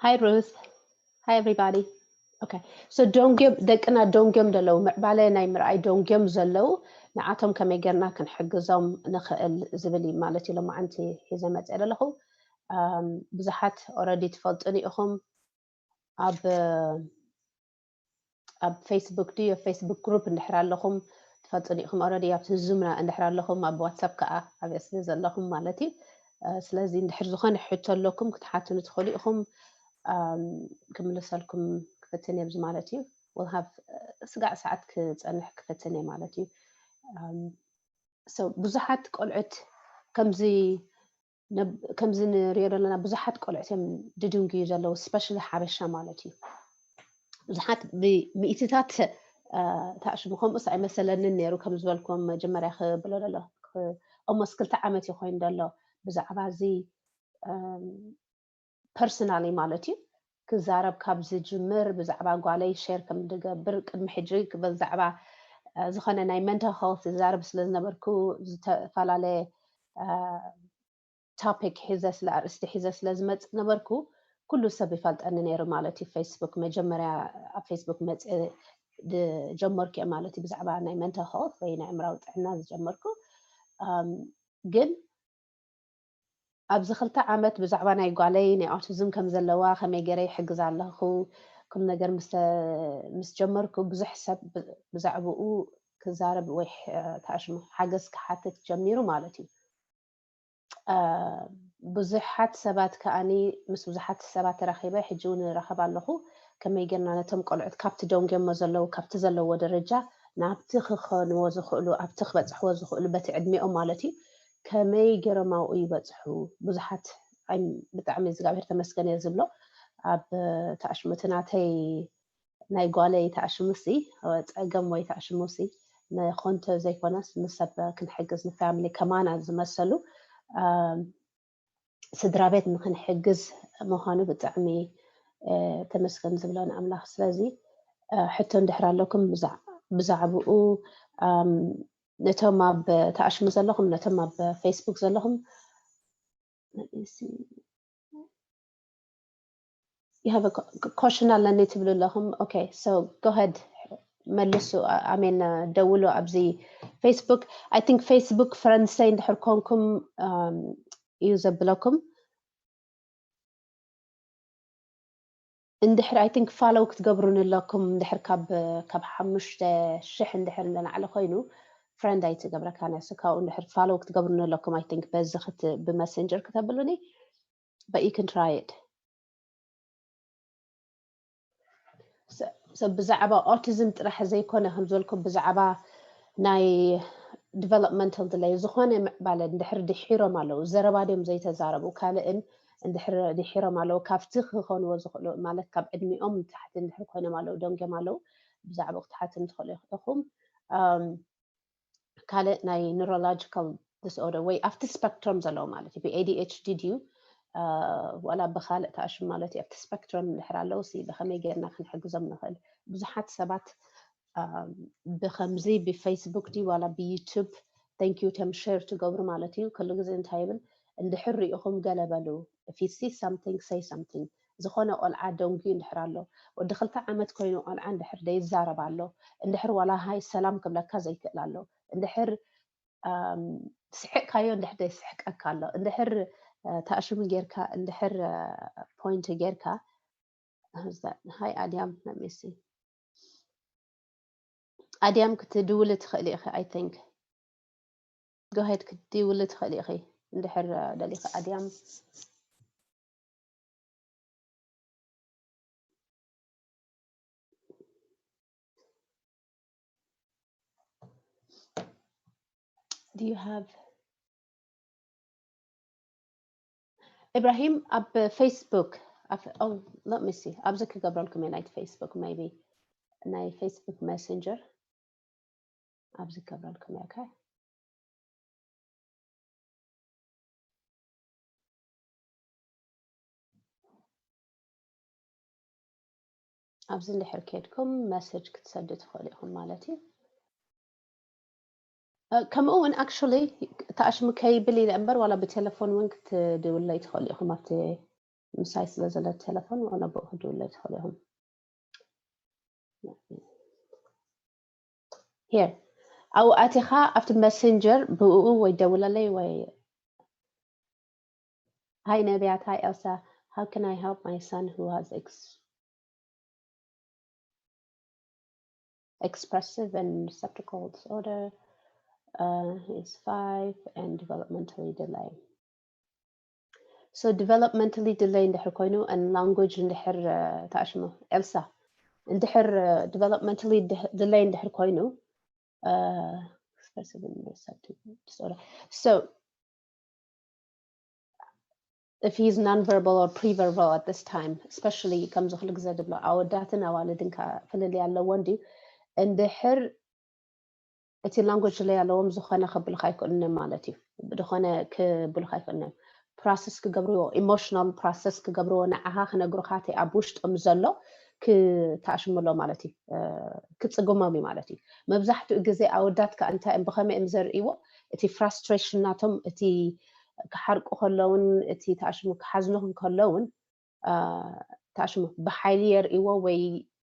Hi Ruth. Hi everybody. Okay. So ደንጎም ደቅና ደንጎም ዘለዉ ምዕባለ ናይ ምርኣይ ደንጎም ዘለዉ ንዓቶም ከመይ ጌርና ክንሕግዞም ንኽእል ዝብል እዩ ማለት እዩ። ሎማዓንቲ ሒዘ መፅእ ዘለኹ ብዙሓት already ትፈልጡኒ ኢኹም። ኣብ ኣብ Facebook ድዩ ኣብ Facebook group እንድሕር ኣለኹም ትፈልጡኒ ኢኹም። Already ኣብቲ ዙምና እንድሕር ኣለኹም ኣብ ዋትሳፕ ከዓ ኣብያ ስለ ዘለኹም ማለት እዩ። ስለዚ እንድሕር ዝኾነ ሕቶ ኣለኩም ክትሓቱኒ ትኽእሉ ኢኹም። ክምልሰልኩም ክፍትን እየ ብዚ ማለት እዩ። We'll have ስጋዕ ሰዓት ክፀንሕ ክፍትን እየ ማለት እዩ። ብዙሓት ቆልዑት ከምዚ ከምዚ ንሪኦ ዘለና ብዙሓት ቆልዑት እዮም ድድንጉዩ ዘለዉ፣ especially ሓበሻ ማለት እዩ። ብዙሓት ብሚእትታት ተኣሽሙ። ከምኡስ ኣይመሰለንን ነይሩ ከም ዝበልኩም መጀመርያ ክብሎ ዘሎ almost ክልተ ዓመት እዩ ኮይኑ ዘሎ ብዛዕባ እዚ personally ማለት እዩ ክዛረብ ካብ ዝጅምር ብዛዕባ ጓለይ share ከም ዝገብር ቅድሚ ሕጂ ብዛዕባ ዝኾነ ናይ mental health ዝዛረብ ስለ ዝነበርኩ ዝተፈላለየ topic ሒዘ ስለ ኣርእስቲ ሒዘ ስለ ዝመፅእ ነበርኩ ኩሉ ሰብ ይፈልጠኒ ነይሩ ማለት እዩ። Facebook መጀመርያ ኣብ Facebook መፅእ ዝጀመርኩ እየ ማለት እዩ ብዛዕባ ናይ mental health ወይ ናይ ኣእምራዊ ጥዕና ዝጀመርኩ ግን ኣብዚ ክልተ ዓመት ብዛዕባ ናይ ጓለይ ናይ autism ከም ዘለዋ ከመይ ገይረ ይሕግዛ ኣለኹ ኩም ነገር ምስ ጀመርኩ ብዙሕ ሰብ ብዛዕባኡ ክዛረብ ወይ ተኣሽሙ ሓገዝ ክሓትት ጀሚሩ ማለት እዩ። ብዙሓት ሰባት ከኣኒ ምስ ብዙሓት ሰባት ተራኺበ ሕጂ እውን እራኸብ ኣለኹ ከመይ ጌርና ነቶም ቆልዑት ካብቲ ደንጎሞ ዘለዉ ካብቲ ዘለዎ ደረጃ ናብቲ ክኸንዎ ዝኽእሉ ኣብቲ ክበፅሕዎ ዝኽእሉ በቲ ዕድሜኦም ማለት እዩ ከመይ ገይሮም ኣብኡ ይበፅሑ ብዙሓት ብጣዕሚ እግዚኣብሔር ተመስገን እየ ዝብሎ ኣብ ተኣሽሙቲ ናተይ ናይ ጓለይ ተኣሽሙሲ ጸገም ወይ ተኣሽሙሲ ንኾንቶ ዘይኮነስ ንሰብ ክንሕግዝ ንፋሚሊ ከማና ዝመሰሉ ስድራ ቤት ንክንሕግዝ ምዃኑ ብጣዕሚ ተመስገን ዝብሎ ንኣምላኽ ስለዚ ሕቶ እንድሕር ኣለኩም ብዛዕባኡ ነቶም ኣብ ተኣሽሙ ዘለኹም ነቶም ኣብ ፌስቡክ ዘለኹም you have a question ኣለኒ ትብሉ ኣለኹም okay so go ahead መልሱ ኣሜን ደውሉ ኣብዚ ፌስቡክ I think ፌስቡክ ፍረንድሰይ እንድሕር ኮንኩም እዩ ዘብለኩም እንድሕር I think follow ክትገብሩኒ ኣለኩም እንድሕር ካብ ካብ ሓሙሽተ ሽሕ እንድሕር ንላዕሊ ኮይኑ friend ኣይትገብረካን እያ so ካብኡ እንድሕር follow ክትገብሩኒ ኣለኩም I think በዚ ብመሰንጀር ክተብሉኒ but you can try it ብዛዕባ autism ጥራሕ ዘይኮነ ከም ዝበልኩም ብዛዕባ ናይ developmental delay ዝኾነ ምዕባለ እንድሕር ድሒሮም ኣለዉ ዘረባ ድዮም ዘይተዛረቡ ካልእን እንድሕር ድሒሮም ኣለዉ ካብቲ ክኾንዎ ዝኽእሉ ማለት ካብ ዕድሚኦም ንታሕቲ እንድሕር ኮይኖም ኣለዉ ደንጎም ኣለዉ ብዛዕባ ክትሓትኒ ትኽእሉ ኢኹም ካልእ ናይ neurological disorder ወይ ኣብቲ spectrum ዘለዉ ማለት እዩ ብ ADHD ድዩ ዋላ ብካልእ ተኣሽም ማለት እዩ ኣብቲ spectrum እንድሕር ኣለዉ ሲ ብከመይ ጌርና ክንሕግዞም ንኽእል ብዙሓት ሰባት ብከምዚ ብፌስቡክ ድዩ ዋላ ብዩቱብ thank you ቶም share ትገብሩ ማለት እዩ ኩሉ ግዜ እንታይ ይብል እንድሕር ሪኢኹም ገለ በሉ if you see something say something ዝኾነ ቆልዓ ደንጉዩ እንድሕር ኣሎ ወዲ ክልተ ዓመት ኮይኑ ቆልዓ እንድሕር ደይዛረብ ኣሎ እንድሕር ዋላ ሃይ ሰላም ክብለካ ዘይክእል ኣሎ እንድሕር ስሕቅካዮ እንድሕር ደይስሕቀካ ኣሎ እንድሕር ተኣሽሙ ጌርካ እንድሕር point ጌርካ ሃይ ኣድያም let me see ኣድያም ክትድውሊ ትኽእሊ ኢኺ I think go ahead ክትድውሊ ትኽእሊ ኢኺ እንድሕር ደሊኺ ኣድያም Do you have ኢብራሂም ኣብ ፌስቡክ let me see ኣብዚ ክገብረልኩም እየ ናይቲ ፌስቡክ maybe ናይ ፌስቡክ ሜሴንጀር ኣብዚ ክገብረልኩም እየ okay ኣብዚ እንድሕር ከድኩም መሰጅ ክትሰዱ ትኽእሉ ኢኹም ማለት እዩ ከምኡ እውን actually ተኣሽሙ ከይብል ኢለ እምበር ዋላ ብቴሌፎን እውን ክትድውለይ ትኽእሉ ኢኹም ኣብቲ ምሳይ ስለ ዘሎ ቴሌፎን፣ ዋላ ብኡ ክድውለ ትኽእሉ ኢኹም። Here ኣብኡ ኣቲኻ ኣብቲ መሰንጀር ብኡ ወይ ደውለለይ ወይ፣ Hi ነቢያት፣ hi Elsa, how can I help my son who has ex expressive and receptacle disorder, uh, is five and developmentally delay. So developmentally delay እንድሕር ኮይኑ and language እንድሕር፣ uh፣ ተኣሽሙ ኤልሳ፣ እንድሕር፣ uh፣ developmentally delay እንድሕር ኮይኑ፣ uh፣ expressive and receptive disorder. So if he's non-verbal or pre-verbal at this time, especially ከምዚ ኩሉ ግዜ ድብሎ ኣወዳትን ኣዋልድን ፍልልይ ኣለዎ እንድዩ። እንድሕር እቲ language delay ኣለዎም፣ ዝኾነ ከብሉኻ ኣይክእሉን ማለት እዩ። ዝኾነ ክብሉኻ ኣይክእሉን እዮም። process ክገብርዎ፣ emotional process ክገብርዎ፣ ንዓኻ ክነግሩኻ፣ እቲ ኣብ ውሽጦም ዘሎ ክተኣሽምሎ ማለት እዩ። ክጽግሞም እዩ ማለት እዩ። መብዛሕትኡ ግዜ ኣወዳት ከኣ እንታይ እዮም፣ ብኸመይ እዮም ዘርእይዎ? እቲ frustration ናቶም፣ እቲ ክሓርቁ ከለውን፣ እቲ ተኣሽሙ ክሓዝኑ ከለውን፣ ተኣሽሙ ብሓይሊ የርእይዎ ወይ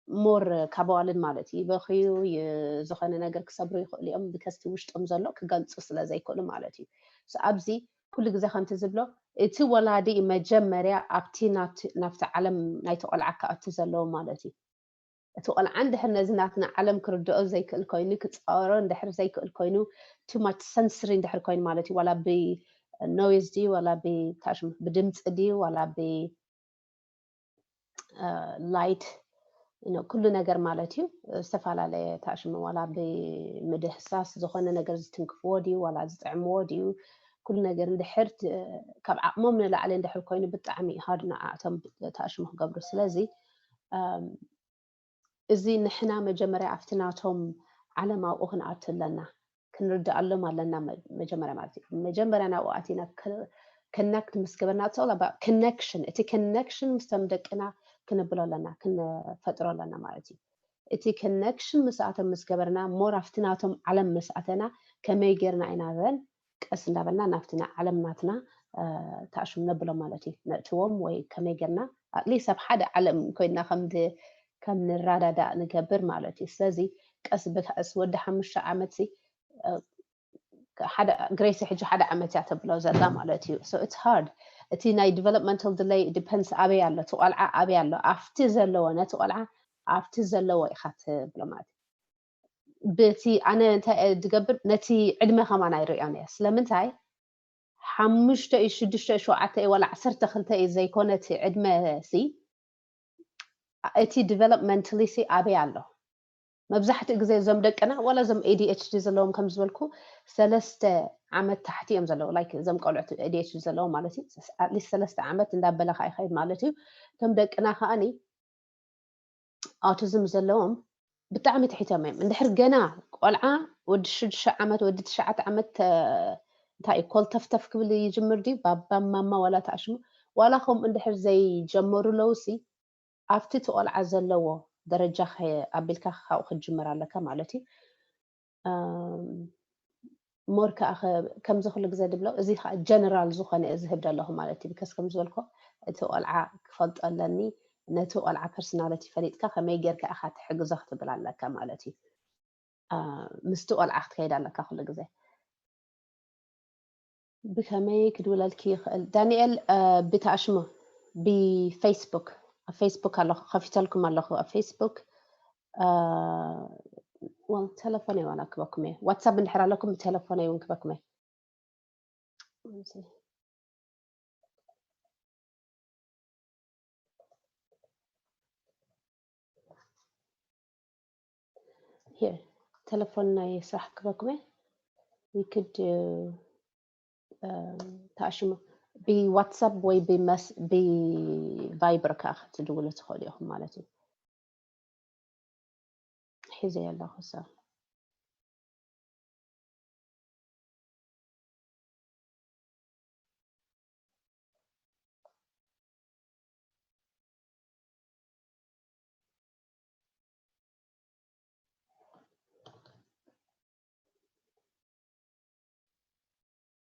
more ካብ ኣዋልድ ማለት እዩ። ይበኽዩ፣ ዝኾነ ነገር ክሰብሩ ይኽእሉ እዮም። ብከስቲ ውሽጦም ዘሎ ክገልጹ ስለ ዘይክእሉ ማለት እዩ። ኣብዚ ኩሉ ግዜ ከምቲ ዝብሎ፣ እቲ ወላዲ መጀመርያ ኣብቲ ናብቲ ዓለም ናይቲ ቆልዓ ክኣቱ ዘለዎ ማለት እዩ። እቲ ቆልዓ እንድሕር ነዚ ናትና ዓለም ክርድኦ ዘይክእል ኮይኑ፣ ክፃወሮ እንድሕር ዘይክእል ኮይኑ፣ too much sensory እንድሕር ኮይኑ ማለት እዩ። ዋላ ብ noise ድዩ፣ ዋላ ብታሽሙ ብድምፂ ድዩ፣ ዋላ ብ light፣ ኩሉ ነገር ማለት እዩ። ዝተፈላለየ ታሽሙ ዋላ ብምድህሳስ ዝኾነ ነገር ዝትንክፍዎ ድዩ፣ ዋላ ዝጥዕምዎ ድዩ፣ ኩሉ ነገር እንድሕር ካብ ዓቕሞም ንላዕሊ እንድሕር ኮይኑ ብጣዕሚ hard ንዓኣቶም ታሽሙ ክገብሩ። ስለዚ እዚ ንሕና መጀመርያ ኣብቲ ናቶም ዓለም ኣብኡ ክንኣቱ ኣለና፣ ክንርድኣሎም ኣለና። መጀመርያ ማለት እዩ፣ መጀመርያ ናብኡ ኣቲና connect ምስ ገበርና፣ it's all about connection። እቲ connection ምስቶም ደቅና ክንብሎ ኣለና፣ ክንፈጥሮ ኣለና ማለት እዩ። እቲ connection ምስኣቶም ምስ ገበርና፣ more ኣብቲ ናቶም ዓለም ምስ ኣተና፣ ከመይ ጌርና ኢና ዘን ቀስ እንዳበልና ናብቲ ዓለም ናትና ታሽሙ ነብሎም ማለት እዩ። ነእትዎም ወይ ከመይ ጌርና at least ኣብ ሓደ ዓለም ኮይንና ከም ከም ንረዳዳእ ንገብር ማለት እዩ። ስለዚ ቀስ ብቀስ ወዲ ሓሙሽተ ዓመት ሲ ሓደ ግሬሲ ሕጂ ሓደ ዓመት እያ ተብሎ ዘላ ማለት እዩ። So it's hard። እቲ ናይ developmental delay depends ኣበይ ኣሎ፣ እቲ ቆልዓ ኣበይ ኣሎ፣ ኣብቲ ዘለዎ፣ ነቲ ቆልዓ ኣብቲ ዘለዎ ኢኻ ትብሎ ማለት እዩ። ብቲ ኣነ እንታይ እየ ዝገብር፣ ነቲ ዕድመ ከማን ኣይርእዮን እየ። ስለምንታይ ሓሙሽተ እዩ፣ ሽዱሽተ እዩ፣ ሸውዓተ እዩ፣ ዋላ ዓሰርተ ክልተ እዩ ዘይኮነ እቲ ዕድመ ሲ፣ እቲ developmentally ሲ ኣበይ ኣሎ? መብዛሕትኡ ግዜ እዞም ደቅና ዋላ እዞም A D H D ዘለዎም ከም ዝበልኩ ሰለስተ ዓመት ታሕቲ እዮም ዘለዉ። Like እዞም ቆልዑት A D H D ዘለዎም ማለት እዩ። At least ሰለስተ ዓመት እንዳበለ ከዓ ይኸይድ ማለት እዩ። እቶም ደቅና ከዓኒ ኣውቲዝም ዘለዎም ብጣዕሚ ትሒቶም እዮም። እንድሕር ገና ቆልዓ ወዲ ሽዱሽተ ዓመት፣ ወዲ ትሽዓተ ዓመት፣ ተ-፣ እንታይ እዩ፣ ኮልተፍተፍ ክብል ይጅምር ድዩ? ባባ ማማ ዋላ ተኣሽሙ፣ ዋላ ከምኡ እንድሕር ዘይጀመሩ ኣለውሲ፣ ኣብቲ እቲ ቆልዓ ዘለዎ ደረጃ ከ-፣ ኣቢልካ ካብኡ ክትጅምር ኣለካ ማለት እዩ። ኣም፣ ሞር ከኣ ከ-፣ ከምዚ ኩሉ ግዜ ድብሎ፣ እዚ ከኣ ጀነራል ዝኾነ እየ ዝህብ ዘለኹ ማለት እዩ። ቢካስ ከም ዝበልኮ፣ እቲ ቆልዓ ክፈልጦ ኣለኒ፣ ነቲ ቆልዓ ፐርሶናሊቲ ፈሊጥካ ከመይ ጌርካ ኢኻ ትሕግዞ ክትብል ኣለካ ማለት እዩ። ኣ፣ ምስቲ ቆልዓ ክትከይድ ኣለካ ኩሉ ግዜ። ብከመይ ክድውለልኪ ይኽእል? ዳንኤል፣ እ፣ ብተኣሽሞ፣ ብፌስቡክ፣ ኣብ ፌስቡክ ኣለኹ፣ ከፊተልኩም ኣለኹ ኣብ ፌስቡክ። እ፣ ዋል፣ ቴሌፎነይ ዋላ ክበኩም እየ። ዋትሳፕ እንድሕር ኣለኩም፣ ብቴሌፎነይ እውን ክበኩም እየ። Here፣ ቴሌፎን ናይ ስራሕ ክበኩም እየ። You could do፣ um፣ ተኣሽሙ ብዋትሳፕ ወይ ብመስ-፣ ብቫይበር ከዓ ክትድውሉ ትኽእሉ ኢኹም ማለት እዩ። ሒዘ ኣለኹ ሰብ።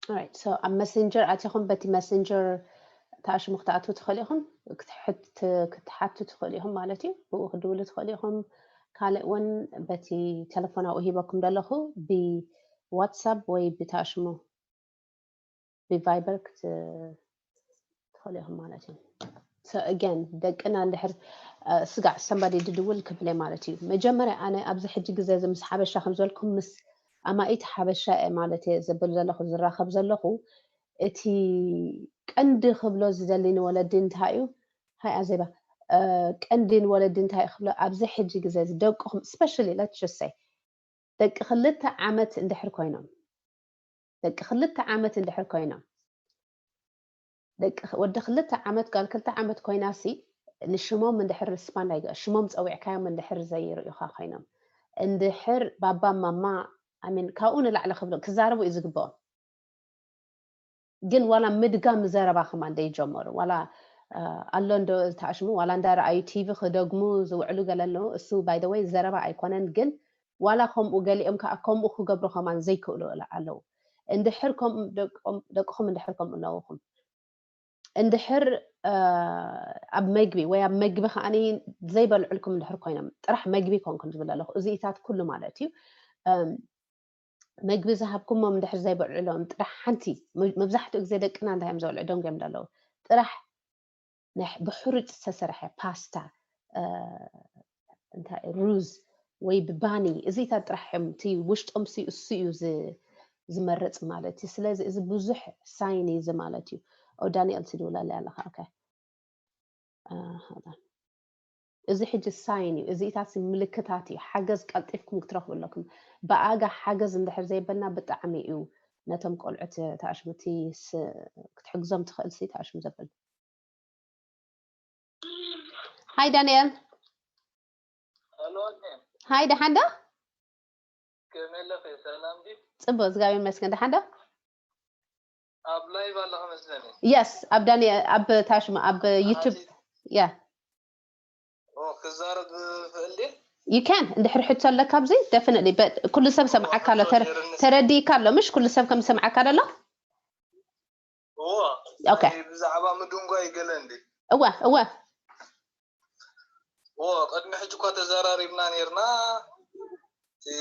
Alright፣ so ኣብ መሰንጀር ኣቲኹም በቲ መሰንጀር ተኣሽሙ ክትኣትዉ ትኽእሉ ኢኹም፣ ክትሓቱ ትኽእሉ ኢኹም ማለት እዩ። ብኡ ክድውሉ ትኽእሉ ኢኹም። ካልእ እውን በቲ ቴሌፎን ኣብኡ ሂበኩም ዘለኹ ብዋትሳፕ ወይ ብተኣሽሙ ብቫይበር ክትትኽእሉ ኢኹም ማለት እዩ። So again ደቅና እንድሕር ስጋዕ ሰንባዲ ድድውል ክብለ ማለት እዩ። መጀመርያ ኣነ ኣብዚ ሕጂ ግዜ እዚ ምስ ሓበሻ ከም ዝበልኩም ምስ ኣማኢት ሓበሻ እየ ማለት እየ ዘብል ዘለኹ ዝራኸብ ዘለኹ። እቲ ቀንዲ ክብሎ ዝደሊ ንወለዲ እንታይ እዩ? ሃይ ኣዜባ ቀንዲ ንወለዲ እንታይ ክብሎ ኣብዚ ሕጂ ግዜ እዚ ደቅኹም especially let's just say ደቂ ክልተ ዓመት እንድሕር ኮይኖም ደቂ ክልተ ዓመት እንድሕር ኮይኖም ደቂ ወዲ ክልተ ዓመት ጓል ክልተ ዓመት ኮይና ሲ ንሽሞም እንድሕር ሪስፓንድ ኣይገ ሽሞም ፀዊዕካዮም እንድሕር ዘይርእዩካ ኮይኖም እንድሕር ባባ ማማ ኣሚን ካብኡ ንላዕሊ ክብሎ ክዛረቡ እዩ ዝግብኦም። ግን ዋላ ምድጋም ዘረባ ከማን ደይጀመሩ ዋላ ኣሎ እንዶ ተኣሽሙ ዋላ እንዳረኣዩ ቲቪ ክደግሙ ዝውዕሉ ገለ ኣለዉ። እሱ ባይ ዘ ወይ ዘረባ ኣይኮነን ግን ዋላ ከምኡ ገሊኦም ከዓ ከምኡ ክገብሩ ከማን ዘይክእሉ ኣለዉ። እንድሕር ከምኡ ደቅኹም እንድሕር ከምኡ ኣለውኹም እንድሕር ኣብ መግቢ ወይ ኣብ መግቢ ከዓ ዘይበልዕልኩም እንድሕር ኮይኖም ጥራሕ መግቢ ኮንኩም ዝብል ኣለኹ እዚኢታት ኩሉ ማለት እዩ። መግቢ ዝሃብኩሞም እንድሕር ዘይበልዕሎም ጥራሕ ሓንቲ መብዛሕትኡ ግዜ ደቅና እንታይ እዮም ዘብልዑ ደንጎ እዮም ዘለዉ ጥራሕ ብሕሩጭ ዝተሰርሐ ፓስታ እንታይ ሩዝ ወይ ብባኒ እዚታት ጥራሕ እዮም እቲ ውሽጦም እሱ እዩ ዝመርፅ ማለት እዩ። ስለዚ እዚ ብዙሕ ሳይን እዩ እዚ ማለት እዩ። ኦ ዳንኤል ትድውለለይ ኣለካ ኦኬ እዚ ሕጂ ሳይን እዩ እዚኢታት ምልክታት እዩ። ሓገዝ ቀልጢፍኩም ክትረኽቡ ኣለኩም። ብኣጋ ሓገዝ እንድሕር ዘይበልና ብጣዕሚ እዩ ነቶም ቆልዑት ተኣሽሙቲ ክትሕግዞም ትኽእል ሲ ተኣሽሙ ዘብል ሃይ ዳንኤል ሃይ ደሓን ዶ? ፅቡቅ እግዚኣብሔር ይመስገን ደሓን ዶ? ኣብ ላይቭ ኣለኸ መስለኒ። የስ ኣብ ዳኒ ኣብ ታሽማ ኣብ ዩቱብ ያ ክዛረብ ዝኽእል ድየ? You can እንድሕር ሕቶ ኣለካ ኣብዚ definitely ኩሉ ሰብ ሰምዓካ ኣሎ ተረዲእካ ኣሎ ምሽ ኩሉ ሰብ ከም ዝሰምዓካ ደሎ እወ Okay. ብዛዕባ ምድንጓይ ገለ እንዲ እወ እወ እወ ቅድሚ ሕጂ እኳ ተዘራሪብና ነርና እቲ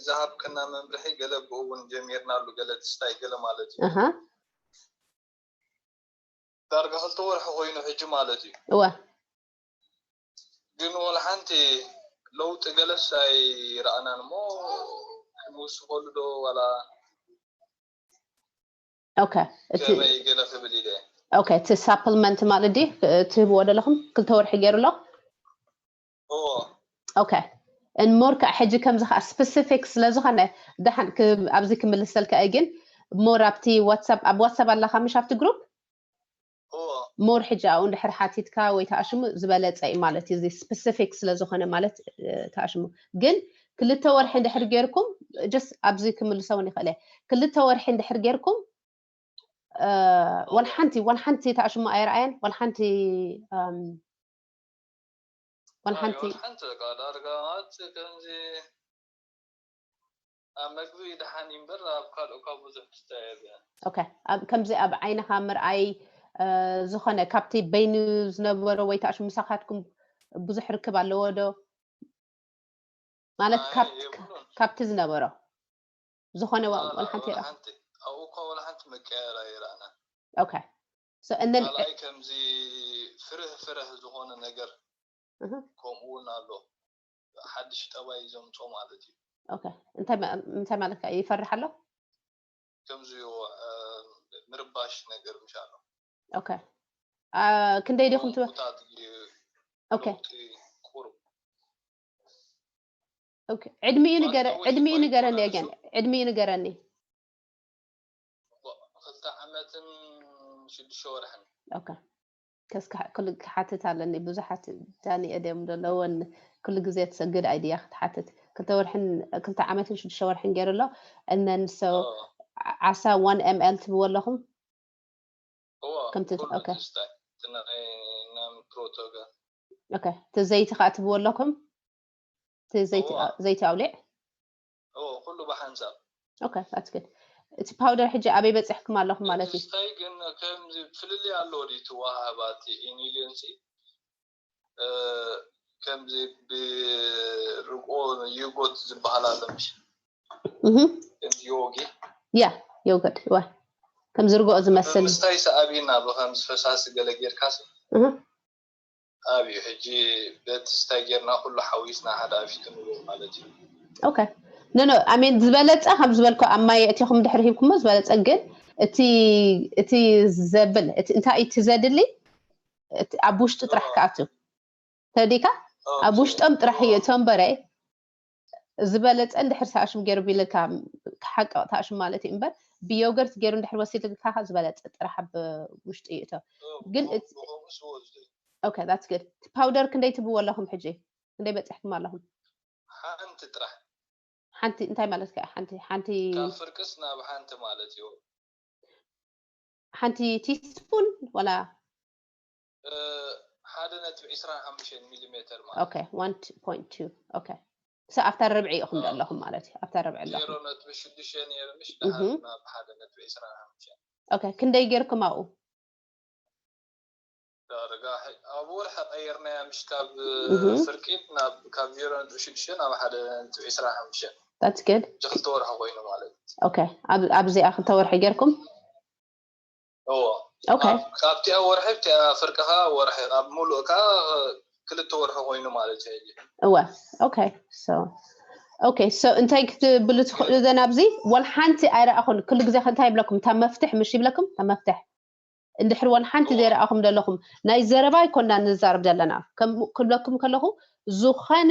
ዝሃብክና መምርሒ ገለ ብኡ እውን ጀሚርናሉ ገለ ትስታይ ገለ ማለት እዩ ኣሃ ዳርጋ ክልተ ወርሒ ኮይኑ ሕጂ ማለት እዩ እወ ግን ወላ ሓንቲ ለውጢ ገለስ ኣይረኣናን እሞ ክንውስኸሉ ዶ ዋላ ኦኬ እቲ ከመይ ገለ ክብል ኢለ ኦኬ እቲ ሳፕልመንት ማለት ድዩ ትህብዎ ዘለኹም ክልተ ወርሒ ገይሩ ኣሎ እዎ ኦኬ and more ከዓ ሕጂ ከምዚ ከዓ ስፔሲፊክ ስለ ዝኾነ ደሓን ኣብዚ ክምልሰልካ እየ ግን more ኣብቲ ዋትሳፕ ኣብ ዋትሳፕ ኣለካ ምሽ ኣብቲ ግሩፕ እዎ more ሕጂ ኣብኡ እንድሕር ሓቲትካ ወይ ተኣሽሙ ዝበለፀ እዩ ማለት እዩ እዚ ስፔሲፊክ ስለ ዝኾነ ማለት ተኣሽሙ ግን ክልተ ወርሒ እንድሕር ጌርኩም just ኣብዚ ክምልሰ እውን ይኽእል እየ ክልተ ወርሒ እንድሕር ጌርኩም ወልሓንቲ ወልሓንቲ ተኣሽሙ ኣይረኣየን ወልሓንቲ ወልሓንቲ ሓንቲ በቃ ዳርጋ ማለት ከምዚ ኣብ መግቢ ድሓን እምበር ኣብ ካልእ እኳ ብዙሕ ክስታይ የብለን ኦኬ ኣብ ከምዚ ኣብ ዓይንኻ ምርኣይ ዝኾነ ካብቲ በይኑ ዝነበሮ ወይ ተኣሽሙ ምሳኻትኩም ብዙሕ ርክብ ኣለዎ ዶ ማለት ካብቲ ዝነበሮ ዝኾነ ወልሓንቲ ኣብኡ እኳ ወላ ሓንቲ መቀየር ኣይረኣና okay so and then ካልኣይ ከምዚ ፍርህ ፍርህ ዝኾነ ነገር ከምኡ እውን ኣሎ ሓድሽ ጠባይ ዘምፆ ማለት እዩ okay እንታይ ማለት ይፈርሕ ኣሎ ከምዚ ምርባሽ ነገር ምሽ ኣሎ okay ክንደይ ዲኹም ትበ okay ቁሩብ ዕድሚኡ ንገረ ዕድሚኡ ንገረኒ ኣገን ዕድሚኡ ንገረኒ ክልተ ዓመትን ሽዱሽተ ወርሕን okay ከስካ ክሓትት ኣለኒ ብዙሓት ዳንኤል እዮም ዘለወን ኩሉ ግዜ ትሰግድ ኣይድያ ክትሓትት ክልተ ወርሕን ክልተ ዓመትን ሽዱሽተ ወርሕን ገይሩ ኣሎ and then so ዓሳ one ml ትብዎ ኣለኹም ከምቲ okay okay እቲ ዘይቲ ከዓ ትብዎ ኣለኹም እቲ ዘይቲ ኣውሊዕ ኩሉ ብሓንሳብ okay that's good እቲ powder ሕጂ ኣበይ በፂሕኩም ኣለኹም ማለት እዩ? ስታይ ግን ከምዚ ፍልልይ ኣለዎ ድዩ እቲ ዋሃባ እቲ ኢኒሊዮን ሲ ከምዚ ብርቆ ዩጎት ዝበሃል ኣሎ ምሽ እህ ከምዚ ዮጊ ያ ዮገድ ዋ ከምዚ ርግኦ ዝመስል ምስታይ ሰኣቢና ብከምዚ ፈሳሲ ገለ ጌርካስ እህ ኣብዩ ሕጂ በቲ ስታይ ጌርና ኩሉ ሓዊስና ሓደ ኣፊቱ ንብል ማለት እዩ okay no no I mean ዝበለፀ ከም ዝበልኮ ኣብ ማይ እቲኹም ድሕሪ ሂብኩሞ ዝበለፀ ግን እቲ እቲ ዘብል እቲ እንታይ እዩ እቲ ዘድሊ እቲ ኣብ ውሽጡ ጥራሕ ክኣቱ ተዲካ ኣብ ውሽጦም ጥራሕ እዩ እቶም በረ ዝበለፀ እንድሕር ሳሽም ገይሩ ቢልካ ክሓቅቕ ታሽም ማለት እዩ እምበር ብዮገርት ገይሩ እንድሕር ወሲድልካ ዝበለፀ ጥራሕ ኣብ ውሽጡ እዩ እቶ ግን እቲ ብኸምኡስ ወስዱ okay that's good powder ክንደይ ትብዎ ኣለኹም ሕጂ ክንደይ በፂሕኩም ኣለኹም ሓንቲ ጥራሕ ሓንቲ እንታይ ማለት ከ ሓንቲ ሓንቲ ካብ ፍርቅስ ናብ ሓንቲ ማለት እዩ ሓንቲ teaspoon ወላ ሓደ ነጥቢ ዕስራን ሓሙሽተን ሚሊሜተር ማለት okay one point two okay so ኣብታ ርብዒ ኢኹም ዘለኹም ማለት እዩ ኣብታ ርብዒ ኣለኹም ዜሮ ነጥቢ ሽዱሽተ ነይሩ ምሽ ደሓር ናብ ሓደ ነጥቢ ዕስራን ሓሙሽተን okay ክንደይ ጌርኩም ኣብኡ ዳርጋ ሕጂ ኣብ ወርሒ ቀይርናያ ምሽ ካብ እህ። ፍርቂት ናብ ካብ ዜሮ ነጥቢ ሽዱሽተ ናብ ሓደ ነጥቢ ዕስራን ሓሙሽተን that's good ሕጂ ክልተ ወርሒ ኮይኑ ማለት እዩ okay ኣብ ኣብዚኣ ክልተ ወርሒ ጌርኩም እዎ okay ካብ- ካብቲኣ ወርሒ ኣብቲኣ ፍርቂ ከዓ ወርሒ ኣብ ሙሉእ ከዓ ክልተ ወርሒ ኮይኑ ማለት እዩ ሕጂ እወ okay so okay so እንታይ ክትብሉ ትኽእሉ ዘን ኣብዚ ወል ሓንቲ ኣይረኣኹን ኩሉ ግዜ እንታይ ይብለኩም እታ መፍትሕ ምሽ ይብለኩም እታ መፍትሕ እንድሕር ወል ሓንቲ ዘይረኣኹም ዘለኹም ናይ ዘረባ ኣይኮና ንዛረብ ዘለና ከም ክብለኩም ከለኹ ዝኾነ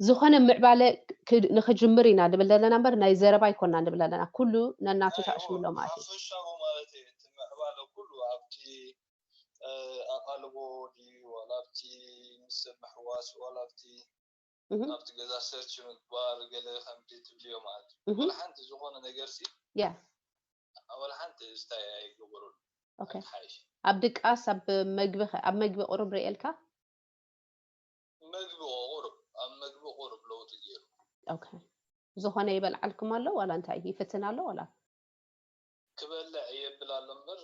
ዝኾነ ምዕባለ ክ- ንክጅምር ኢና ንብል ዘለና እምበር ናይ ዘረባ ኣይኮና ንብል ዘለና ኩሉ ነናቱ ተኣሽምሎ ማለት እዩ ሓፈሻዊ ማለት እዩ እቲ ምዕባለ ኩሉ ኣብቲ እ፣ ኣቓልቦ ድዩ ዋላ ኣብቲ ምስ ሰብ ምሕዋስ ዋላ ኣብቲ እህ፣ ኣብቲ ገዛ ሰርች ምግባር ገለ ከምቲ ትብልዮ ማለት እዩ እህ፣ ዋላ ሓንቲ ዝኾነ ነገር ሲ yeah ዋላ ሓንቲ ስታይ ኣይገበሩን okay ሓይሽ ኣብ ድቃስ ኣብ መግቢ ኸ- ኣብ መግቢ ቁሩብ ርእየልካ መግቢ ቁሩብ ኣብ መግቢ ቁሩብ ለውጢ ገይሩ okay ዝኾነ ይበልዓልኩም ኣሎ ዋላ እንታይ ይፍትን ኣሎ ዋላ ክበልዕ የብል ኣሎ እምበር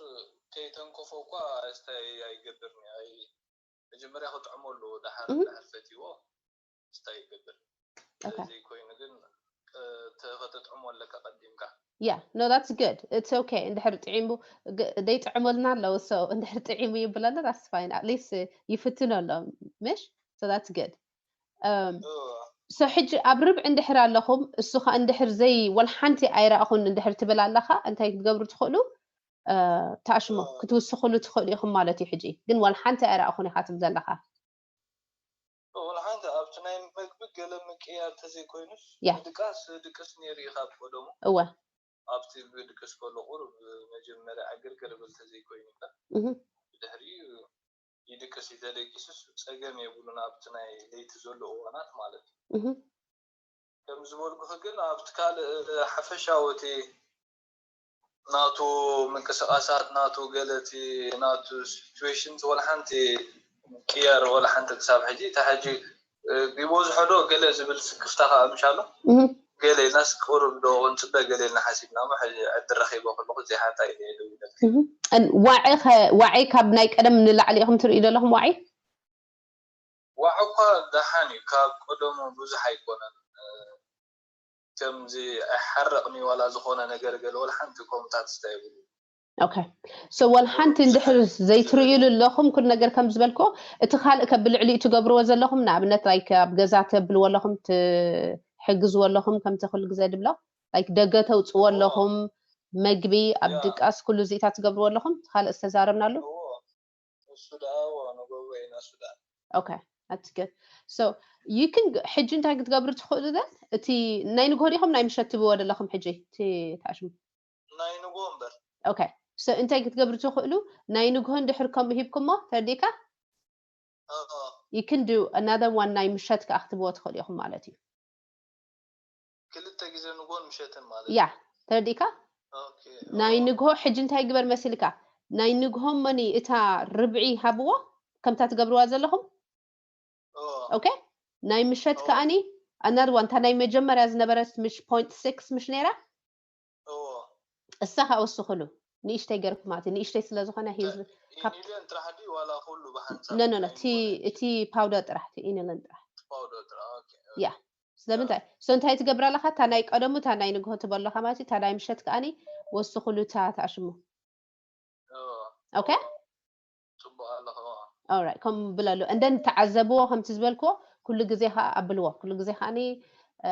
ከይተንከፎ እኳ ስታይ ኣይገብርን እዩ ኣይ መጀመርያ ክጥዕሞ ኣለዎ ደሓር እህ። ደሓር ፈትዎ ስታይ ይገብር okay ዘይኮይኑ ግን እ፣ ተ- ከተጥዕሞ ኣለካ ቀዲምካ yeah no that's good it's okay እንድሕር ጥዒሙ ግ- ደይጥዕመልና ኣለዉ so እንድሕር ጥዒሙ ይብለና that's fine at least ይፍትኖ ኣሎ ምሽ so that's good um, እ፣ so ሕጂ ኣብ ርብዒ እንድሕር ኣለኹም እሱ ከዓ እንድሕር ዘይ ወል ሓንቲ ኣይረኣኹን እንድሕር ትብል ኣለኻ እንታይ ክትገብሩ ትኽእሉ እ፣ ተኣሽሞ ክትውስኽሉ ትኽእሉ ኢኹም ማለት እዩ ሕጂ ግን ወል ሓንቲ ኣይረኣኹን ኢኻ ትብል ዘለኻ ወላ ሓንቲ ኣብቲ ናይ መግቢ ገለ ምቅያር ተዘይኮይኑስ ያ። ድቃስ ድቅስ ነይሩ እዩ ካብ ቀደሙ እወ ኣብቲ ብድቅስ ከሎ ቁሩብ መጀመርያ ዕግርግር ብል ተዘይኮይኑ እምበር እህ፣ ብድሕሪኡ ይድቅስ እዩ ተደቂሱስ ፀገም የብሉን ኣብቲ ናይ ለይቲ ዘሎ እዋናት ማለት እዩ እህ፣ ከም ዝበልኩኺ ግን ኣብቲ ካልእ ሓፈሻዊ እቲ ናቱ ምንቅስቃሳት ናቱ ገለ እቲ ናቱ situation ወላ ሓንቲ ቅያር ወላ ሓንቲ ክሳብ ሕጂ እታ ሕጂ እ፣ ይበዝሖ ዶ ገለ ዝብል ስክፍታ ከዓ ምሻሎ እህ፣ ገለ ኢልናስ ቅሩብ ዶ ክንፅበ ገለ ኢልና ሓሲብና እሞ ሕጂ ዕድል ረኪበ ከለኩ እዚኣ ሓንታ ኢለ እየ ደዊለልኪ እህ። እን ዋዒ ኸ- ዋዒ ካብ ናይ ቀደም ንላዕሊ ኢኹም ትርእዩ ዘለኹም ዋዒ ዋዒ እኳ ደሓን እዩ ካብ ቀደሙ ብዙሕ ኣይኮነን እ፣ ከምዚ ኣይሓረቕን እዩ ዋላ ዝኾነ ነገር ገለ ወላ ሓንቲ ከምኡታት ስታ ይብሉ okay so ወል ሓንቲ እንድሕር ዘይትርእዩሉ ኣለኹም ኩሉ ነገር ከም ዝበልኮ እቲ ካልእ ከ ብልዕሊኡ ትገብርዎ ዘለኹም ንኣብነት like ኣብ ገዛ ተብልዎ ኣለኹም ትሕግዝዎ ኣለኹም ከምቲ ኩሉ ግዜ ድብሎ like ደገ ተውፅዎ ኣለኹም መግቢ ኣብ ያ። ድቃስ ኩሉ እዚኢታት ትገብርዎ ኣለኹም እቲ ካልእ ዝተዛረብናሉ እዎ እሱ ደኣ እዎ ንገብሮ ኢና እሱ ደኣ okay that's good so you can ሕጂ እንታይ ክትገብሩ ትኽእሉ ዘን እቲ ናይ ንግሆ ዲኹም ናይ ምሸት ትብዎ ዘለኹም ሕጂ እቲ ታሽሙ ናይ ንግሆ እምበር okay so እንታይ ክትገብሩ ትኽእሉ ናይ ንግሆ እንድሕር ከምኡ ሂብኩሞ ተረዲእካ ኣዎ you can do another one ናይ ምሸት ከዓ ክትብዎ ትኽእሉ ኢኹም ማለት እዩ ክልተ ግዜ ንግሆን ምሸትን ማለት ያ ተረዲእካ ኦኬ ናይ ንግሆ ሕጂ እንታይ ግበር መሲልካ ናይ ንግሆ መኒ እታ ርብዒ ሃብዎ ከምታ ትገብርዋ ዘለኹም ኦ okay ናይ ምሸት ከዓኒ ኣናድዋ እንታ ናይ መጀመርያ ዝነበረት ምሽ point six ምሽ ነይራ እሳ ከዓ ወስኽሉ ንእሽተይ ገርኩ ማለት እዩ። ንእሽተይ ስለ ዝኾነ ሂዝ ካብ ኢኒልን ጥራሕ ድዩ ዋላ ኩሉ ብሓንሳብ ኖ ኖ ኖ እቲ እቲ ፓውደር ጥራሕ እቲ ኢኒልን ጥራሕ ፓውደር ጥራሕ? ኦኬ፣ ኦኬ። ያ ስለምንታይ so እንታይ ትገብር ኣለኻ? እታ ናይ ቀደሙ እታ ናይ ንግሆ ትበለኻ ማለት እዩ። እታ ናይ ምሸት ከዓኒ ወስኽሉ እታ ተኣሽሙ። ኦ፣ ኦኬ ጽቡቕ ኣለኹ። ኦራይት ከም ብለሉ እንደን ተዓዘብዎ ከምቲ ዝበልክዎ ኩሉ ግዜ ከዓ ኣብልዎ ኩሉ ግዜ ከዓኒ እ፣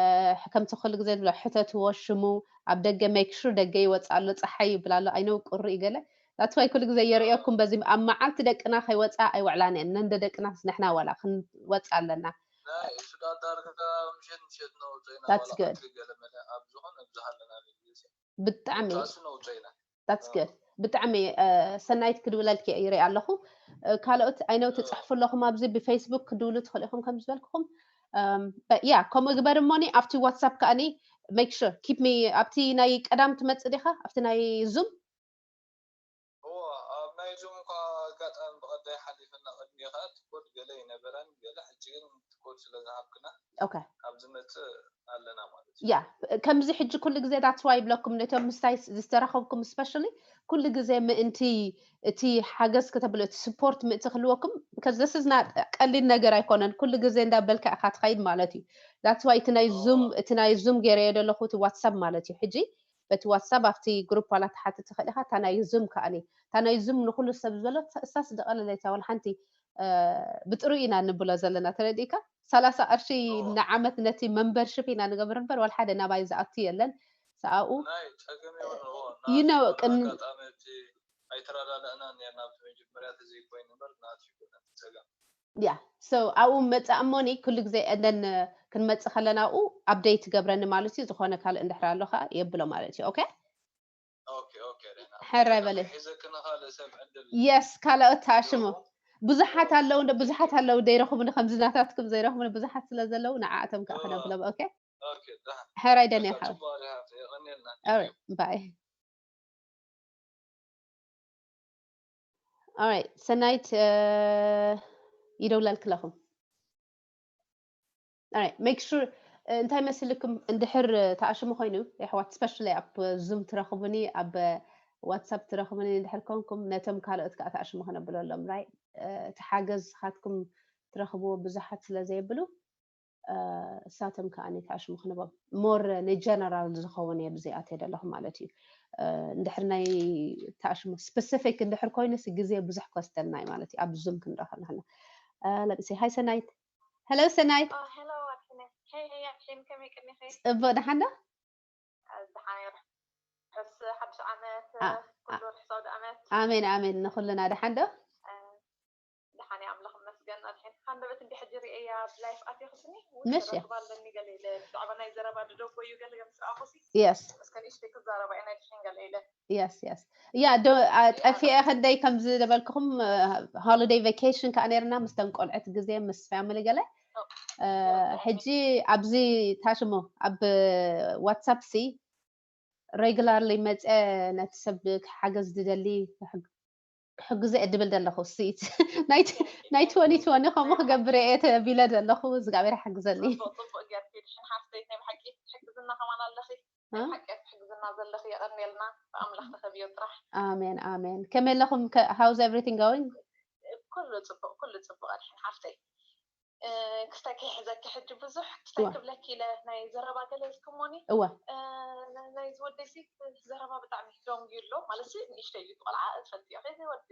ከምቲ ኩሉ ግዜ ዝብሎ ሕተትዎ ሽሙ ኣብ ደገ make sure ደገ ይወፅእ ኣሎ ፀሓይ ይብል ኣሎ ኣይነው ቁሪ እዩ ገለ that's why ኩሉ ግዜ የርእየኩም በዚ ኣብ መዓልቲ ደቅና ከይወፃ ኣይውዕላን እየን ነንደ ደቅናስ ንሕና ዋላ ክንወፅ ኣለና ናይ ስጋ ዳርጋ ምሸት ምሸት ነውፅእና That's ዋላ good. ቀትሪ ገለ መለ ኣብ ዝኾነ ኣብዚ ሃለና ግዜ ብጣዕሚ ምሳሱ ነውፅእና። that's good ብጣዕሚ እ፣ ሰናይት ክድውለልኪ ይርኢ ኣለኹ እ፣ ካልኦት ኣይነው ትፅሕፉ ኣለኹም ኣብዚ ብፌስቡክ ክድውሉ ትኽእሉ ኢኹም ከም ዝበልክኹም ያ ከምኡ ግበር እሞኒ ኣብቲ ዋትሳፕ ከዓኒ make sure keep me ኣብቲ ናይ ቀዳም ትመፅእ ዲኻ ኣብቲ ናይ ዙም እዎ ኣብ ናይ ዙም እኳ ኣጋጣሚ ብቐዳይ ሓሊፍና ቅድሚ ከኣ ትኮድ ገለ ይነበረን ገለ ሕጂ ግን ትኮድ ስለ ዝሃብክና okay ኣብ ዝመፅእ ኣለና ማለት እዩ። ያ ከምዚ ሕጂ ኩሉ ግዜ that's why ይብለኩም ነቶም ምስታይ ዝተረኸብኩም especially ኩሉ ግዜ ምእንቲ እቲ ሓገዝ ከተብሎ እቲ support ምእንቲ ክህልወኩም because this is not ቀሊል ነገር ኣይኮነን ኩሉ ግዜ እንዳበልካ ኢኻ ትኸይድ ማለት እዩ that's why እቲ ናይ ዙም እቲ ናይ ዙም ገይረዮ ዘለኹ እቲ ዋትሳፕ ማለት እዩ ሕጂ በቲ ዋትሳፕ ኣብቲ ግሩፕ ዋላ ትሓትት ትኽእል ኢኻ እታ ናይ ዙም ከኣኒ እታ ናይ ዙም ንኩሉ ሰብ ዝበሎ እሳስ ደቐለለይታ ዋላ ሓንቲ እ፣ ብጥሩ ኢና ንብሎ ዘለና ተረዲእካ ሰላሳ ቅርሺ እዎ። ንዓመት ነቲ መንበርሽፕ ኢና ንገብር እምበር ዋላ ሓደ ናባይ ዝኣቱ የለን ሰኣኡ ናይ ጸገም የብሉ እዎ You know, ናቲ ቅን- ኣጋጣሚ እቲ ኣይተረዳዳእናን ኔርና ኣብቲ መጀመርያ ተዘይኮይኑ እምበር ናቲ ይኮነ እቲ ጸገም ያ so ኣብኡ መፃእ እሞኒ ኩሉ ግዜ እንደን ክንመፅእ ከለና ኣብኡ ኣፕደይት ትገብረኒ ማለት እዩ ዝኾነ ካልእ እንድሕር ኣሎ ከዓ የብሎ ማለት እዩ okay ኦኬ ኦኬ ሬና ሕራይ በለ ሒዘክን ካልእ ሰብ ዕድል yes ካልኦት ተኣሽሞ ይህቦ። ብዙሓት ኣለዉ እንደ ብዙሓት ኣለዉ ዘይረኽቡኒ ከምዚ ናታትኩም ዘይረኽቡኒ ብዙሓት ስለ ዘለዉ ንዓኣቶም ከዓ እዎ። ክነብሎም okay ኦኬ ደህና ሕራይ ደንያ በቃ ካብ ጽቡቕ ዲኻ የቐንየልና All right, bye. All right, ሰናይት uh, ይደውለልክለኹም። All right, make sure uh, እንታይ መስልኩም እንድሕር ተኣሽሙ ኮይኑ የሕዋት especially ኣብ ዙም ትረኽቡኒ ኣብ ዋትሳፕ ትረኽቡኒ እንድሕር ኮንኩም ነቶም ካልኦት ከዓ ተኣሽሙ ክነብለሎም right እቲ ሓገዝ ካትኩም ትረኽብዎ ብዙሓት ስለ ዘይብሉ እሳቶም ከዓ ተኣሽሙ ክንቦም more ንጀነራል ዝኸውን እየ ብዚኣት ዘለኹ ማለት እዩ እንድሕር ናይ ተኣሽሙ ስፐሲፊክ እንድሕር ኮይኑስ ግዜ ብዙሕ ክወስደልና እዩ ማለት እዩ ኣብ ዙም ክንረኸብ ንክና ለምሲ ሃይ ሰናይት ሄሎ ሰናይት ሄሎ ኣድሕነ ሄይ ሄይ ኣድሕን ከመይ ቅኒኺ ፅቡቅ ደሓን ዶ ዝሓነ ሕስ ሓድሽ ዓመት ኣ- ኩሉ ርሕሳው ዓመት ኣሜን ኣሜን ንኩልና ደሓን ዶ ደሓን ኣምላኽ መስገን ኣድሕን ሃንደበት እንዲ ሕጂ ርእያ ብላይፍ ኣትዮ ክስኒ ምሽ እያ። ረክባ ኣለኒ ገለ ኢለ ብዛዕባ ናይ ዘረባ ድደቦ እዩ ገለ ምስ ረኣኹሲ የስ እስከ ንእሽተይ ክዛረባ ኢና ድሕን ገለ ኢለ የስ የስ ያ ዶ አ- ጠፊአ ክንደይ ከም ዝደበልክኹም ሆሊደይ ቫኬሽን ከዓ ነርና ምስተን ቆልዕት ግዜ ምስ ፋሚሊ ገለ እ፣ ሕጂ ኣብዚ ታሽሞ ኣብ ዋትሳፕ ሲ ሬጉላርሊ መፀ ነቲ ሰብ ሓገዝ ዝደሊ ክሕግ- ክሕግዞ እየ ድብል ዘለኹ ስኢት ናይ ትወኒ ትወኒ ከምኡ ክገብር እየ ተቢለ ዘለኹ እግዚኣብሔር ሓግዘኒ ፅቡቅ ፅቡቅ ጌርኪ ድሕን ሓፍተይ ናይ ብሓቂ ትሕግዝና ከማን ኣለኺ ናይ ብሓቂ ትሕግዝና ዘለኺ የቀንየልና ብኣምላኽ ተኸብዮ ጥራሕ ኣሜን ኣሜን ከመይ ኣለኹም how's everything going ኩሉ ፅቡቅ ኩሉ ፅቡቅ ኣድሕን ሓፍተይ ክስታይ ከይሕዘኪ ሕጂ ብዙሕ ክስታይ እዋ። ክብለኪ ኢለ ናይ ዘረባ ገለ ዝክሞኒ እወ ናይ ዝወደይ ሲ ዘረባ ብጣዕሚ ዶንግ ይሎ ማለት ሲ ንእሽተይ እዩ ቆልዓ ትፈልጥዮ ከዚ ወዲ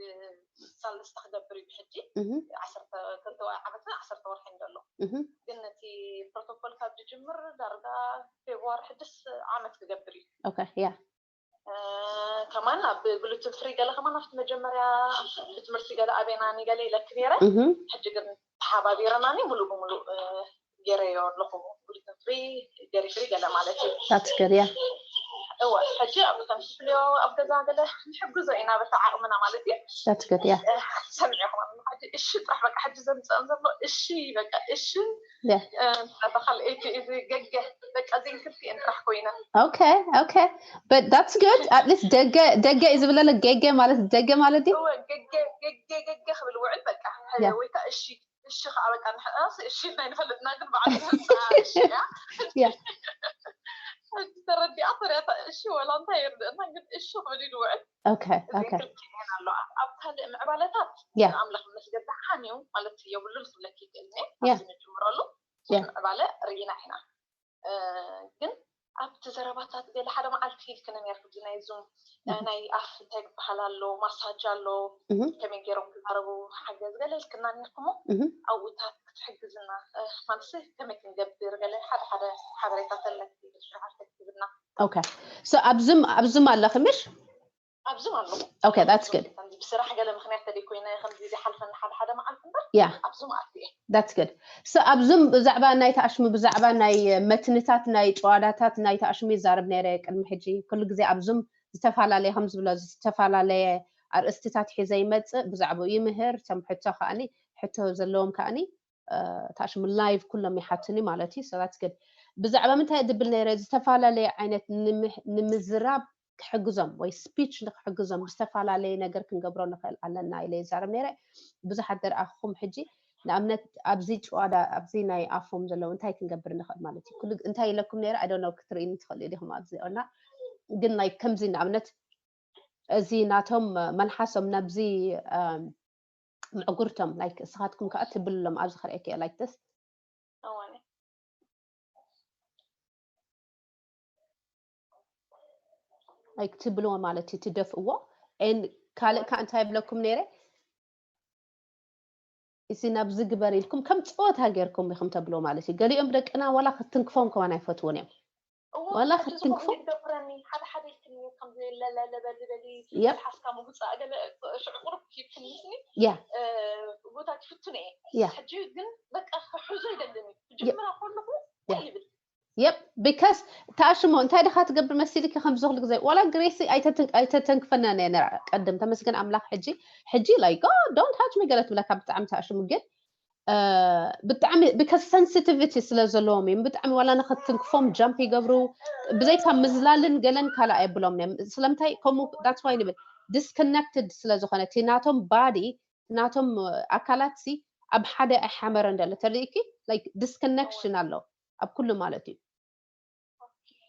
ሳልስተ ክገብር እዩ ብሕጂ እህ፣ ዓሰርተ ክልተ ዓመት ዓሰርተ ወርሒ እንደሎ እህ፣ ግን ነቲ ፕሮቶኮል ካብ ዝጅምር ዳርጋ ፌብዋሪ ሕድስ ዓመት ክገብር እዩ okay yeah ከማን ኣብ ግሉትን ፍሪ ገለ ከማን ኣብቲ መጀመርያ ብትምህርቲ ገለ ኣበና ገለ ኢለክ ነረ እህ፣ ሕጂ ግን ተሓባቢረናኒ ሙሉእ ብሙሉእ ገይረዮ ኣለኹ ግሉትን ፍሪ ደሪ ፍሪ ገለ ማለት እዩ that's good yeah እወ ሕጂ ኣብ ከም ትፍልዮ ኣብ ገዛ ገለ ንሕግዞ ኢና በታ ዓቕምና ማለት እዩ that's good yeah ሰሚዕኹም ሕጂ እሺ ጥራሕ በቃ ሕጂ ዘምፅአን ዘሎ እሺ በቃ እሺ yeah ተባካል እቲ እዚ ገገ በቃ ዘይንክልቲ እየን ጥራሕ ኮይነ okay okay but that's good at least ደገ ደገ እዩ ዝብለለ ገገ ማለት ደገ ማለት እዩ እወ ገገ ገገ ገገ ክብል ውዕል በቃ Yeah. ወይ ከዓ እሺ እሺ ከዓ በቃ ንሕእራስ እሺ ናይ ንፈልጥና ግን በዓል ዝመፅኣ እሺ እያ Yeah. ተረዲኣ ፈሪያታ እሺ፣ ወላ እንታይ ይርድእና፣ ግን እሺ ክብል እዩ ዝውዕል። Okay, እዚን okay. ክልቲኤን ኣለዋ። ኣብ ካልእ ምዕባለታት Yeah. ኣምላኽ መስገን ደሓን እዩ ማለት የብሉን ክብለኪ ይክእል እየ። Yeah. ካብዚ ንጅምረሉ Yeah. ምዕባለ ርኢና ኢና። እ፣ ግን ኣብቲ ዘረባታት ገለ ሓደ መዓልቲ ኢልክኒ ነርኪ፣ እዚ ናይ ዙም፣ እ፣ Mhm. ናይ ኣፍ እንታይ ዝበሃል ኣሎ፣ ማሳጅ ኣሎ፣ Mhm. ከመይ ገይሮም ክዛረቡ ሓገዝ ገለ ኢልክና ነርክሞ። Mhm. ኣብኡታት ክትሕግዝና፣ እ፣ ማለት ከመይ ክንገብር ገለ ሓደ ሓደ ሓበሬታ ተለኪ ሽዓር ተክብና። Okay. So ኣብ ዙም ኣብ ዙም ኣለኺ ምሽ? ኣብ ዙም ኣለኹ። Okay, that's good. ከምዚ ብስራሕ ገለ ምኽንያት ተደይ ኮይነ ከምዚ ዝሓልፈኒ ሓደ ሓደ መዓልቲ እምበር Yeah. ኣብ ዙም ኣትየ። That's good. So ኣብ ዙም ብዛዕባ ናይ ተኣሽሙ ብዛዕባ ናይ መትንታት ናይ ጨዋዳታት ናይ ተኣሽሙ ይዛረብ ነይረ ቅድሚ ሕጂ። ኩሉ ግዜ ኣብ ዙም ዝተፈላለየ ከም ዝብሎ ዝተፈላለየ ኣርእስትታት ሒዘ ይመጽእ፣ ብዛዕባኡ ይምህር። እቶም ሕቶ ከኣኒ ሕቶ ዘለዎም ከኣኒ እ፣ ተኣሽሙ ላይቭ ኩሎም ይሓቱኒ ማለት እዩ። So that's good. ብዛዕባ ምንታይ ድብል ነይረ ዝተፈላለየ ዓይነት ንምህ- ንምዝራብ ክሕግዞም ወይ ስፒች ንክሕግዞም ዝተፈላለየ ነገር ክንገብሮ ንኽእል ኣለና ኢለ ይዛረብ ነይረ። ብዙሓት ደርኣኹም ሕጂ ንኣብነት ኣብዚ ጨዋዳ ኣብዚ ናይ ኣፎም ዘለዉ እንታይ ክንገብር ንኽእል ማለት እዩ። ኩሉ እንታይ ኢለኩም ነይረ? I don't know ክትርእይኒ ትኽእሉ ዲኹም ኣብዚ ኦና ግን like ከምዚ ንኣብነት እዚ ናቶም መልሓሶም ናብዚ እም፣ ምዕጉርቶም like እስኻትኩም ከዓ ትብልሎም ኣብዚ ክርእየኪ እየ like this እዋነ like ትብልዎ ማለት እዩ ትደፍእዎ and ካልእ ከዓ እንታይ ይብለኩም ነይረ እዚ ናብዚ ግበር ኢልኩም ከም ፀወታ ጌርኩም ኢኹም ተብልዎ ማለት እዩ። ገሊኦም ደቅና ዋላ ክትንክፎም ከማን ኣይፈትውን እዮም። እዎ ዋላ ሕጂ ክትንክፎ ዝኾነ ይገብረኒ ሓደ ሓደ ኢልክኒ ከምዚ ለለለበልበሊ Yep. ሓስካ ምውፃእ ገለ ሽዑ ቁሩብ ይብክንስኒ Yeah. ቦታ ክፍትነ እየ Yeah. ሕጂ ግን በቃ ክሕዞ ይደልኒ ክጅምራ ከለኹ Yeah. ይብል Yep. Because ተኣሽሞ እንታይ ድኻ ትገብር መሲልኪ ከምዚ ኩሉ ግዜ ዋላ ግሬሲ ኣይተትን- ኣይተተንክፈናን እየ ነራ ቀድም ተመስገን ኣምላኽ ሕጂ ሕጂ like oh don't touch me ገለ ትብለካ ብጣዕሚ ተኣሽሙ ግን እ፣ ብጣዕሚ because sensitivity ስለ ዘለዎም እዮም ብጣዕሚ ዋላ ንክትንክፎም ጃምፕ ይገብሩ ብዘይካ ምዝላልን ገለን ካልእ ኣየብሎም እዮም ስለምንታይ ከምኡ that's why ንብል disconnected ስለ ዝኾነ እቲ ናቶም ባዲ ናቶም ኣካላት ሲ ኣብ ሓደ ኣይሓመረን ደለ ተርእኪ like disconnection ኣሎ ኣብ ኩሉ ማለት እዩ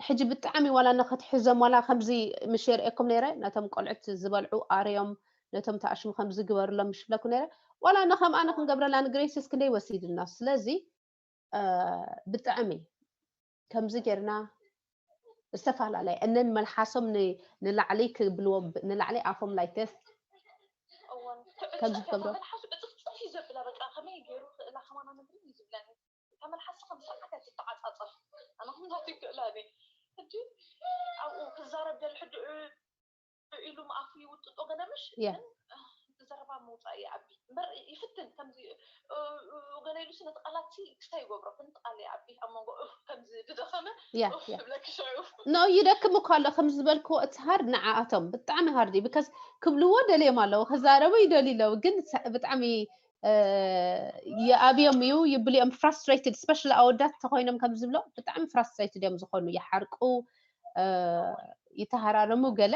ሕጂ ብጣዕሚ ዋላ ንክትሕዞም ዋላ ከምዚ ምሽ የርእየኩም ነይረ ነቶም ቆልዑት ዝበልዑ ኣርዮም ነቶም ተኣሽሙ ከምዚ ግበርሎም ምሽ ብለኩም ነይረ ዋላ ንከምኣ ንክንገብረላ ንግሬስስ ክንደይ ወሲድና ስለዚ እ፣ ብጣዕሚ ከምዚ ጌርና ዝተፈላለየ እነን መልሓሶም ን- ንላዕሊ ክብልዎ ብ- ንላዕሊ ኣፎም like this እዋን ከምዚ ትገብሮ መልሓሱ ዕፅፍፅፍ እዩ ዘብላ በቃ ከመይ ገይሩ ክእላ ከማና ምግሪ እዩ ዝብለኒ እታ መልሓሱ ከም ሰዓት እያ ትተዓፃፀፍ ኣነ ከምዛት ይክእላ እየ ሕጂ ኣብኡ ክዛረብ ደል ሕድኡ ኢሉ ኣፉ ይውጥጦ ገለ ምሽ Yeah. ግን ዘረባ ምውፃእ ይኣቢ እምበር ይፍትን ከምዚ እ፣ እ፣ ገለ ኢሉ ስነ ቃላት ሲ ክስታይ ይገብሮ ክንጥቃል ይኣቢ ኣብ መንጎ እፍ ከምዚ ዝደኸመ Yeah, እፍ yeah. ይብለኪ ሽዑ No ይደክም እኮ ኣሎ ከም ዝበልክዎ እቲ ሃርድ ንዓኣቶም ብጣዕሚ ሃርድ እዩ because ክብልዎ ደልዮም ኣለዉ ክዛረቡ ይደልዩ ኣለዉ ግን ሰ- ብጣዕሚ እ፣ ይኣብዮም እዩ ይብልዮም frustrated specially ኣወዳት ተኮይኖም ከም ዝብሎ ብጣዕሚ frustrated እዮም ዝኾኑ ይሓርቁ እ፣ ይተሃራረሙ ገለ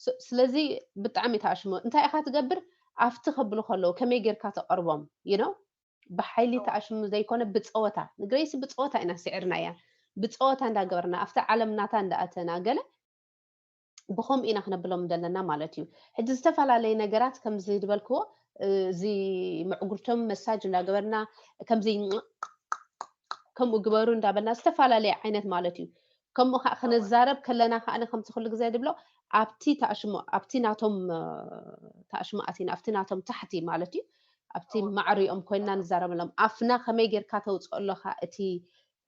ስ- ስለዚ ብጣዕሚ ተኣሽሙ እንታይ ኢኻ ትገብር ኣብቲ ከብሉ ከለዉ ከመይ ጌርካ ተቐርቦም you know ብሓይሊ ተኣሽሙ ዘይኮነ ብፀወታ ንግሬሲ ብፀወታ ኢና ስዒርና እያ ብፀወታ እንዳገበርና ኣብቲ ዓለም ናታ እንዳኣተና ገለ ብኸምኡ ኢና ክነብሎም ዘለና ማለት እዩ ሕጂ ዝተፈላለየ ነገራት ከምዚ ዝበልክዎ እዚ ምዕጉርቶም መሳጅ እንዳገበርና ከምዚ ከምኡ ግበሩ እንዳበልና ዝተፈላለየ ዓይነት ማለት እዩ ከምኡ ከዓ ክነዛረብ ከለና ከዓ ከምዚ ኩሉ ግዜ ድብሎ ኣብቲ ተኣሽሞ ኣብቲ ናቶም ተኣሽሞ ኣቲና ኣብቲ ናቶም ታሕቲ ማለት እዩ ኣብቲ ማዕሪኦም ኮይንና ንዛረበሎም ኣፍና ከመይ ጌርካ ተውፅኦ ኣለካ እቲ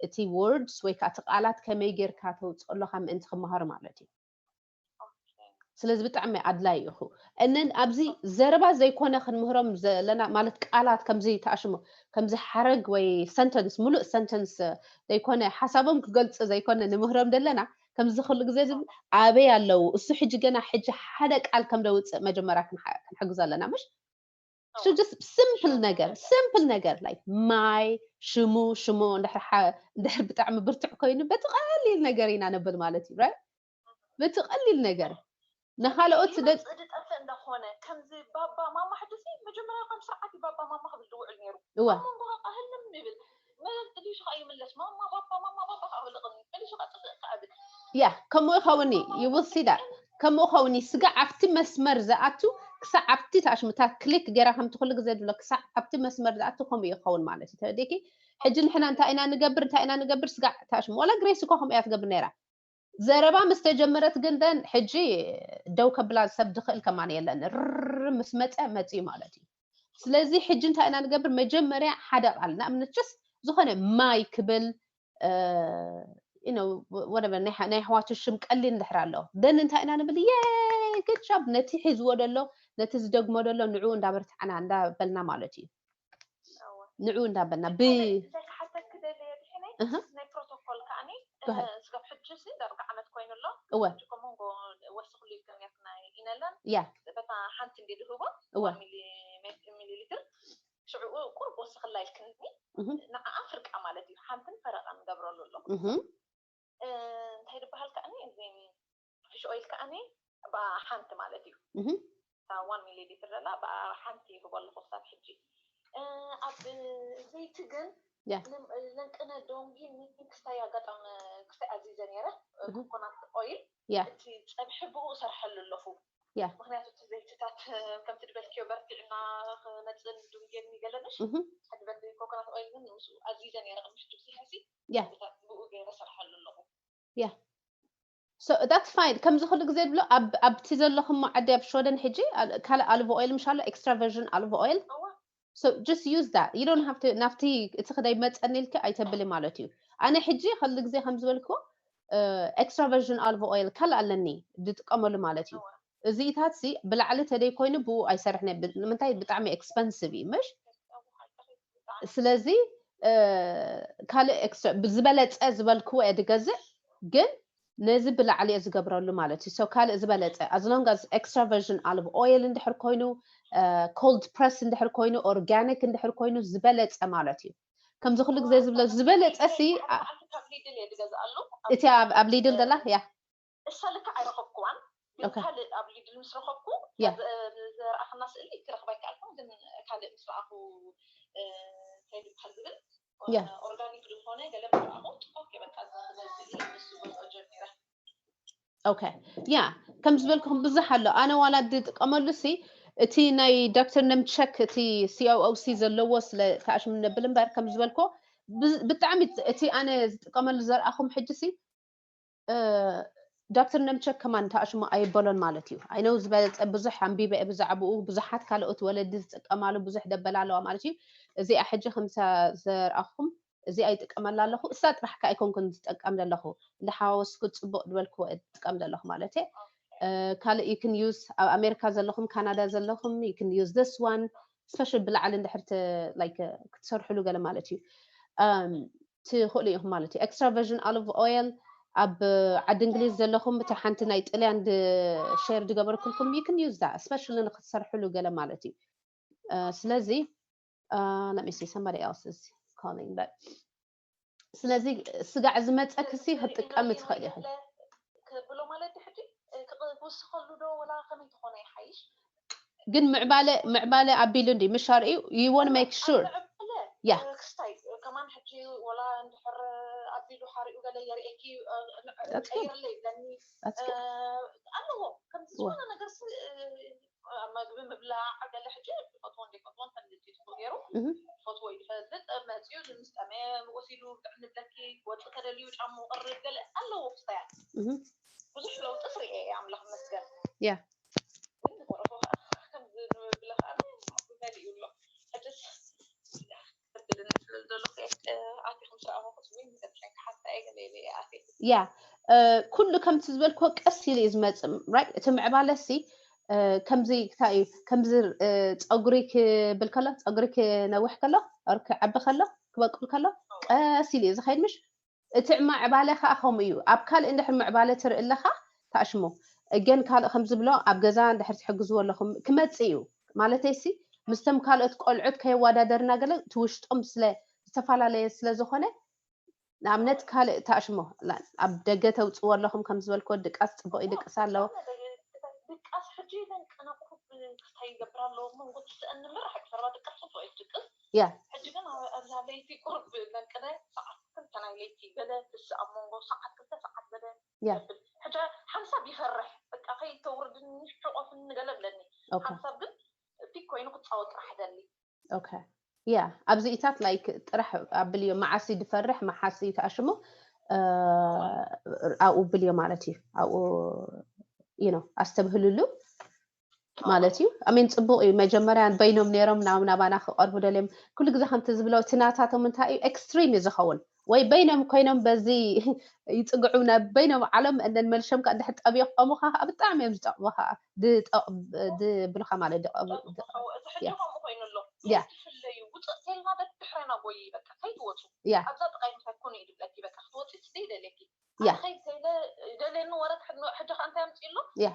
እቲ words ወይ ከዓ እቲ ቃላት ከመይ ጌርካ ተውፅኦ ኣለካ ምእንቲ ክመሃሩ ማለት እዩ ስለዚ ብጣዕሚ ኣድላይ ኢኹ እነን ኣብዚ ዘረባ ዘይኮነ ክንምህሮም ዘለና ማለት ቃላት ከምዚ ተኣሽሞ ከምዚ ሓረግ ወይ ሰንተንስ ሙሉእ ሰንተንስ ዘይኮነ ሓሳቦም ክገልፁ ዘይኮነ ንምህሮም ዘለና ከምዚ ኩሉ ግዜ ዝብል ኣበይ ኣለዉ እሱ ሕጂ ገና ሕጂ ሓደ ቃል ከም ደውፅእ መጀመርያ ክንሓ- ክንሕግዞ ኣለና ምሽ so just simple ነገር simple ነገር like my ሽሙ ሽሙ እንድሕር ሓ- እንድሕር ብጣዕሚ ብርቱዕ ኮይኑ በቲ ቀሊል ነገር ኢና ነብል ማለት እዩ right በቲ ቀሊል ነገር ንካልኦት ስለ ይመፅእ ዝጠፍእ እንዳኾነ ከምዚ ባባ ማማ ሕዱሲ መጀመርያ ከም ሰዓት ባባ ማማ ክብል ዝውዕል ነይሩ እዋ ኣብ መንጎ ከዓ ህልም ይብል መለስ ተሊሹ ከዓ ይምለስ ማማ ባባ ማማ ባባ ከዓ ብልቕኒ ተሊሹ ከዓ ጥፍእ ከዓ ብል ያ ከምኡ ይኸውን እዩ። You will see that። ከምኡ ይኸውን እዩ። ስጋዕ ኣብቲ መስመር ዝኣቱ ክሳዕ ኣብቲ ታሽምታ ክሊክ ገይራ ከምቲ ኩሉ ግዜ ዝብሎ ክሳዕ ኣብቲ መስመር ዝኣቱ ከምኡ ይኸውን ማለት እዩ። ተረዲእኪ? ሕጂ ንሕና እንታይ ኢና ንገብር እንታይ ኢና ንገብር ስጋዕ ታሽም ወላ ግሬስ እኮ ከምኡ እያ ትገብር ነይራ። ዘረባ ምስ ተጀመረት ግን ደን ሕጂ ደው ከብላ ሰብ ዝኽእል ከማን የለን። ርር ምስ መፀ መፅዩ ማለት እዩ። ስለዚ ሕጂ እንታይ ኢና ንገብር? መጀመርያ ሓደ ቃል ንኣብነት ጀስ ዝኾነ ማይ ክብል ናይ ኣሕዋቱ ሽም ቀሊል እንድሕር ኣሎ ደን እንታይ ኢና ንብል? የ ግድ ጃብ ነቲ ሒዝዎ ደሎ ነቲ ዝደግሞ ደሎ ንዕኡ እንዳበርትዓና እንዳበልና ማለት እዩ። ንዕኡ እንዳበልና ብ እንታይ ክሓተክ ደለየ ድሕነይ እህ ናይ ፕሮቶኮል ከዓኒ Go ahead. ስጋብ ሕጂ ሲ ዳርጋ ዓመት ኮይኑሎ እወ ሕጂ ኮሞ ንጎ ወስኽሉ ይከምያትና ኢነለን ያ በታ ሓንቲ እንዲ ድህቦ እወ ሚሊ ሊትር ሽዕኡ ቁርብ ወስኽላ ኢልክኒ እህ ንዓኣ ፍርቃ ማለት እዩ ሓንትን ፈረቃ ንገብረሉ ኣለኹ እህ እንታይ ዝበሃል ከዓኒ እዚ ፊሽ ኦይል ከዓኒ ብኣ ሓንቲ ማለት እዩ እህ ዋን ሚሊ ሊትር ዘላ ብኣ ሓንቲ ይህቦ ኣለኹ ክሳብ ሕጂ ኣብ ዘይቲ ግን ያ ለንቅነ ዶንጊ ክስታይ ኣጋጣሚ ክስታይ ኣዚዘ ነይረ እህ ኮኮናት ኦይል ያ እቲ ፀብሒ ብኡ እሰርሐሉ ኣለኹ ያ ምክንያቱ እቲ ዘይትታት ከምቲ ዝበልክዮ በርቲዕና ክመፅን ድንጌን ይገለንሽ እህ ሓድበት ኮኮናት ኦይል ግን ምስኡ ኣዚዘ ነይረ ቅድሚ ሕጂ ብስሕሲ ያ ብኡ ገይረ ሰርሐሉ ኣለኹ ያ so that's fine። ከምዚ ኩሉ ግዜ ዝብሎ ኣብ ኣብቲ ዘለኹም ዓዲ ኣብ ሽወደን ሕጂ ካልእ ኣልቮ ኦይል ምሻሎ extra virgin ኣልቮ ኦይል እዋ so just use that you don't have to ናብቲ እቲ ክደይ መፀኒ ኢልኪ ኣይተብሊ ማለት እዩ። ኣነ ሕጂ ኩሉ ግዜ ከም ዝበልክዎ extra virgin ኣልቮ ኦይል ካልእ ኣለኒ ዝጥቀመሉ ማለት እዩ። እዚታት ሲ ብላዕሊ ተደይ ኮይኑ ብኡ ኣይሰርሕን እየ። ብ- ንምንታይ ብጣዕሚ expensive እዩ ምሽ ስለዚ ካልእ extra ዝበለፀ ዝበልክዎ እየ ዝገዝእ ግን ነዚ ብላዕሊ እየ ዝገብረሉ ማለት እዩ so ካልእ ዝበለፀ as long as extra virgin olive oil እንድሕር ኮይኑ cold press እንድሕር ኮይኑ organic እንድሕር ኮይኑ ዝበለፀ ማለት እዩ ከምዚ ኩሉ ግዜ ዝብሎ ዝበለፀ ሲ ካብ ሊድል እየ ዝገዝኣሉ እቲ ኣብ ኣብ ሊድል ዘላ ያ እሳ ልክዕ ኣይረኸብኩዋን Okay. ካልእ ኣብ ሊድል ምስ ረኸብኩ Yeah. ዘርኣኽና ስእሊ ክረኽባ ይከኣልኩም ግን ካልእ ምስ ረኣኹ እንታይ ዝበሃል ዝብል Yeah. ኦርጋኒክ ዝኾነ ገለ ምስ ረኣኹ ኦኬ በቃ እዚ ክገዝእ እየ ምስ ዝበልኦ ጀሚረ okay yeah ከም ዝበልኩኹም ብዙሕ ኣሎ ኣነ ዋላ ዝጥቀመሉ ሲ እቲ ናይ ዶክተር ነምቸክ እቲ C O O C ዘለዎ ስለ ተኣሽሙ ነብል እምበር ከም ዝበልኮ ብጣዕሚ እቲ ኣነ ዝጥቀመሉ ዘርኣኹም ሕጂ ሲ ዶክተር ነምቸክ ከማን ተኣሽሙ ኣይበሎን ማለት እዩ። I know ዝበለፀ ብዙሕ ኣንቢበ እየ ብዛዕባኡ ብዙሓት ካልኦት ወለዲ ዝጥቀማሉ ብዙሕ ደበላ ኣለዋ ማለት እዩ። እዚኣ ሕጂ ከምሳ ዘርኣኹም እዚኣ ይጥቀመላ ኣለኹ። እሳ ጥራሕ ከ ኣይኮንኩን ዝጥቀም ዘለኹ እንዳሓወስኩ ፅቡቕ ዝበልክዎ እየ ዝጥቀም ዘለኹ ማለት እየ። ካልእ you can use ኣብ ኣሜሪካ ዘለኹም ካናዳ ዘለኹም you can use this one special ብላዕሊ እንድሕር ክትሰርሕሉ ገለ ማለት እዩ። ትኽእሉ ኢኹም ማለት እዩ extra virgin olive oil ኣብ ዓዲ እንግሊዝ ዘለኹም እቲ ሓንቲ ናይ ጥልያን share ዝገበርኩልኩም you can use that especially ንክትሰርሕሉ ገለ ማለት እዩ ስለዚ let me see somebody else is calling but ስለዚ ስጋዕ ዝመፀክሲ ክትጥቀሚ ትኽእል ኢኺ ክብሎ ማለት ሕጂ ክውስኸሉ ዶ ወላ ከመይ ትኾነ ይሓይሽ ግን ምዕባለ ምዕባለ ኣቢሉ እንዲ ምሻር እዩ you want make sure yeah ክስታይ ከማን ሕጂ ወላ እንድሕር ኣቢሉ ሓሪኡ ገለ የርእየኪ ቀይርለ ይብለኒ ኣለዎ ከምዚ ዝኾነ ነገር መግቢ ምብላዕ ገለ ሕጂ ዝፈትዎ እንደይፈትዎ እንተልቲ ትኽእሉ ገይሩ ዝፈትዎ ይፈልጥ መፅኡ ምስ ጠመየ ወሲዱ ብጥዕሚ ብለኪ ክወፅእ ተደልዩ ጫሙ ቅርብ ገለ ኣለዎ ክስታያት ብዙሕ ለውጢ ስርኤ ኣምላኽ መስገን yeah ያ ኩሉ ከምቲ ዝበልክዎ ቀስ ኢሉ እዩ ዝመፅእ right እቲ ምዕባለ ሲ ከምዚ እንታይ እዩ ከምዚ ፀጉሪ ክብል ከሎ ፀጉሪ ክነውሕ ከሎ ክዓቢ ከሎ ክበቁል ከሎ ቀስ ኢሉ እዩ ዝኸይድ ምሽ እቲ ምዕባለ ከዓ ከምኡ እዩ ኣብ ካልእ እንድሕር ምዕባለ ትርኢ ኣለካ ተኣሽሞ እገን ካልእ ከምዝብሎ ኣብ ገዛ እንድሕር ትሕግዝዎ ኣለኹም ክመፅእ እዩ ማለተይ ሲ ምስቶም ካልኦት ቆልዑት ከየዋዳደርና ገለ እቲ ውሽጦም ስለ ዝተፈላለየ ስለ ዝኾነ ንኣብነት ካልእ ተኣሽሞ ኣብ ደገ ተውፅዎ ኣለኹም ከም ዝበልክዎ ድቃስ ፅቡቅ ይድቅስ ኣለዎ ድቃስ ሕጂ ኢለን ቅነ ቁሩብ ክስታይ ይገብር ኣለዎ መንጎ ትስእኒ ምራሕ ቀረባ ድቃስ ፅቡቅ እዩ ድቅስ ያ ሕጂ ግን ኣብዛ ለይቲ ቁሩብ ኢለን ቅነ ሰዓት ክልተ ናይ ለይቲ ገለ ትስእ ኣብ መንጎ ሰዓት ክልተ ሰዓት ገለ Yeah. ሕጂ ሓንሳብ ይፈርሕ፣ በቃ ከይተውርድኒ ሕቆፍኒ ገለ ብለኒ። Okay. ሓንሳብ ግን ፒክ ኮይኑ ክፃወት ጥራሕ ደሊ። Okay. Yeah. ኣብዚኢታት like ጥራሕ ኣብልዮ፣ መዓሲ ድፈርሕ መሓሲ ተኣሽሙ ኣብኡ ብልዮ ማለት እዩ። ኣብኡ you know ኣስተብህልሉ ማለት እዩ። I mean ፅቡቅ እዩ። መጀመርያ በይኖም ነይሮም ናብ ናባና ክቀርቡ ደልዮም ኩሉ ግዜ ከምቲ ዝብለው እቲ ናታቶም እንታይ እዩ ኤክስትሪም እዩ ዝኸውን። ወይ በይኖም ኮይኖም በዚ ይፅግዑ፣ ናብ በይኖም ዓለም እንደን መልሸም ከ እንድሕር ጠቢቆሙኻ ከዓ ብጣዕሚ እዮም ዝጠቅሙኻ፣ ድጠቅ- ድብሉኻ ማለት ድቀ- እቲ ሕጂ ከምኡ ኮይኑ ኣሎ። Yeah. ትፍለዩ ውፅእ ተልና በድሕረና ጎይ በቃ ከይትወፁ Yeah. ኣብዛ ጥቃይ ምሳይ ኮነ እዩ ድብለኪ በቃ ክትወፂ ስደይ ደልየኪ Yeah. ከይድ ከይለ ደልየኒ ወረ ትሕድ- ሕጂ ከ እንታይ ኣምፅእ ኣሎ Yeah.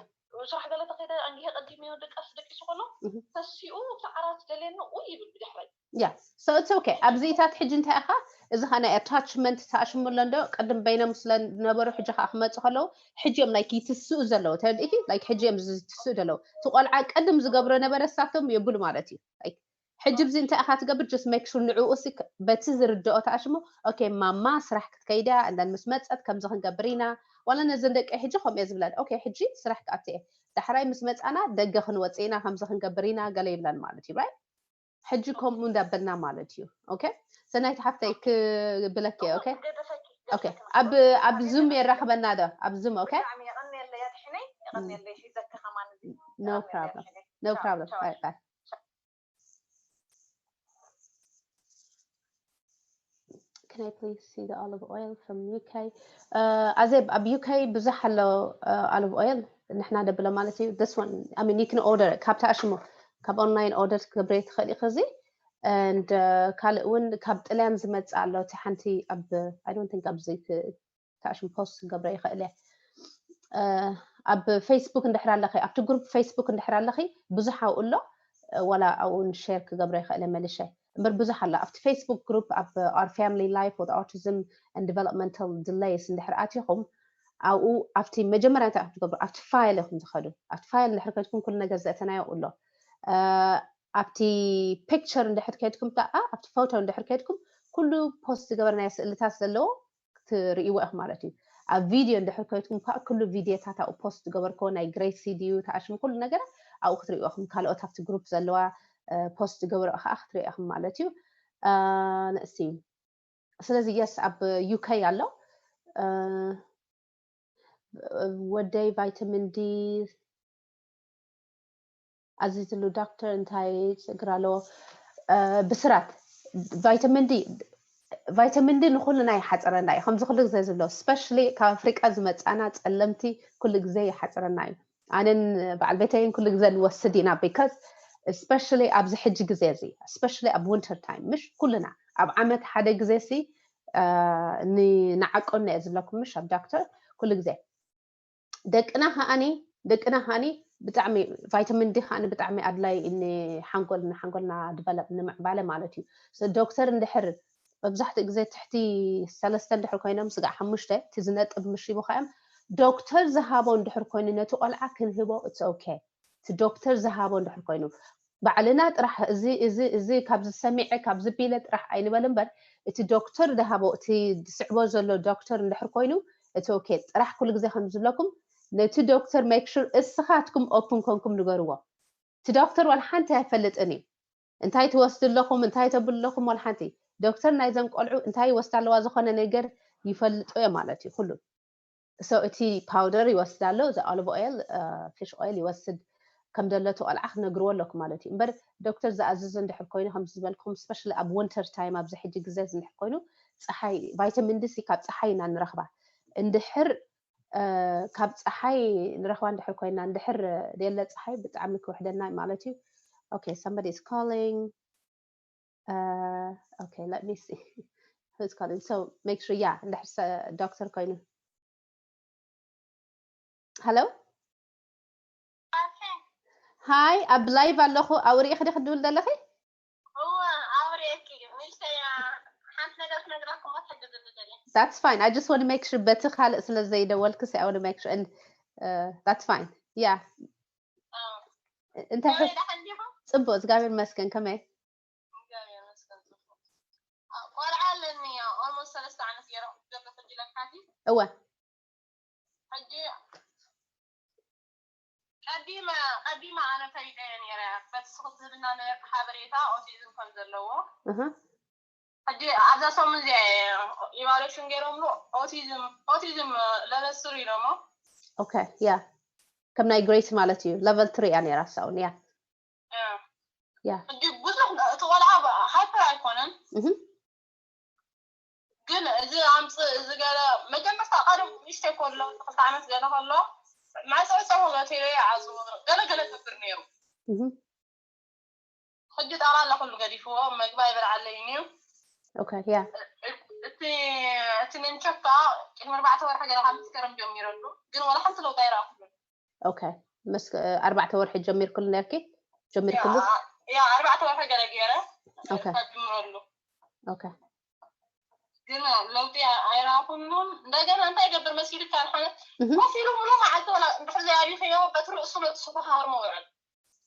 ስራሕ ገለ ተኸይደ ኣንጊሀ ቀዲመዮ ደቃስ ደቂሱ ከሎ Mhm. ተሲኡ እቲ ዓራት ደልየኒ ኡ ይብል ብድሕረይ Yeah. So it's okay. ኣብዚኢታት ሕጂ እንታይ ኢኻ እዚ ኸ ናይ ኣታችመንት ተኣሽሙ ኣሎ እንዶ ቅድም በይኖም ስለ ዝነበሩ ሕጂ ከዓ ክመፁ ከለዉ ሕጂ እዮም like ይትስኡ ዘለዉ ተረዲእኪ like ሕጂ እዮም ዝትስኡ ዘለዉ እቲ ቆልዓ ቅድም ዝገብሮ ነበረ ሳቶም የብሉ ማለት እዩ like ሕጂ ብዚ እንታይ ኢኻ ትገብር just make sure ንዕኡ ሲ በቲ ዝርድኦ ተኣሽሙ okay ማማ ስራሕ ክትከይድ እያ and then ምስ መፀት ከምዚ ክንገብር ኢና ዋላ ነዘን ደቂ ሕጂ ከምኡ እየ ዝብለን okay ሕጂ ስራሕ ክኣቲ እየ ዳሕራይ ምስ መፃና ደገ ክንወፅ ኢና ከምዚ ክንገብር ኢና ገለ ይብለን ማለት እዩ right ሕጂ ከምኡ እንዳበልና ማለት እዩ okay ሰናይቲ ሓፍተይ ክብለኪ okay okay ኣብ ኣብ ዙም የራኽበና ዶ ኣብ ዙም okay ብጣዕሚ የቐንየለይ ኣድሕነይ የቐንየለይ ሒዘኪ ከማን እዚ no problem no problem bye bye Can I please see the olive oil from U K? Uh, ኣዜብ ኣብ U K ብዙሕ ኣሎ uh, olive oil ንሕና ደብሎ ማለት እዩ this one I mean you can order it ካብቲ ኣሽሙ ካብ online order ክትገብሪ ትኽእሊ ኢኺ እዚ and uh, ካልእ እውን ካብ ጥልያን ዝመጽእ ኣሎ እቲ ሓንቲ ኣብ I don't think ኣብዚ ተኣሽሙ post ክገብረ ይኽእል እየ ኣብ Facebook እንድሕር ኣለኺ ኣብቲ group Facebook እንድሕር ኣለኺ ብዙሕ ኣብኡ ኣሎ ዋላ ኣብኡ share ክገብረ ይኽእል እየ መልሸ እምበር ብዙሕ ኣሎ ኣብቲ Facebook group ኣብ our family life with autism and developmental delays እንድሕር ኣቲኹም ኣብኡ ኣብቲ መጀመርያ እንታይ ክትገብሩ ኣብቲ file ኢኹም ዝኸዱ ኣብቲ file እንድሕር ከድኩም ኩሉ ነገር ዘእተናዮ ኣሎ ኣብቲ picture እንድሕር ከድኩም ከዓ ኣብቲ photo እንድሕር ከድኩም ኩሉ post ዝገበርናዮ ስእልታት ዘለዎ ክትርእይዎ ኢኹም ማለት እዩ ኣብ video እንድሕር ኮይትኩም ከዓ ኩሉ ቪድዮታት ኣብኡ post ዝገበርክዎ ናይ Gracie ድዩ ተኣሽሙ ኩሉ ነገር ኣብኡ ክትርእይዎ ኢኹም ካልኦት ኣብቲ group ዘለዋ post ዝገበርኦ ከዓ ክትርእዮ ኢኹም ማለት እዩ ንእሲ ስለዚ yes ኣብ UK ኣሎ ወደይ vitamin D ኣዚዝሉ ዶክተር እንታይ ችግር ኣለዎ ብስራት vitamin D vitamin D ንኩልና ይሓፅረና እዩ ከምዚ ኩሉ ግዜ ዝብሎ especially ካብ ኣፍሪቃ ዝመፃና ፀለምቲ ኩሉ ግዜ ይሓፅረና እዩ ኣነን በዓል ቤተይን ኩሉ ግዜ ንወስድ ኢና because especially ኣብዚ ሕጂ ግዜ እዚ especially ኣብ winter time ምሽ ኩልና ኣብ ዓመት ሓደ ግዜ ሲ ንዓቀና እየ ዝብለኩም ምሽ ኣብ ዶክተር ኩሉ ግዜ ደቅና ከዓኒ ደቅና ከዓኒ ብጣዕሚ vitamin D ከዓኒ ብጣዕሚ ኣድላይ ንሓንጎል ንሓንጎልና develop ንምዕባለ ማለት እዩ ዶክተር እንድሕር መብዛሕትኡ ግዜ ትሕቲ ሰለስተ እንድሕር ኮይኖም ስጋዕ ሓሙሽተ እቲ ዝነጥብ ምሽ ይቡካ እዮም ዶክተር ዝሃቦ እንድሕር ኮይኑ ነቲ ቆልዓ ክንህቦ it's okay እቲ ዶክተር ዝሃቦ እንድሕር ኮይኑ ባዕልና ጥራሕ እዚ እዚ እዚ ካብዚ ሰሚዐ ካብዚ ቢለ ጥራሕ ኣይንበል እምበር እቲ ዶክተር ዝሃቦ እቲ ዝስዕቦ ዘሎ ዶክተር እንድሕር ኮይኑ እቲ okay ጥራሕ ኩሉ ግዜ ከም ዝብለኩም ነቲ ዶክተር make sure እስኻትኩም open ኮንኩም ንገርዎ እቲ ዶክተር ዋላ ሓንቲ ኣይፈልጥን እዩ እንታይ ትወስዱ ኣለኹም እንታይ ተብሉ ኣለኹም ዋላ ሓንቲ ዶክተር ናይዘም ቆልዑ እንታይ ይወስዳ ኣለዋ ዝኾነ ነገር ይፈልጦ እዮም ማለት እዩ ኩሉ so እቲ powder ይወስድ ኣሎ እዚ olive oil fish oil ይወስድ ከም ዘሎ እቲ ቆልዓ ክነግርዎ ኣለኩም ማለት እዩ እምበር ዶክተር ዝኣዝዙ እንድሕር ኮይኑ ከም ዝበልኩም especially ኣብ winter time ኣብዚ ሕጂ ግዜ እንድሕር ኮይኑ ፀሓይ vitamin D ሲ ካብ ፀሓይ ኢና ንረኽባ እንድሕር ካብ ፀሓይ ንረኽባ እንድሕር ኮይና እንድሕር ደለ ፀሓይ ብጣዕሚ ክውሕደና ማለት እዩ okay somebody is calling uh, okay let me see who's calling so make sure yeah እንድሕር ዶክተር ኮይኑ hello hi ኣብ live ኣለኹ ኣውሪእኺ ዲ ክድውል ዘለኺ that's fine I just want to make sure በቲ ካልእ ስለ ዘይደወልክሲ I want to make sure and uh, that's fine yeah እንታይ ጽቡቅ እግዚኣብሔር መስገን ከመይ እወ ሕጂ ቀዲመ ቀዲመ ኣነ ፈሊጠ እየ ነይረ። በቲ ስክት ዝብልና ነበርቲ ሓበሬታ ኦቲዝም ከም ዘለዎ። ሕጂ ኣብዛ ሰሙን እዚኣ እየ ኢቫሉዌሽን ገይሮምሉ። ኦቲዝም ኦቲዝም ለበስር ኢሎሞ። ኦኬ፣ ያ፣ ከም ናይ ግሬስ ማለት እዩ። ለቨል ትሪ እያ ነይራ ሳውን። ያ ያ ሕጂ ብዙሕ እቲ ቆልዓ ሃይፐር ኣይኮነን። ግን እዚ ኣምፅእ እዚ ገለ መጀመርታ ቀደም ንእሽተይ ከሎ ክልተ ዓመት ገለ ከሎ ማዕፀ ፀሞ ገቴሎ ይዓዝዎ ገለ ገለ ገብር ነይሩ። ሕጂ ጠቕላላ ኩሉ ገዲፍዎ፣ መግቢ ኣይበልዓለይን እዩ። ኦኬ፣ ያ። እቲ እቲ ነንቸካ ቅድሚ ኣርባዕተ ወርሒ ገለ ካብ መስከረም ጀሚረሉ፣ ግን ወላ ሓንቲ ለውጢ ኣይረኣኹሉን። ኦኬ፣ ምስ ኣርባዕተ ወርሒ ጀሚርክሉ ነርኪ? ጀሚርክሉ? ያ ኣርባዕተ ወርሒ ገለ ገይረ ጀምረሉ። ኦኬ። ግን ለውጢ ኣይረኣኹሉን። እንደገና እንታይ ይገብር መሲልካ ንሓነ ኮፍ ኢሉ ሙሉ መዓልቲ ወላ እንድሕር ዘይኣብይኽዮ በቲ ርእሱ ነቲ ስኹ ሃርሞ ውዕል።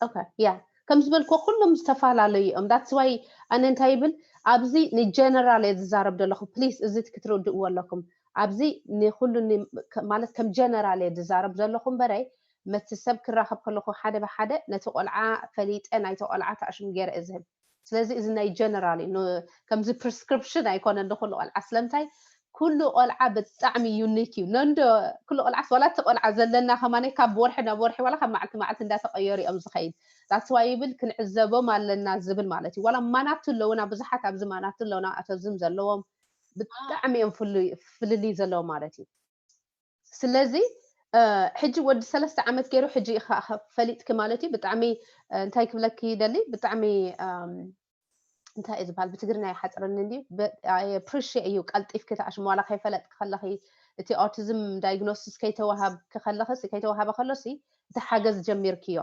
ኦኬ፣ ያ፣ ከም ዝበልኩ ኩሎም ዝተፈላለዩ እዮም። ዳትስ ዋይ ኣነ እንታይ ይብል፣ ኣብዚ ንጀነራል እየ ዝዛረብ ዘለኹ። ፕሊስ፣ እዚ ክትርድእዎ ኣለኩም። ኣብዚ ንኩሉ ን- ከ- ማለት ከም ጀነራል እየ ዝዛረብ ዘለኹ እምበረይ፣ መቲ ሰብ ክራኸብ ከለኹ ሓደ ብሓደ ነቲ ቆልዓ ፈሊጠ ናይቲ ቆልዓ ተኣሽም ገይረ እየ ዝህብ። ስለዚ እዚ ናይ ጀነራል እዩ። ን- ከምዚ ፕሪስክሪፕሽን ኣይኮነን ንኩሉ ቆልዓ። ስለምንታይ? ኩሉ ቆልዓ ብጣዕሚ ዩኒክ እዩ። ነንዶ ኩሉ ቆልዓስ ዋላ እቲ ቆልዓ ዘለና ከማነ ካብ ወርሒ ናብ ወርሒ ዋላ ካብ መዓልቲ መዓልቲ እንዳተቀየሩ እዮም ዝኸይድ። ዳትስ ዋይ ይብል ክንዕዘቦም ኣለና ዝብል ማለት እዩ። ዋላ ማናቱ ኣለውና፣ ብዙሓት ኣብዚ ማናቱ ኣለውና፣ ኣቶዝም ዘለዎም ብጣዕሚ እዮም ፍሉይ ፍልልይ ዘለዎም ማለት እዩ። ስለዚ ሕጂ ወዲ ሰለስተ ዓመት ገይሩ ሕጂ ኢኻ ፈሊጥኪ ማለት እዩ። ብጣዕሚ እንታይ ክብለኪ ደሊ፣ ብጣዕሚ እንታይ እዩ ዝበሃል ብትግርኛ ይሓፅረኒ እንዲ ፕሪሽ እዩ ቀልጢፍኪ ተኣሽሙ ዋላ ከይፈለጥኪ ከለኺ እቲ ኦቲዝም ዳይግኖሲስ ከይተዋሃብኪ ከለኺ ከይተዋሃበ ከሎሲ እቲ ሓገዝ ጀሚርክዮ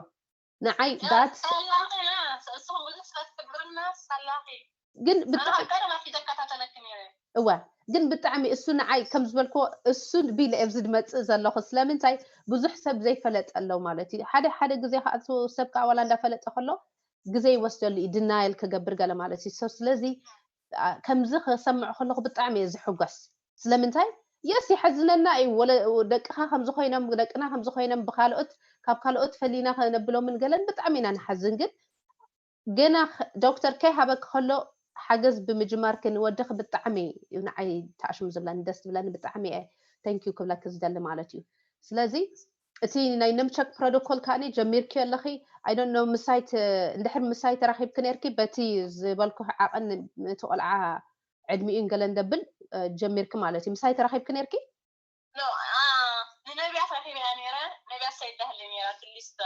ንዓይ ዳት ሰላኺ እሱ ብዙሕ ስለ ትገብርና ሰላኺ ግን ብጣዕሚ ቀደም ኣፊ ተከታተለክ ነይረ እወ ግን ብጣዕሚ እሱ ንዓይ ከም ዝበልክዎ እሱ ቢለ ኣብዚ ዝመፅእ ዘለኹ ስለምንታይ ብዙሕ ሰብ ዘይፈለጠ ኣለዉ ማለት እዩ ሓደ ሓደ ግዜ ከዓ እቲ ሰብ ከዓ ዋላ እንዳፈለጠ ከሎ ግዜ ይወስደሉ እዩ ድናየል ክገብር ገለ ማለት እዩ so ስለዚ ከምዚ ክሰምዕ ከለኹ ብጣዕሚ እየ ዝሕጎስ ስለምንታይ የስ ይሐዝነና እዩ ደቅኻ ከምዚ ኮይኖም ደቅና ከምዚ ኮይኖም ብካልኦት ካብ ካልኦት ፈሊና ከነብሎምን ገለን ብጣዕሚ ኢና ንሓዝን ግን ገና ዶክተር ከይሃበኪ ከሎ ሓገዝ ብምጅማርኪ ንወድኺ ብጣዕሚ እዩ ንዓይ ተኣሽሙ ዝብለኒ ደስ ዝብለኒ ብጣዕሚ እየ thank you ክብለኪ ዝደሊ ማለት እዩ ስለዚ እቲ ናይ ነምቸክ ፕሮቶኮል ከዓኒ ጀሚርኪዮ ኣለኺ I don't know ምሳይ እንድሕር ምሳይ ተራኺብኪ ነርኪ በቲ ዝበልኩ ዓቐን እቲ ቆልዓ ዕድሚኡን ገለን ደብል ጀሚርኪ ማለት እዩ ምሳይ ተራኺብኪ ነርኪ ንነቢያት ረኺበያ ነይረ ነቢያት ሰይዳህለ ነይራ ትሊስት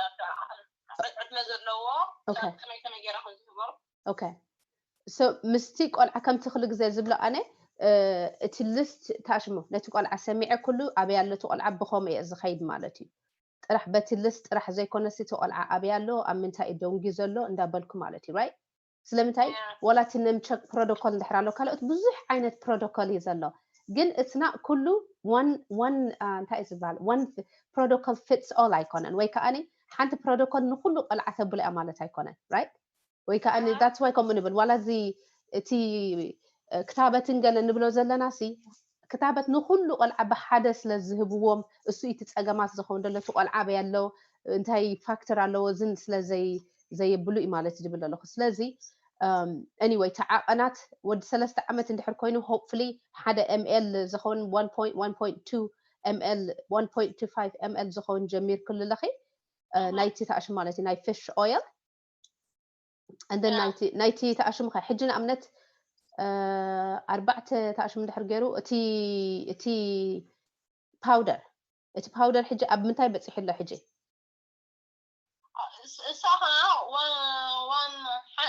ዕድመ ዘለዎ ከመይ ከመይ ገይራ ከዝህቦ okay so ምስቲ ቆልዓ ከምቲ ክሉ ግዜ ዝብሎ ኣነ እቲ list ታሽሙ ነቲ ቆልዓ ሰሚዐ ኩሉ ኣበይ ኣሎ እቲ ቆልዓ ብኸምኡ እየ ዝኸይድ ማለት እዩ ጥራሕ በቲ list ጥራሕ ዘይኮነስ እቲ ቆልዓ ኣበይ ኣሎ ኣብ ምንታይ እዩ ደንጊዩ ዘሎ እንዳበልኩ ማለት እዩ right ስለምንታይ ዋላ እቲ ነምቸክ ፕሮቶኮል እንድሕር ኣሎ ካልኦት ብዙሕ ዓይነት ፕሮቶኮል እዩ ዘሎ ግን እትና ኩሉ one one እንታይ እዩ ዝበሃል one protocol fits all ኣይኮነን ወይ ከዓኒ ሓንቲ ፕሮቶኮል ንኩሉ ቆልዓ ተብሎ እያ ማለት ኣይኮነን right ወይ ከዓ that's why ከምኡ ንብል ዋላ እዚ እቲ ክታበትን ገለ ንብሎ ዘለና ሲ ክታበት ንኩሉ ቆልዓ ብሓደ ስለ ዝህብዎም እሱ እቲ ፀገማት ዝኸውን ዘሎ እቲ ቆልዓ ኣበይ ኣሎ እንታይ ፋክተር ኣለዎ እዝን ስለ ዘየብሉ እዩ ማለት ዝብል ኣለኹ ስለዚ anyway ተዓቐናት ወዲ ሰለስተ ዓመት እንድሕር ኮይኑ hopefully ሓደ ml ዝኸውን one point two ml one point two five ml ዝኸውን ጀሚርክሉ ኣለኺ ናይቲ ተኣሽም ማለት እዩ ናይ fish oil and then ናይቲ ተኣሽም ከ ሕጂ ንኣብነት ኣርባዕተ ተኣሽም እንድሕር ገይሩ እቲ እቲ powder እቲ powder ሕጂ ኣብ ምንታይ በፂሑ ኣሎ ሕጂ እሳ ከዓ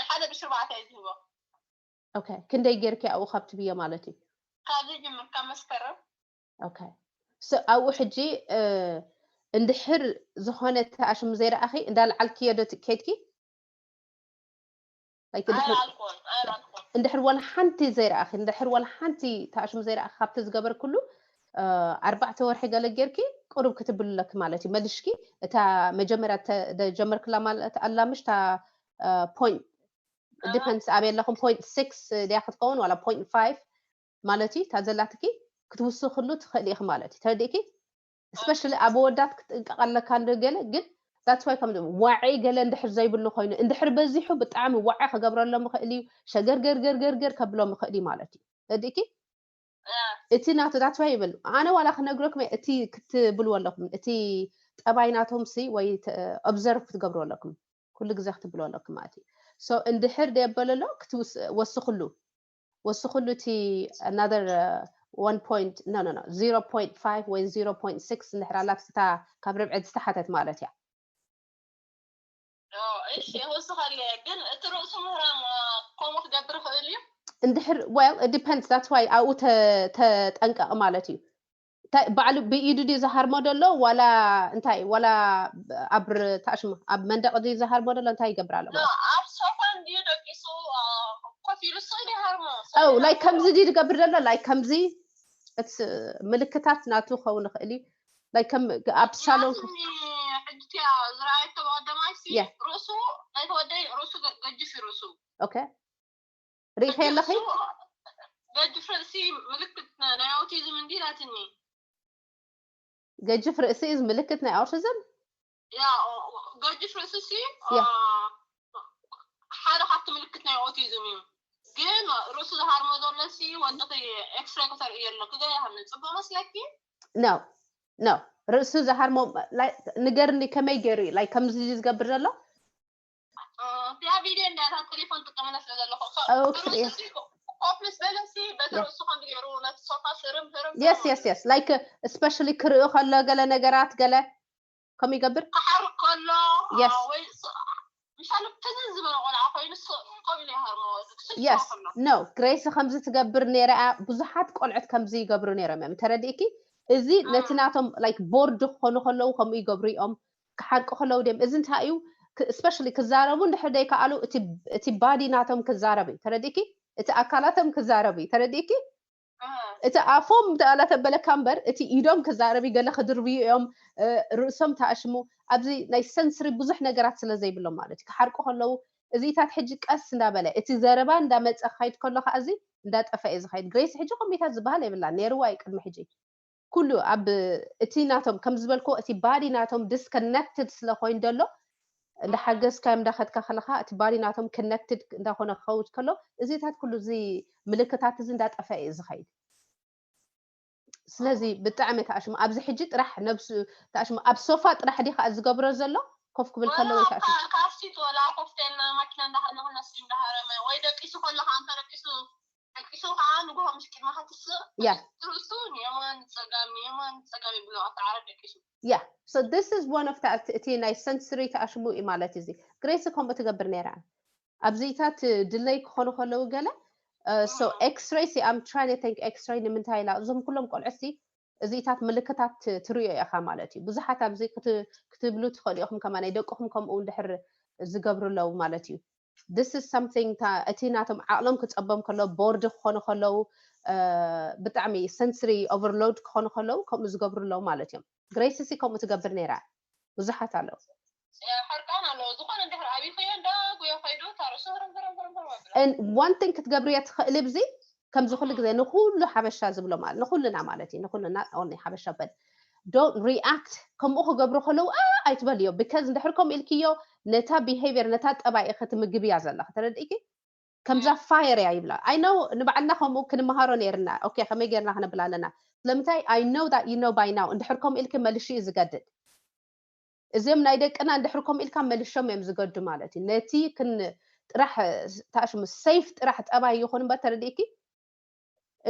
ሓደ ብሽርባዕተ እዩ ዝህቦ okay ክንደይ ገይርኪ ኣብኡ ካብ ትብዮ ማለት እዩ ካብ ዝጅምር ካብ መስከረም okay ኣብኡ ሕጂ እንድሕር ዝኾነ ተኣሽሙ ዘይረኣኺ እንዳልዓልክዮ ዶ ከድኪ እንድሕር ዋላ ሓንቲ ዘይረኣኺ እንድሕር ዋላ ሓንቲ ተኣሽሙ ዘይረኣኺ ካብቲ ዝገበርክሉ ኣርባዕተ ወርሒ ገለ ጌርኪ ቁሩብ ክትብሉ ኣለኪ ማለት እዩ መልሽኪ እታ መጀመርያ ጀመርክላ ማለት ኣላ ምሽ እታ point depends ኣበይ ኣለኹም point six ድያ ክትከውን ዋላ point five ማለት እዩ እታ ዘላትኪ ክትውስኽሉ ትኽእሊ ኢኺ ማለት እዩ ተረዲእኪ especially ኣብ ኣወዳት ክትጥንቀቕ ኣለካ እንዶ ገለ ግን that's why ከም ዋዒ ገለ እንድሕር ዘይብሉ ኮይኑ እንድሕር በዚሑ ብጣዕሚ ዋዒ ክገብረሎም ይኽእል እዩ። ሸገር ገርገር ገርገር ከብሎም ይኽእል እዩ ማለት እዩ። ረዲእኪ? እቲ ናቱ that's why ይብል ኣነ ዋላ ክነግረኩም እየ፣ እቲ ክትብልዎ ኣለኩም እቲ ጠባይ ናቶም ሲ ወይ observe ክትገብሩ ኣለኩም፣ ኩሉ ግዜ ክትብልዎ ኣለኩም ማለት እዩ። So እንድሕር ደየበለሎ ክትወስኽሉ ወስኽሉ እቲ another one point no no no zero point five ወይ zero point six እንድሕር ኣላትታ ካብ ርብዒ ዝተሓተት ማለት እያ። እሺ ወስኻለ ግን እቲ ርእሱ ምህራም ከምኡ ክገብር ይኽእል እዩ። እንድሕር well it depends that's why ኣብኡ ተጠንቀቕ ማለት እዩ። ባዕሉ ብኢዱ ድዩ ዝሃርሞ ዘሎ ዋላ እንታይ ዋላ ኣብ ታሽሙ ኣብ መንደቕ ድዩ ዝሃርሞ ዘሎ እንታይ ይገብር ኣሎ ማለት ኣብ ሶፋ እንድዩ ደቂሱ ኮፍ ኢሉ እሱ ይሃርሞ ው like ከምዚ ድዩ ዝገብር ዘሎ like ከምዚ እቲ ምልክታት ናቱ ክኸውን ይኽእል እዩ። Like ከም ኣብ ሳሎን ሕጅትያ ዝረኣየቶ ብቀደማይ ርእሱ ናይቲ ወደይ ርእሱ ገጅፍ ርእሱ okay ርኢኸ ኣለኺ ገጅፍ ርእሲ ምልክት ናይ autism እንዲ ኢላትኒ። ገጅፍ ርእሲ is ምልክት ናይ autism? ያ ገጅፍ ርእሲ ሲ ሓደ ካብቲ ምልክት ናይ autism እዩ። ግን ርእሱ ዝሃርሞ ዘሎ ሲ ወድኺ x-ray ከተርእዮ ኣለኪ። ገለ ይሃብኒ ጽቡቕ መስለኪ? No no ርእሱ ዝሃርሞ ንገርኒ ከመይ ገይሩ እዩ like ከምዚ ዝገብር ዘሎ ያ ቪድዮ እንዳ እታ ቴሌፎን ጥቀመላ ስለ ዘለኹ ኮፍ ምስ በለሲ በቲ ርእሱ ከም ገይሩ ነቲ ሶፋ ስርም ስርም yes yes yes like especially ክርኢ ከሎ ገለ ነገራት ገለ ከም ይገብር ክሓርቅ ከሎ Yes. ወይ ምሳሌ ትዝን ዝበለ ቆልዓ ኮይኑ እሱ ከምኡ ኢሉ ይሃርሞ yes no ግሬሲ ከምዚ ትገብር ነይራ ብዙሓት ቆልዑት ከምዚ ይገብሩ ነይሮም እዮም ተረዲእኪ እዚ ነቲ ናቶም like bored ክኾኑ ከለዉ ከምኡ ይገብሩ እዮም ክሓርቁ ከለዉ ድም እዚ እንታይ እዩ especially ክዛረቡ እንድሕር ደይከኣሉ እቲ body ናቶም ክዛረብ እዩ ተረዲእኪ እቲ ኣካላቶም ክዛረብ እዩ ተረዲእኪ እቲ ኣፎም ተኣላተበለካ እምበር እቲ ኢዶም ክዛረብ ገለ ክድርብዩ እዮም ርእሶም ተኣሽሙ ኣብዚ ናይ sensory ብዙሕ ነገራት ስለ ዘይብሎም ማለት እዩ ክሓርቁ ከለዉ እዚታት ሕጂ ቀስ እንዳበለ እቲ ዘረባ እንዳመፀ ክኸይድ ከሎ ከዓ እዚ እንዳጠፈ እዩ ዝኸይድ ግሬሲ ሕጂ ኮምፒተር ዝበሃል የብላ ነይርዋ እዩ ቅድሚ ሕጂ ኩሉ ኣብ እቲ ናቶም ከም ዝበልክዎ እቲ body ናቶም disconnected ስለ ኮይኑ ዘሎ እንዳሓገዝካዮም እንዳኸድካ ከለካ እቲ body ናቶም connected እንዳኮነ ክኸውን ከሎ እዚታት ኩሉ እዚ ምልክታት እዚ እንዳጠፈ እዩ ዝኸይድ ስለዚ ብጣዕሚ ተኣሽሙ ኣብዚ ሕጂ ጥራሕ ነብሱ ተኣሽሙ ኣብ ሶፋ ጥራሕ ዲ ከዓ ዝገብሮ ዘሎ ኮፍ ክብል ከሎ ወይ ተኣሽሙ ካብ ሲት ወላ ኮፍቴልና ማኪና እንዳሃለኹ ነሱ እንዳሃረመ ወይ ደቂሱ ከሎ ከዓ እንተ ደቂሱ ደቂሱ ከዓ ንግሆ ምስ ቅድሚ ክትስእ ያ ርእሱ ንየማን ንፀጋም ንየማን ንፀጋም ይብሎ ኣብቲ ዓራት ደቂሱ yeah so this is one of the እቲ ናይ sensory ተኣሽሙ እዩ ማለት እዚ ግሬሲ ከምኡ ትገብር ነይራ ኣብዚታት ድለይ ክኾኑ ከለዉ ገለ so x-ray ሲ I'm trying to think x-ray ንምንታይ ኢላ እዞም ኩሎም ቆልዑት ሲ እዚታት ምልክታት ትርእዮ ኢኻ ማለት እዩ ብዙሓት ኣብዚ ክትብሉ ትኽእሉ ኢኹም ከማ ናይ ደቅኹም ከምኡ እንድሕር ዝገብሩ ኣለዉ ማለት እዩ this is something እቲ ናቶም ዓቕሎም ክፀቦም ከለዉ bored ክኾኑ ከለዉ ብጣዕሚ sensory overload ክኾኑ ከለዉ ከምኡ ዝገብሩ ኣለዉ ማለት እዮም ግሬሲ ሲ ከምኡ ትገብር ነይራ ብዙሓት ኣለዉ ሕርቃን ኣለዎ ዝኾነ እንድሕር ኣብይኸዮ እንዳ ጉዮ ከይዱ ታርእሱ ህርም ህርም ህርም ህርም ኣብላ and one thing ክትገብርዮ ትኽእሊ ብዚ ከምዚ ኩሉ ግዜ ንኩሉ ሓበሻ ዝብሎ ማለት ንኩልና ማለት እዩ ንኩልና only ሓበሻ በል don't react ከምኡ ክገብሩ ከለዉ ኣ ኣይትበልዮ because እንድሕር ከምኡ ኢልክዮ ነታ behavior ነታ ጠባይ ኢኺ ትምግብያ ዘለኺ ተረዲእኪ ከምዛ fire እያ ይብላ I know ንባዕልና ከምኡ ክንመሃሮ ነይርና okay ከመይ ጌርና ክነብል ኣለና ስለምንታይ I know that you know by now እንድሕር ከምኡ ኢልኪ መልሹ እዩ ዝገድድ እዚኦም ናይ ደቅና እንድሕር ከምኡ ኢልካ መልሾም እዮም ዝገዱ ማለት እዩ ነቲ ክን ጥራሕ ተኣሽሙ safe ጥራሕ ጠባይ ይኹን እምበር ተረዲእኪ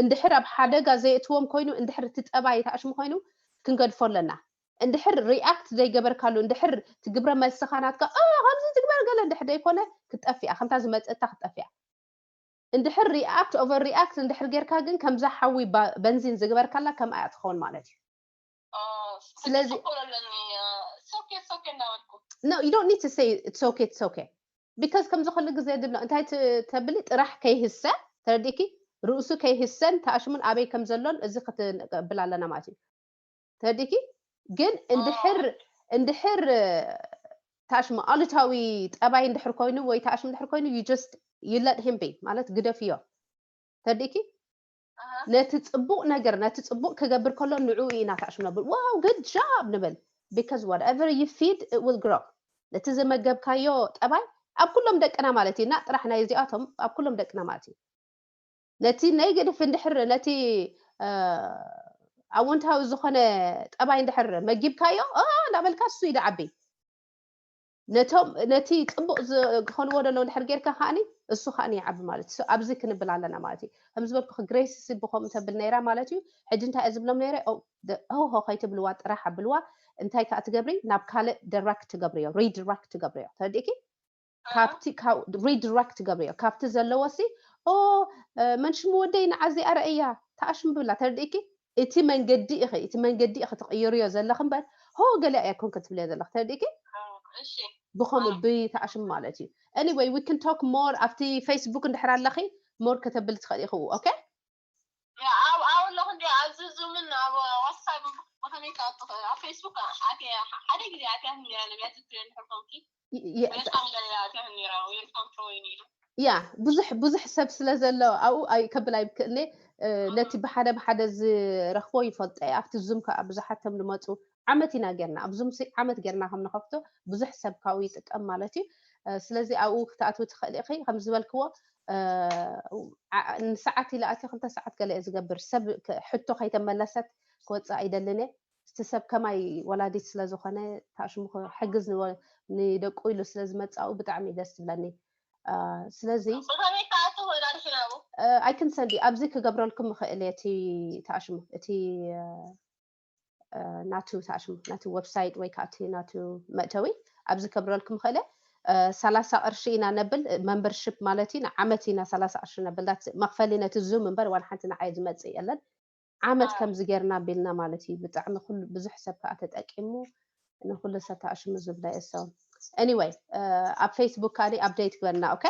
እንድሕር ኣብ ሓደጋ ዘየእትዎም ኮይኑ እንድሕር እቲ ጠባይ ተኣሽሙ ኮይኑ ክንገድፎ ኣለና እንድሕር react ዘይገበርካሉ እንድሕር ትግብረ መልስኻ ናትካ ከምዚ ትግበር ገለ እንድሕር ዘይኮነ ክትጠፍኣ ከምታ ዝመፀእታ ክትጠፍኣ እንድሕር react over react እንድሕር ጌርካ ግን ከምዛ ሓዊ በንዚን ዝግበርካላ ከምኣ እያ ትኸውን ማለት እዩ ስለዚ no you don't need to say it's okay it's okay because ከምዚ ኩሉ ግዜ ድብሎ እንታይ ተብሊ ጥራሕ ከይህሰ ተረዲእኪ ርእሱ ከይህሰን ተኣሽሙን ኣበይ ከም ዘሎን እዚ ክትብል ኣለና ማለት እዩ ተረዲእኪ ግን እንድሕር እንድሕር ታሽሙ ኣሉታዊ ጠባይ እንድሕር ኮይኑ ወይ ታሽሙ እንድሕር ኮይኑ you just you let him be ማለት ግደፍዮ ተረዲእኪ ነቲ ጽቡቕ ነገር ነቲ ጽቡቕ ክገብር ከሎ ንዕኡ ኢና ታዕሽም ነብል ዋው good job ንብል because whatever you feed it will grow። ነቲ ዘመገብካዮ ጠባይ ኣብ ኩሎም ደቅና ማለት እዩ እና ጥራሕ ናይ እዚኣቶም ኣብ ኩሎም ደቅና ማለት እዩ። ነቲ negative እንድሕር ነቲ ኣወንታዊ ዝኾነ ጠባይ እንድሕር መጊብካዮ እንዳበልካ እሱ ይደዓቢ ነቶም ነቲ ፅቡቅ ዝኮንዎ ደሎ እንድሕር ጌርካ ከዓኒ እሱ ከዓኒ ይዓቢ ማለት እዩ። ኣብዚ ክንብል ኣለና ማለት እዩ። ከም ዝበልኩ ግሬስ ብከምኡ ተብል ነይራ ማለት እዩ። ሕጂ እንታይ እየ ዝብሎም ነይረ? ሆሆ ከይትብልዋ ጥራሕ ኣብልዋ። እንታይ ከዓ ትገብሪ? ናብ ካልእ ደራክት ትገብርዮ፣ ሪድራክት ትገብርዮ። ተረዲእኪ? ካብቲ ሪድራክት ትገብርዮ ካብቲ ዘለዎ ሲ ኦ መን ሽሙ ወደይ ንዓዚ ኣረእያ ተኣሽም ብላ ተረዲእኪ? እቲ መንገዲ ኢኺ እቲ መንገዲ ኢኺ ትቕይርዮ ዘለኺ እምበር ሆ ገለ ኣይኮንክ ትብልዮ ዘለኺ ተረዲእኪ? ብኸምኡ ብተኣሽም ማለት እዩ። Anyway we can talk more ኣብቲ ፌስቡክ እንድሕር ኣለኺ more ከተብል ትኽእል ኢኽዎ። ኦኬ ኣብ ኣለኹ እንዲ ኣብዚ ዙምን ኣብ ዋትሳፕ ብኸመይ ክኣቱ ኣብ ፌስቡክ ኣትየ ሓደ ግዜ ኣትያ ነቢያ ትትዮ እንድሕር ኮንኪ ያ ብዙሕ ብዙሕ ሰብ ስለ ዘሎ ኣብኡ ከብል ኣይብክእልኒ። ነቲ ብሓደ ብሓደ ዝረኽቦ ይፈልጦ እየ። ኣብቲ ዙም ከዓ ብዙሓት ቶም ዝመፁ ዓመት ኢና ጌርና ኣብ ዙም ዓመት ጌርና ከም ንኸፍቶ ብዙሕ ሰብ ካብኡ ይጥቀም ማለት እዩ። ስለዚ ኣብኡ ክትኣትዊ ትኽእል ኢኺ ከም ዝበልክዎ ንሰዓት ኢለ ኣትየ ክልተ ሰዓት ገለ እየ ዝገብር። ሰብ ሕቶ ከይተመለሰት ክወፅእ ኣይደልን እየ። እቲ ሰብ ከማይ ወላዲት ስለ ዝኾነ ታሽሙ ክሕግዝ ንደቁ ኢሉ ስለ ዝመፅእ ኣብኡ ብጣዕሚ እዩ ደስ ዝብለኒ። ስለዚ ብኸመይ ክኣቱ ክእል ኣድሒን ኣብኡ ኣይክንሰንዲ ኣብዚ ክገብረልኩም ይኽእል እየ እቲ ታሽሙ እቲ ናቱ ታሽሙ ናቱ ዌብሳይት ወይ ከዓ እቲ ናቱ መእተዊ ኣብዚ ከብረልኩም ይኽእል እየ። ሰላሳ ቅርሺ ኢና ነብል membership ማለት እዩ። ንዓመት ኢና ሰላሳ ቅርሺ ነብል that's መኽፈሊ ነቲ ዙም እምበር ዋላ ሓንቲ ንዓይ ዝመፅእ የለን። ዓመት ከምዚ ጌርና ኣቢልና ማለት እዩ። ብጣዕሚ ኩሉ ብዙሕ ሰብ ከዓ ተጠቂሙ ንኩሉ ሰብ ተኣሽሙ ዝብለ እየ። So anyway ኣብ ፌስቡክ ከዓ update ግበርና። ኦኬ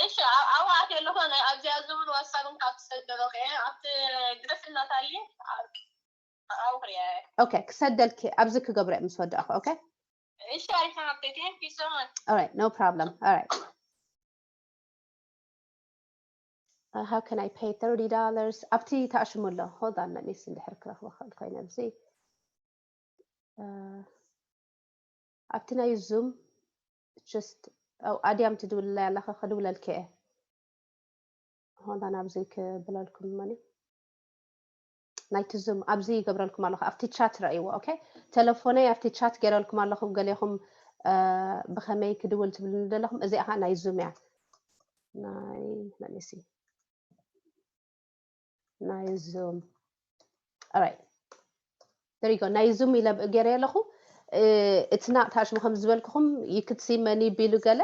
እሺ ኣብኡ ኣትየ ኣለኹ። ናይ ኣብዚኣ ዝብል ዋትሳፕን ካብ ትሰደሎ ከ ኣብቲ ግደፍልና ታሊ ኣብኡ ክሪኣ እየ። ኦኬ ክሰደልኪ ኣብዚ ክገብሮ እየ ምስ ወዳእኹ። ኦኬ እሺ ኣሪፍ ሓብተይ thank you so much። Alright no problem. Alright how can I pay thirty dollars ኣብቲ ተኣሽሙ ኣሎ። Hold on let me see እንድሕር ክረኽቦ ክእል ኮይነ ኣብዚ ኣብቲ ናይ ዙም just ኣድያም ትድውልለይ ኣለኻ ክድውለልኪ እየ። Hold on ኣብዚ ክብለልኩም መኒ ናይቲ ዙም ኣብዚ ይገብረልኩም ኣለኹ ኣብቲ ቻት ረእይዎ። ኦኬ ተለፎነይ ኣብቲ ቻት ገይረልኩም ኣለኹ ገሌኹም ብኸመይ ክድውል ትብልኒ ዘለኹም። እዚኣ ከዓ ናይ ዙም እያ ናይ let me see ናይ ዙም right there you go ናይ ዙም ኢለ ገይረ ኣለኹ። እቲ ናቕታ ሽሙ ከም ዝበልኩኹም you could see many ቢሉ ገለ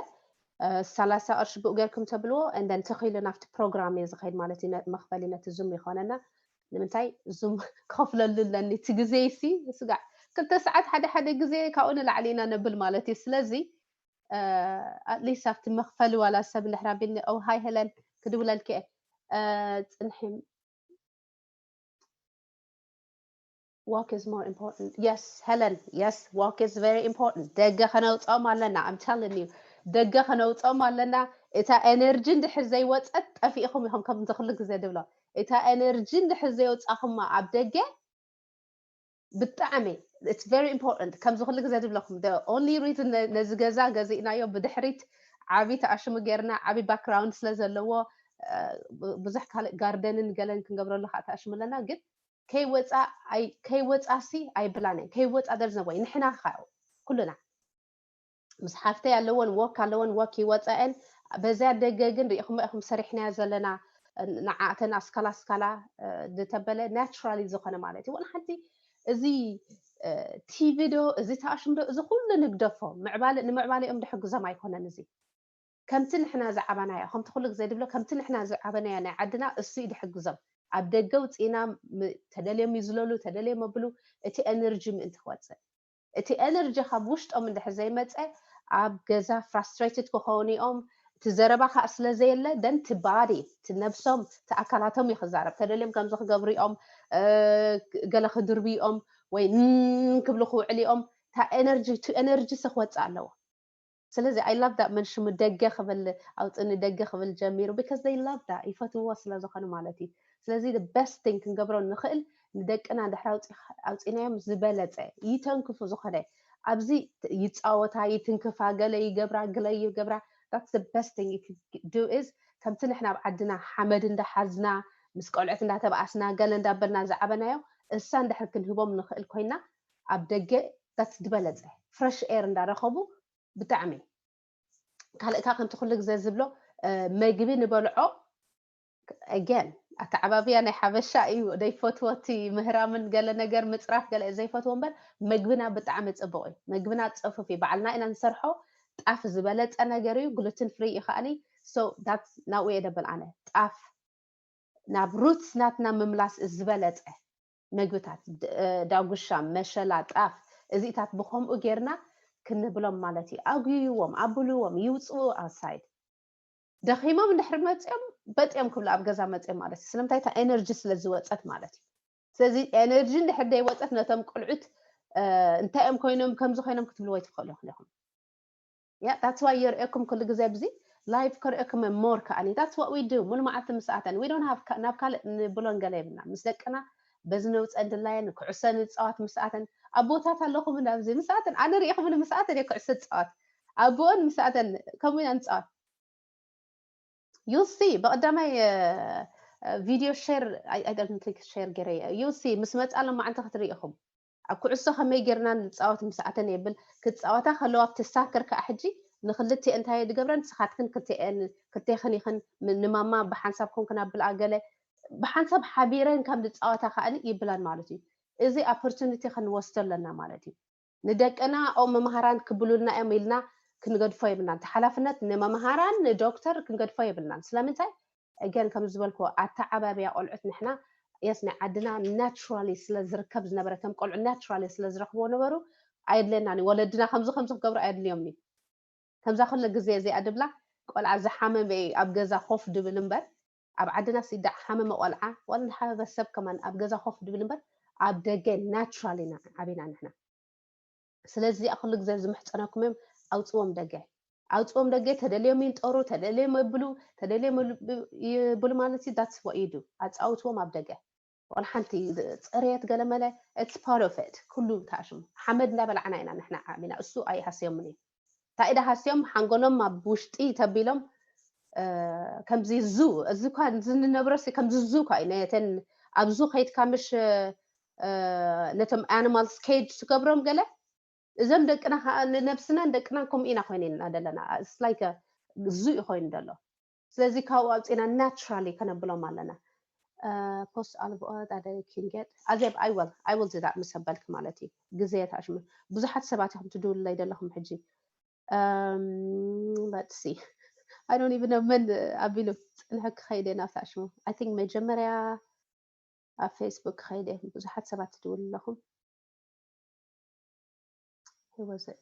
ሰላሳ ቅርሺ ብኡ ጌርኩም ተብልዎ and then ተኺሉ ናብቲ ፕሮግራም እየ ዝኸይድ ማለት እዩ። መኽፈሊ ነቲ ዙም ይኾነና ንምንታይ ዙም ክኸፍለሉ ኣለኒ እቲ ግዜ ሲ ስጋዕ ክልተ ሰዓት ሓደ ሓደ ግዜ ካብኡ ንላዕሊ ኢና ነብል ማለት እዩ። ስለዚ at least ኣብቲ መኽፈሊ ዋላ ሰብ እንድሕር ኣቢልኒ ኦ ሃይ ሄለን ክድውለልኪ እየ ፅንሒ walk is more important yes Helen yes walk is very important ደገ ከነውፅኦም ኣለና I'm telling you ደገ ከነውፅኦም ኣለና። እታ energy እንድሕር ዘይወፀት ጠፊእኹም ኢኹም ከምዚ ኩሉ ግዜ ድብሎ እታ energy እንድሕር ዘየውፃኹማ ኣብ ደገ ብጣዕሚ it's very important ከምዚ ኩሉ ግዜ ድብለኩም the only reason ነዚ ገዛ ገዚእናዮ ብድሕሪት ዓቢ ተኣሽሙ ጌርና ዓቢ background ስለ ዘለዎ ብዙሕ ካልእ ጋርደንን ገለን ክንገብረሉ ከዓ ተኣሽሙ ኣለና ግን ከይወፃ ከይወፃሲ ኣይብላን እየን ከይወፃ there's no way ንሕና ከዓ ኩልና ምስ ሓፍተይ ኣለወን walk ኣለወን walk ይወፃ እየን። በዚያ ደገ ግን ሪኢኹሞ ኢኹም ሰሪሕናዮ ዘለና ንዓተን ኣስካላ ኣስካላ ዝተበለ naturally ዝኾነ ማለት እዩ። ዋላ ሓንቲ እዚ ቲቪ ዶ እዚ ተኣሽም ዶ እዚ ኩሉ ንግደፎ ንምዕባለ ንምዕባለኦም ድሕግዞም ኣይኮነን እዚ ከምቲ ንሕና ዝዓበናዮ ከምቲ ኩሉ ግዜ ድብሎ ከምቲ ንሕና ዝዓበናዮ ናይ ዓድና እሱ እዩ ድሕግዞም። ኣብ ደገ ውፅኢና ተደልዮም ይዝለሉ ተደልዮም ኣብሉ እቲ energy ምእንቲ ክወፅእ እቲ energy ካብ ውሽጦም እንድሕር ዘይመፀ ኣብ ገዛ frustrated ክኸውን እዮም። እቲ ዘረባ ከዓ ስለ ዘየለ then እቲ body እቲ ነብሶም እቲ ኣካላቶም እዩ ክዛረብ ተደልዮም ከምዚ ክገብሩ እዮም ገለ ክድርቡ እዮም ወይ ክብሉ ክውዕሉ እዮም። እታ energy እቲ energy ሲ ክወፅእ ኣለዎ። ስለዚ I love that መን ሽሙ ደገ ክብል ኣውፅኒ ደገ ክብል ጀሚሩ because they love that ይፈትዎ ስለ ዝኾነ ማለት እዩ። ስለዚ the best thing ክንገብሮ ንኽእል ንደቅና ድሕሪ ኣውፂናዮም ዝበለፀ ይተንክፉ ዝኾነ ኣብዚ ይፃወታ ይትንክፋ ገለ ይገብራ ግለ ይገብራ that's the best thing you could do is ከምቲ ንሕና ኣብ ዓድና ሓመድ እንዳሓዝና ምስ ቆልዑት እንዳተባኣስና ገለ እንዳበልና ዝዓበናዮ እሳ እንድሕር ክንህቦም ንኽእል ኮይና ኣብ ደገ that's ዝበለፀ fresh air እንዳረኸቡ ብጣዕሚ ካልእካ ከምቲ ኩሉ ግዜ ዝብሎ መግቢ ንበልዖ again ኣተዓባብያ ናይ ሓበሻ እዩ ዘይፈትዎ እቲ ምህራምን ገለ ነገር ምፅራፍ ገለ ዘይፈትዎ እምበር ምግብና ብጣዕሚ ፅቡቅ እዩ። ምግብና ፅፉፍ እዩ። ባዕልና ኢና ንሰርሖ ጣፍ ዝበለፀ ነገር እዩ። Gluten free እዩ ከዓኒ so that's ናብኡ እየ ደብል ኣነ ጣፍ ናብ roots ናትና ምምላስ ዝበለፀ ምግብታት ዳጉሻ፣ መሸላ፣ ጣፍ እዚታት ብከምኡ ጌርና ክንብሎም ማለት እዩ። ኣጉይዎም፣ ኣብልዎም፣ ይውፅኡ outside ደኺሞም እንድሕር መፅኦም በጢኦም ክብሉ ኣብ ገዛ መፅኦም ማለት እዩ። ስለምንታይ እታ energy ስለ ዝወፀት ማለት እዩ። ስለዚ energy እንድሕር ዘይወፀት ነቶም ቆልዑት እንታይ እዮም ኮይኖም ከምዚ ኮይኖም ክትብልዎ ይትኽእሉ ኢኹም። Yeah, that's why የርእየኩም ኩሉ ግዜ ኣብዚ live ከርእየኩም more ከዓኒ that's what we do ሙሉ መዓልቲ ምስኣተን we don't have ናብ ካልእ ንብሎን ገለ የብልና ምስ ደቅና በዚ ነውፀን ድላየን ኩዕሶ ንፃወት ምስኣተን ኣቦታት ኣለኹም ኣብዚ ምስኣተን ኣነ ርኢኹምኒ ምስኣተን እየ ኩዕሶ ዝፃወት ኣቦኦን ምስኣተን ከምኡ ኢና ንፃወት you'll see ብቀዳማይ video share I don't think share ገይረ you'll see ምስ መፃ ሎማዓንቲ ክትርኢ ኢኹም ኣብ ኩዕሶ ከመይ ጌርና ንፃወት ምስኣተን የብል ክትፃወታ ከለዋ ኣብቲ ሳክር ከዓ ሕጂ ንክልቲኤ እንታይ ድገብረን ንስኻትክን ክልቲኤን ክልቴኽን ኢኽን ንማማ ብሓንሳብ ኮንክን ኣብልኣ ገለ ብሓንሳብ ሓቢረን ከም ዝፃወታ ከዓ ይብላን ማለት እዩ እዚ opportunity ክንወስዶ ኣለና ማለት እዩ ንደቅና ኦ መምሃራን ክብሉልና እዮም ኢልና ክንገድፎ የብልናን እቲ ሓላፍነት ንመምሃራን ንዶክተር ክንገድፎ የብልናን ስለምንታይ again ከም ዝበልኩ ኣተዓባብያ ቆልዑት ንሕና yes ናይ ዓድና naturally ስለ ዝርከብ ዝነበረ ከም ቆልዑ naturally ስለ ዝረኽብዎ ነበሩ ኣየድለናን እዩ ወለድና ከምዚ ከምዚ ክገብሩ ኣየድልዮም እዩ ከምዛ ኩለ ግዜ እዚኣ ድብላ ቆልዓ ዝሓመመ እዩ ኣብ ገዛ ኮፍ ድብል እምበር ኣብ ዓድና ሲዳዕ ሓመመ ቆልዓ ዋላ ሓበበ ሰብ ከማን ኣብ ገዛ ኮፍ ድብል እምበር ኣብ ደገ naturally ኢና ዓቢና ንሕና ስለዚ እዚኣ ኩሉ ግዜ ዝምሕፀነኩም እዮም ኣውፅዎም ደገ ኣውፅዎም ደገ ተደልዮም ይንጠሩ ተደልዮም ይብሉ ተደልዮም ይብሉ ማለት እዩ that's what you do ኣፃውትዎም ኣብ ደገ ዋላ ሓንቲ ፅርየት ገለመለ it's part of it ኩሉ ተኣሽሙ ሓመድ እንዳበላዕና ኢና ንሕና ዓሚና እሱ ኣይሃስዮምን እዩ እንታይ ኢዳ ሃስዮም ሓንጎሎም ኣብ ውሽጢ ተቢሎም ከምዚ ዙ እዚ እኳ ዝንነብረሲ ከምዚ ዙ እኳ እዩ ነተን ኣብዚ ከይድካ ምሽ ነቶም animals cage ትገብሮም ገለ እዞም ደቅና ከዓ ንነብስናን ደቅናን ከምኡ ኢና ኮይንና ዘለና like ዙ እዩ ኮይኑ ዘሎ ስለዚ ካብኡ ኣውፅና naturally ከነብሎም ኣለና post ኣልቦ that I can get ኣዜብ I will I will do that ምስ ኣበልክ ማለት እዩ ግዜ ተኣሽሙ ብዙሓት ሰባት ኢኹም ትድውልለይ ዘለኹም ሕጂ let's see I don't even know መን ኣቢሉ ፅንሐ ክኸይደ ናብ ተኣሽሙ I think መጀመርያ ኣብ ፌስቡክ ክኸይደ ብዙሓት ሰባት ትድውሉ ኣለኹም Who was it?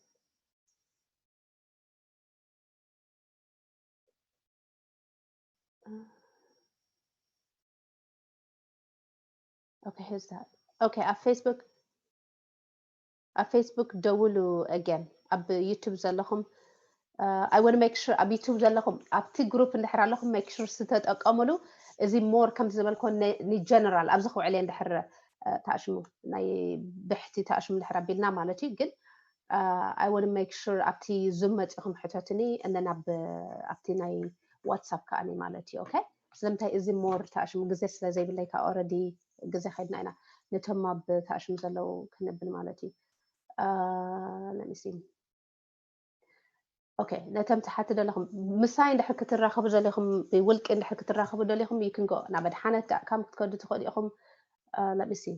Uh, okay, who's that? Okay, ኣብ ፌስቡክ ኣብ ፌስቡክ ደውሉ again ኣብ ዩቱብ ዘለኹም I want make sure ኣብ ዩቱብ ዘለኹም ኣብቲ ግሩፕ እንድሕር ኣለኹም make sure ዝተጠቀሙሉ እዚ more ከም ዝበልኮ ንጀነራል ኣብዚ ክውዕል እንድሕር ተኣሽሙ ናይ ብሕቲ ተኣሽሙ እንድሕር ኣቢልና ማለት እዩ ግን I want make sure ኣብቲ ዙም መፂኹም ሕተትኒ እነን ኣብቲ ናይ ዋትሳፕ ከኣኒ ማለት እዩ okay ስለምንታይ እዚ more ተኣሽሙ ግዜ ስለ ዘይብለይ ከዓ already ግዜ ከይድና ኢና ነቶም ኣብ ተኣሽሙ ዘለዉ ክንብል ማለት እዩ let me see okay ነቶም ትሓቲ ዘለኹም ምሳይ እንድሕር ክትራኸቡ ዘሊኹም ብውልቂ እንድሕር ክትራኸቡ ደሊኹም you can go ናብ ኣድሓነት ዳት ካም ክትከዱ ትኽእሉ ኢኹም let me see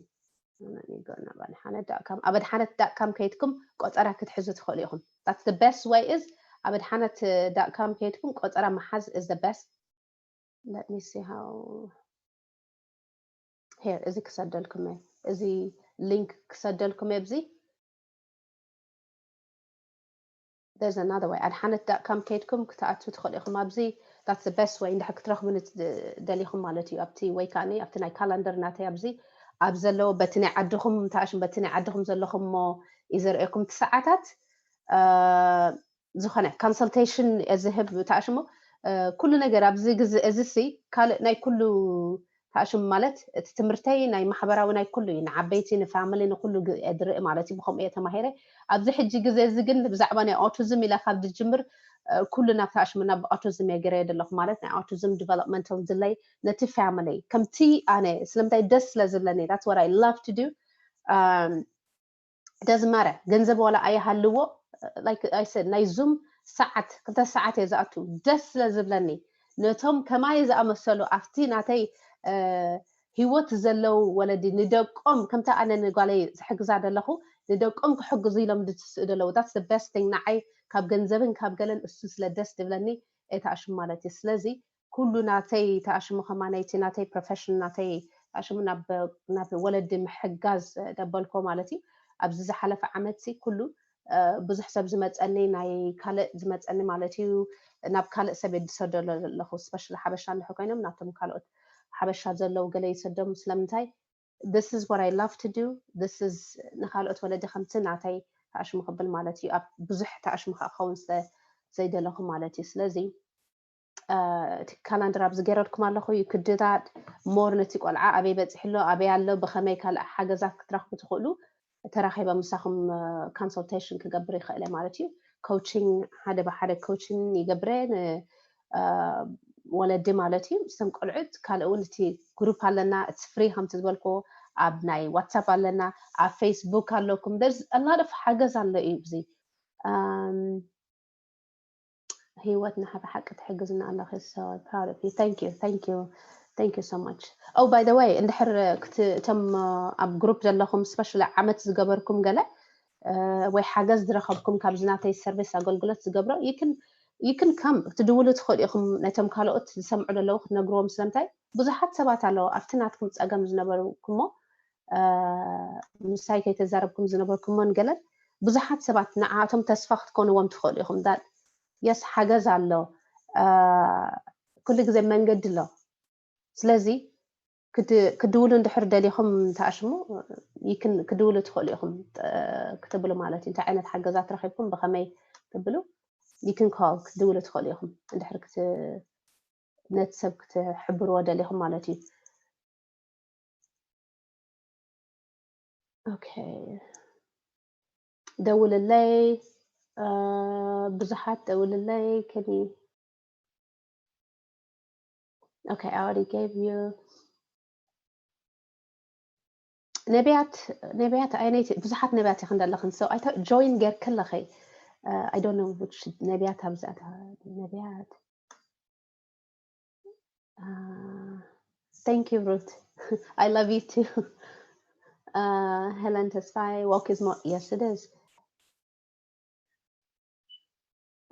ናብ ኣድሓነት ዳት ካም ኣብ ኣድሓነት ዳት ካም ከይድኩም ቆፀራ ክትሕዙ ትኽእሉ ኢኹም that's the best way is ኣብ ኣድሓነት ዳት ካም ከይድኩም ቆፀራ ምሓዝ is the best let me see how here እዚ ክሰደልኩም እየ እዚ link ክሰደልኩም እየ ኣብዚ there's another way ኣድሓነት ዳት ካም ከይድኩም ክትኣትዉ ትኽእሉ ኢኹም ኣብዚ that's the best way እንድሕር ክትረኽቡ ደሊኹም ማለት እዩ ኣብቲ ወይ ከዓ ኣብቲ ናይ ካላንደር ናተይ ኣብዚ ኣብ ዘለዎ በቲ ናይ ዓድኹም ተኣሽም በቲ ናይ ዓድኹም ዘለኹም ሞ ይዘርእየኩም እቲ ሰዓታት ዝኾነ consultation ዝህብ ተኣሽሙ ኩሉ ነገር ኣብዚ ግዜ እዚ ሲ ካልእ ናይ ኩሉ ተኣሽሙ ማለት እቲ ትምህርተይ ናይ ማሕበራዊ ናይ ኩሉ እዩ፣ ንዓበይቲ ንፋሚሊ ንኩሉ ዝርኢ ማለት እዩ። ብከምኡ እየ ተማሂረ። ኣብዚ ሕጂ ግዜ እዚ ግን ብዛዕባ ናይ autism ኢለ ካብ ዝጅምር ኩሉ ናብ ተኣሽሙ ናብ autism እየ ገይረ ዘለኹ ማለት ናይ autism developmental delay ነቲ ፋሚሊ ከምቲ ኣነ ስለምንታይ ደስ ስለ ዝብለኒ that's what I love to do ደዝማረ ገንዘብ ዋላ ኣይሃልዎ like I said ናይ ዙም ሰዓት ክልተ ሰዓት እየ ዝኣቱ ደስ ስለ ዝብለኒ ነቶም ከማይ ዝኣመሰሉ ኣብቲ ናተይ ህይወት ዘለዉ ወለዲ ንደቆም ከምቲ ኣነ ንጓለይ ዝሕግዛ ዘለኹ ንደቆም ክሕግዙ ኢሎም ዝትስኡ ዘለዉ that's the best thing ንዓይ ካብ ገንዘብን ካብ ገለን እሱ ስለ ደስ ዝብለኒ እየ ተኣሽሙ ማለት እዩ ስለዚ ኩሉ ናተይ ተኣሽሙ ከማነይቲ ናተይ profession ናተይ ተኣሽሙ ናብ ናብ ወለዲ ምሕጋዝ ደበልኮ ማለት እዩ ኣብዚ ዝሓለፈ ዓመት ሲ ኩሉ ብዙሕ ሰብ ዝመፀኒ ናይ ካልእ ዝመፀኒ ማለት እዩ ናብ ካልእ ሰብ የድሰዶ ዘለኹ specially ሓበሻ እንድሕር ኮይኖም ናቶም ካልኦት ሓበሻ ዘለዉ ገለ ይሰዶም ስለምንታይ this is what I love to do this is ንካልኦት ወለዲ ከምቲ ናተይ ተኣሽሙ ክብል ማለት እዩ ኣብ ብዙሕ ተኣሽሙ ከዓ ክኸውን ስለ ዘይደለኹ ማለት እዩ ስለዚ እቲ ካላንደር ኣብዚ ገይረልኩም ኣለኹ you could do that more ነቲ ቆልዓ ኣበይ በፂሑ ኣሎ ኣበይ ኣሎ ብከመይ ካልእ ሓገዛት ክትረኽቡ ትኽእሉ ተራኺበ ምሳኹም consultation ክገብር ይኽእል ማለት እዩ coaching ሓደ ብሓደ coaching ይገብረ ወለዲ ማለት እዩ ምስቶም ቆልዑት ካልእ እውን እቲ group ኣለና it's free ከምቲ ዝበልክዎ ኣብ ናይ ዋትሳፕ ኣለና ኣብ ፌስቡክ ኣለኩም there's a lot of ሓገዝ ኣሎ እዩ እዚ ህይወት ንሓ ብሓቂ ትሕግዝና ኣለኺ so proud of you thank you thank you thank you so much oh by the way እንድሕር እቶም ኣብ group ዘለኹም specially ዓመት ዝገበርኩም ገለ ወይ ሓገዝ ዝረኸብኩም ካብዚ ናተይ service ኣገልግሎት ዝገብሮ you can come ክትድውሉ ትኽእሉ ኢኹም ነቶም ካልኦት ዝሰምዑ ዘለዉ ክትነግርዎም ስለምንታይ ብዙሓት ሰባት ኣለዉ ኣብቲ ናትኩም ፀገም ዝነበርኩሞ ምሳይ ከይተዛረብኩም ዝነበርኩሞን ገለን ብዙሓት ሰባት ንዓቶም ተስፋ ክትኮንዎም ትኽእሉ ኢኹም yes ሓገዝ ኣሎ ኩሉ ግዜ መንገዲ ኣሎ ስለዚ ክድውሉ እንድሕር ደሊኹም ተኣሽሙ ክድውሉ ትኽእሉ ኢኹም ክትብሉ ማለት እዩ እንታይ ዓይነት ሓገዛት ረኺብኩም ብኸመይ ትብሉ you can call ክትድውሉ ትኽእሉ ኢኹም እንድሕር ነቲ ሰብ ክትሕብርዎ ደሊኹም ማለት እዩ okay ደውልለይ ብዙሓት ደውልለይ ከኒ okay I already gave you ነቢያት ነቢያት ኣይነይቲ ብዙሓት ነቢያት ይኽን ዘለኽን so I join ጌርክለኸይ I don't know which ነቢያት ኣብዛታ ነቢያት Uh, thank you, Ruth. I love you too. Uh, Helen Tesfaye, walk is more. Yes, it is.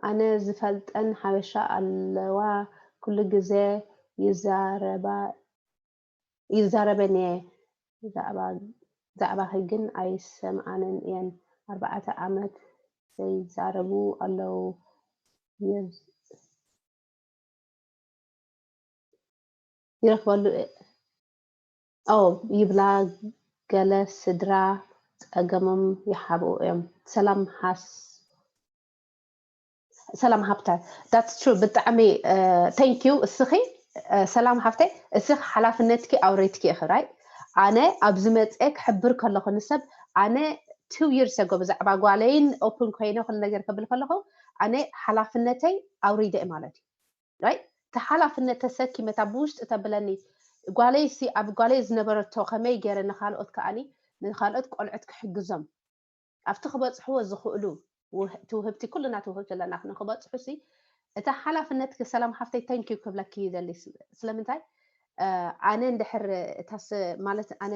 ኣነ ዝፈልጠን ሓበሻ ኣለዋ ኩሉ ግዜ ይዛረባ ይዛረበን እየ ዛዕባኺ ግን ኣይሰምዓንን እየን ኣርባዕተ ዓመት ዘይዛረቡ ኣለዉ ይረኽበሉ ኦ ይብላ ገለ ስድራ ጸገሞም ይሓብኡ እዮም ሰላም ሓስ ሰላም ሃብተ that's true ብጣዕሚ thank you እስኺ ሰላም ሃብተ እስኺ ሓላፍነትኪ ኣውሪድኪ ኢኺ right ኣነ ኣብዚ መፅአ ክሕብር ከለኹ ንሰብ ኣነ two years ago ብዛዕባ ጓለይን open ኮይነ ኩሉ ነገር ከብል ከለኹ ኣነ ሓላፍነተይ ኣውሪደ ማለት እዩ right እቲ ሓላፍነት ተሰኪመ እታ ብውሽጢ ተብለኒ ጓለይ ሲ ኣብ ጓለይ ዝነበረቶ ከመይ ገይረ ንካልኦት ከዓኒ ንካልኦት ቆልዑት ክሕግዞም ኣብቲ ክበፅሕዎ ዝኽእሉ ትውህብቲ ኩልና ትውህብቲ ኣለና ንክበፅሑ ሲ እታ ሓላፍነትኪ ሰላም ሓፍተይ thank you ክብለኪ ይደሊ ስለምንታይ ኣነ እንድሕር እታስ ማለት ኣነ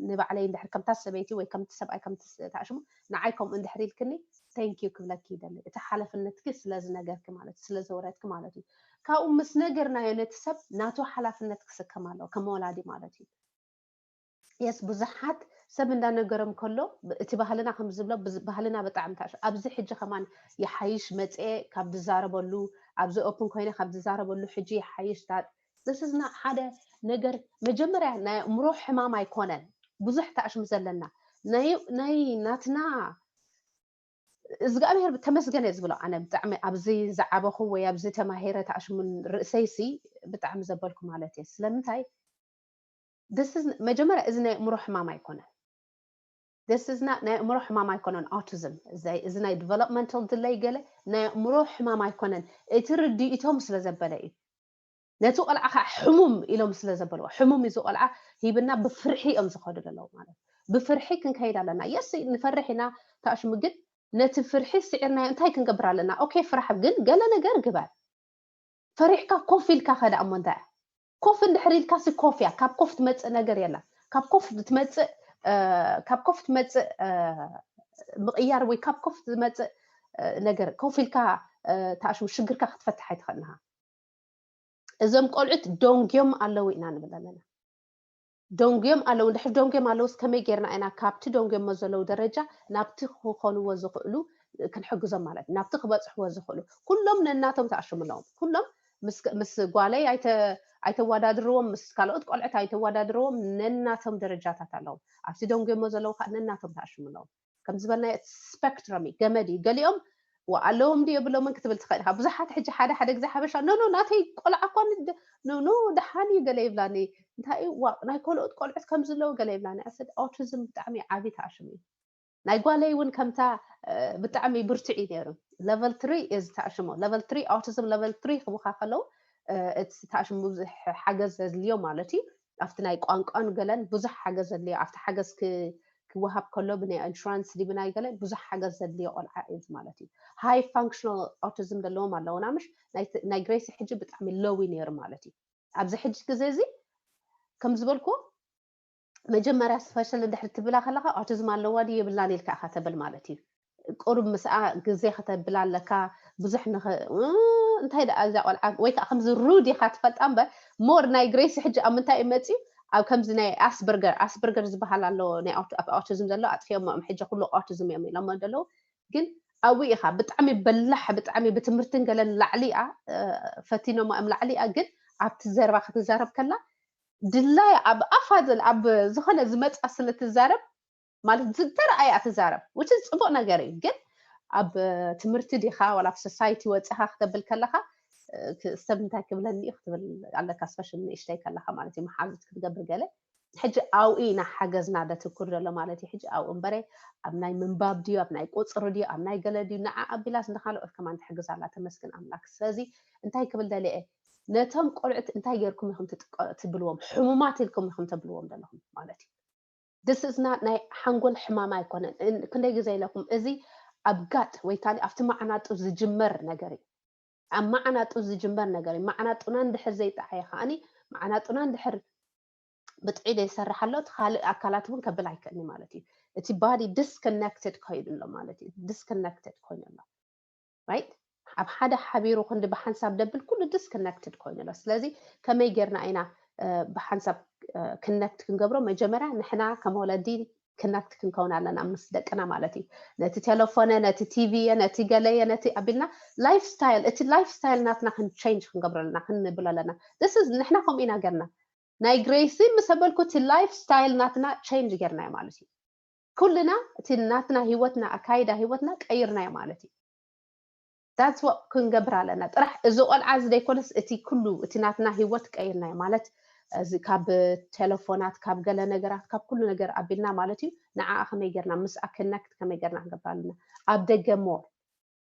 ንባዕለይ እንድሕር ከምታ ሰበይቲ ወይ ከምቲ ሰብኣይ ከምቲ ተኣሽሙ ንዓይ ከምኡ እንድሕር ኢልክኒ thank you ክብለኪ ይደሊ እቲ ሓላፍነትኪ ስለዝነገርኪ ማለት ስለዘውረድኪ ማለት እዩ ካብኡ ምስ ነገርናዮ ነቲ ሰብ ናቱ ሓላፍነት ክስከም ኣለዎ ከም ወላዲ ማለት እዩ yes ብዙሓት ሰብ እንዳነገሮም ከሎ እቲ ባህልና ከም ዝብሎ ባህልና ብጣዕሚ ታሽ ኣብዚ ሕጂ ከማን ይሓይሽ መፅኤ ካብ ዝዛረበሉ ኣብዚ open ኮይነ ካብ ዝዛረበሉ ሕጂ ይሓይሽ that this is not ሓደ ነገር መጀመርያ ናይ ኣእምሮ ሕማም ኣይኮነን ብዙሕ ተኣሽሙ ዘለና ናይ ናይ ናትና እግዚኣብሔር ተመስገን እየ ዝብሎ። ኣነ ብጣዕሚ ኣብዚ ዝዓበኹ ወይ ኣብዚ ተማሂረ ተኣሽሙን ርእሰይሲ ብጣዕሚ ዘበልኩ ማለት እየ። ስለምንታይ? This is መጀመርያ፣ እዚ ናይ ኣእምሮ ሕማም ኣይኮነን። This is not፣ ናይ ኣእምሮ ሕማም ኣይኮነን። Autism፣ እዚ ናይ developmental delay ገለ ናይ ኣእምሮ ሕማም ኣይኮነን። እቲ ርድኢቶም ስለ ዘበለ እዩ። ነቲ ቆልዓ ከዓ ሕሙም ኢሎም ስለ ዘበልዎ፣ ሕሙም እዩ እዚ ቆልዓ ሂብና ብፍርሒ እዮም ዝኸዱ ዘለዉ ማለት እዩ። ብፍርሒ ክንከይድ ኣለና። የስ፣ ንፈርሕ ኢና፣ ተኣሽሙ፣ ግን ነቲ ፍርሒ ስዒርናዮ እንታይ ክንገብር ኣለና? ኦኬ፣ ፍራሕ፣ ግን ገለ ነገር ግበር። ፈሪሕካ ኮፍ ኢልካ ከዳ እሞ እንታይ? ኮፍ እንድሕር ኢልካ ሲ ኮፍ እያ። ካብ ኮፍ ትመጽእ ነገር የላ። ካብ ኮፍ ትመጽእ እ፣ ካብ ኮፍ ትመጽእ እ፣ ምቕያር ወይ ካብ ኮፍ ትመጽእ እ፣ ነገር፣ ኮፍ ኢልካ እ፣ ተኣሽሙ ሽግርካ ክትፈትሕ ኣይትኽእልን ኢኻ። እዞም ቆልዑት ደንጉዮም ኣለዉ ኢና ንብል ኣለና። ደንጉዮም ኣለዉ። እንድሕር ደንጉዮም ኣለዉስ ከመይ ጌርና ኢና ካብቲ ደንጉዮሞ ዘለዉ ደረጃ ናብቲ ክኾንዎ ዝኽእሉ ክንሕግዞም ማለት እዩ። ናብቲ ክበጽሕዎ ዝኽእሉ ኩሎም ነናቶም ተኣሽሙ ኣለዎም። ኩሎም ምስ፣ ምስ ጓለይ ኣይተ-፣ ኣይተወዳድርዎም፣ ምስ ካልኦት ቆልዑት ኣይተወዳድርዎም፣ ነናቶም ደረጃታት ኣለዎም። ኣብቲ ደንጉዮሞ ዘለዉ ከዓ ነናቶም ተኣሽሙ ኣለዎም። ከም ዝበልናዮ እቲ ስፐክትረም እዩ፣ ገመድ እዩ። ገሊኦም ዋ ኣለዎም ድዩ የብሎምን ክትብል ትኽእል ኢኻ። ብዙሓት ሕጂ ሓደ ሓደ ግዜ ሓበሻ ኖ ኖ ናተይ ቆልዓ እኳ ንድ-፣ ኖ ኖ ደሓን እዩ ገለ ይብላኒ። እንታይ እዩ ዋ ናይ ካልኦት ቆልዑት ከም ዝለዉ ገለ ይብላኒ። ኣሰድ ኦቲዝም ብጣዕሚ ዓቢ ተኣሽሙ እዩ። ናይ ጓለይ እውን ከምታ እ፣ ብጣዕሚ ብርቱዕ እዩ ነይሩ። ለቨል ትሪ እዚ ተኣሽሞ፣ ለቨል ትሪ ኦቲዝም ለቨል ትሪ ክብኻ ከለዉ እ፣ እቲ ተኣሽሙ ብዙሕ ሓገዝ ዘድልዮ ማለት እዩ። ኣብቲ ናይ ቋንቋን ገለን ብዙሕ ሓገዝ ዘድልዮ፣ ኣብቲ ሓገዝ ክ-፣ ክወሃብ ከሎ ብናይ ኢንሹራንስ ድዩ ብናይ ገለ ብዙሕ ሓገዝ ዘድልዮ ቆልዓ እዩ ማለት እዩ። ሃይ ፋንክሽናል ኦቲዝም ዘለዎም ኣለዉና ምሽ? ናይ ት-፣ ናይ ግሬሲ ሕጂ ብጣዕሚ ሎው እዩ ነይሩ ማለት እዩ። ኣብዚ ሕጂ ግዜ እዚ ከም ዝበልኩ መጀመርያ ስፐሻል እንድሕር ትብላ ከለኻ ኦቲዝም ኣለዋ ድዩ የብላን ኢልካ ኢኻ ተብል ማለት እዩ። ቁሩብ ምስኣ ግዜ ከተብላ ኣለካ። ብዙሕ ንኸ-፣ እ፣ እንታይ ደኣ እዛ ቆልዓ ወይ ከዓ ከምዚ ሩድ ኢኻ ትፈልጣ እምበር ሞር ናይ ግሬሲ ሕጂ ኣብ ምንታይ እዩ መፅዩ? ኣብ ከምዚ ናይ ኣስበርገር፣ ኣስበርገር ዝበሃል ኣሎ ናይ ኦቲ-፣ ኣብ ኦቲዝም ዘሎ ኣጥፊኦሞ እዮም ሕጂ ኩሉ ኦቲዝም እዮም ኢሎሞ ዘለዉ። ግን ኣብኡ ኢኻ ብጣዕሚ በላሕ፣ ብጣዕሚ ብትምህርትን ገለን ላዕሊ እያ እ፣ ፈቲኖሞ እዮም ላዕሊ እያ። ግን ኣብቲ ዘረባ ክትዛረብ ከላ ድላይ ኣብ ኣፋ ዘል-፣ ኣብ ዝኾነ ዝመፃ ስለ ትዛረብ ማለት ዝተረኣያ ትዛረብ which is ፅቡቅ ነገር እዩ። ግን ኣብ ትምህርቲ ዲኻ ዋላ ኣብ ሶሳይቲ ወፅኻ ክተብል ከለኻ እ፣ ክ-፣ ሰብ እንታይ ክብለኒ እዩ ክትብል ኣለካ። ስፔሻሊ ንእሽተይ ከለኻ ማለት እዩ መሓዙት ክትገብር ገለ። ሕጂ ኣብኡ ኢና ሓገዝና ደትኩር ዘሎ ማለት እዩ። ሕጂ ኣብኡ እምበረ ኣብ ናይ ምንባብ ድዩ ኣብ ናይ ቁፅሪ ድዩ ኣብ ናይ ገለ ድዩ ንዓ ኣቢላስ ንካልኦት ከማን ትሕግዝ ኣላ። ተመስግን ኣምላክ። ስለዚ እንታይ ክብል ደልየ እየ? ነቶም ቆልዑት እንታይ ጌርኩም ኢኹም ትጥቀ-፣ ትብልዎም? ሕሙማት ኢልኩም ኢኹም ተብልዎም ዘለኹም ማለት እዩ። This is not ናይ ሓንጎል ሕማም ኣይኮነን። እን-፣ ክንደይ ግዜ ኢለኩም እዚ ኣብ ጋጥ ወይ ካሊእ ኣብቲ መዓናጡ ዝጅመር ነገር እዩ። ኣብ መዓናጡ ዝጅመር ነገር እዩ። መዓናጡና እንድሕር ዘይጠዓየ ከዓኒ መዓናጡና እንድሕር ብጥዒ ዘይሰርሕ ኣሎ እቲ ካልእ ኣካላት እውን ከብል ኣይክእልኒ ማለት እዩ። እቲ ባዲ ዲስኮነክትድ ኮይኑ ኣሎ ማለት እዩ። ዲስኮነክትድ ኮይኑ ኣሎ። ራይት? ኣብ ሓደ ሓቢሩ ክንዲ ብሓንሳብ ደብል ኩሉ ዲስኮነክትድ ኮይኑ ኣሎ። ስለዚ ከመይ ጌርና ኢና እ፣ ብሓንሳብ እ፣ ክነክት ክንገብሮ? መጀመርያ ንሕና ከም ወለዲ ክነክት ክንከውን ኣለና ምስ ደቅና ማለት እዩ። ነቲ ቴሌፎነ፣ ነቲ ቲቪየ፣ ነቲ ገለየ፣ ነቲ ኣቢልና ላይፍ ስታይል፣ እቲ ላይፍ ስታይል ናትና ክንቸንጅ ክንገብሮ ኣለና፣ ክንብሎ ኣለና። This is ንሕና ከምኡ ኢና ገርና። ናይ ግሬሲ ምስ ኣበልኩ እቲ ላይፍ ስታይል ናትና ቸንጅ ጌርናዮ ማለት እዩ። ኩልና እቲ ናትና ህይወትና፣ ኣካይዳ ህይወትና ቀይርናዮ ማለት እዩ። That's what ክንገብር ኣለና ጥራሕ። እዚ ቆልዓ እዚ ዘይኮነስ እቲ ኩሉ እቲ ናትና ህይወት ቀይርናዮ ማለት እዚ ካብ ቴሌፎናት፣ ካብ ገለ ነገራት፣ ካብ ኩሉ ነገር ኣቢልና ማለት እዩ። ንዓኣ ከመይ ጌርና ምስኣ ክነክት ከመይ ጌርና ክንገብር ኣለና? ኣብ ደገ ሞር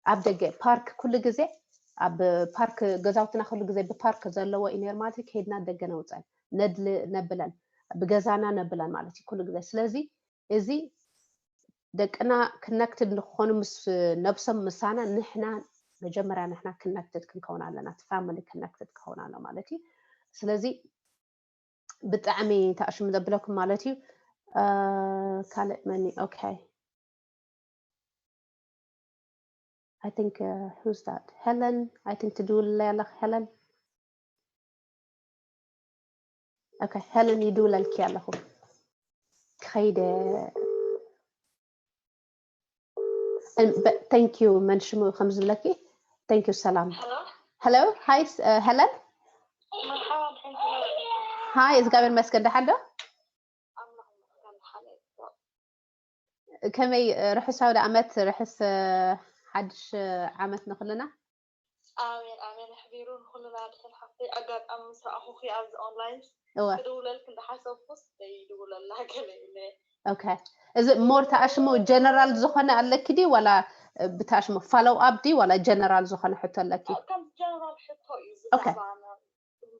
ኣብ ደገ ፓርክ ኩሉ ግዜ ኣብ ፓርክ ገዛውትና ኩሉ ግዜ ብፓርክ ዘለዎ እዩ ነይሩ ማለት እዩ። ከይድና ደገ ነውፀን ነድሊ ነብለን ብገዛና ነብለን ማለት እዩ ኩሉ ግዜ። ስለዚ እዚ ደቅና ክነክትድ ንክኾኑ ምስ ነብሶም ምሳና ንሕና መጀመርያ ንሕና ክነክትድ ክንከውን ኣለና። እቲ ፋሚሊ ክነክትድ ክኸውን ኣሎ ማለት እዩ። ስለዚ ብጣዕሚ ተኣሽሙ ዘብለኩም ማለት እዩ። እ፣ ካልእ መን እዩ? ኦኬ። I think uh, who's that? Helen, I think ትድውልለይ ኣለኺ ሄለን። ኦኬ፣ ሄለን ይድውለልኪ ኣለኹ። ክኸይደ And- but thank you መን ሽሙ ከም ዝብለኪ? Thank you ሰላም። Hello. Hello, hi uh, Helen. مرحبا. Hi፣ እግዚኣብሔር ይመስገን። ደሓን ዶ? ከመይ ርሑስ ኣውደ ኣመት፣ ርሑስ ሓድሽ ዓመት ንኹልና። ኣሜን ኣሜን። ኣሕቢሩ ንኹልና ድሕን ሓፍተይ ኣጋጣሚ ምስ ረኣኹኺ ኣብዚ ኦንላይን እወ ክድውለልክ እንዳሓሰብኩስ ዘይድውለላ ገለ ኢለ። ኦኬ። እዚ ሞር ተኣሽሙ ጀነራል ዝኾነ ኣለኪ ዲ ዋላ ብተኣሽሙ ፋሎው ኣፕ ዲ ዋላ ጀነራል ዝኾነ ሕቶ ኣለኪ? ከም ጀነራል ሕቶ እዩ ኦኬ። ብዛዕባ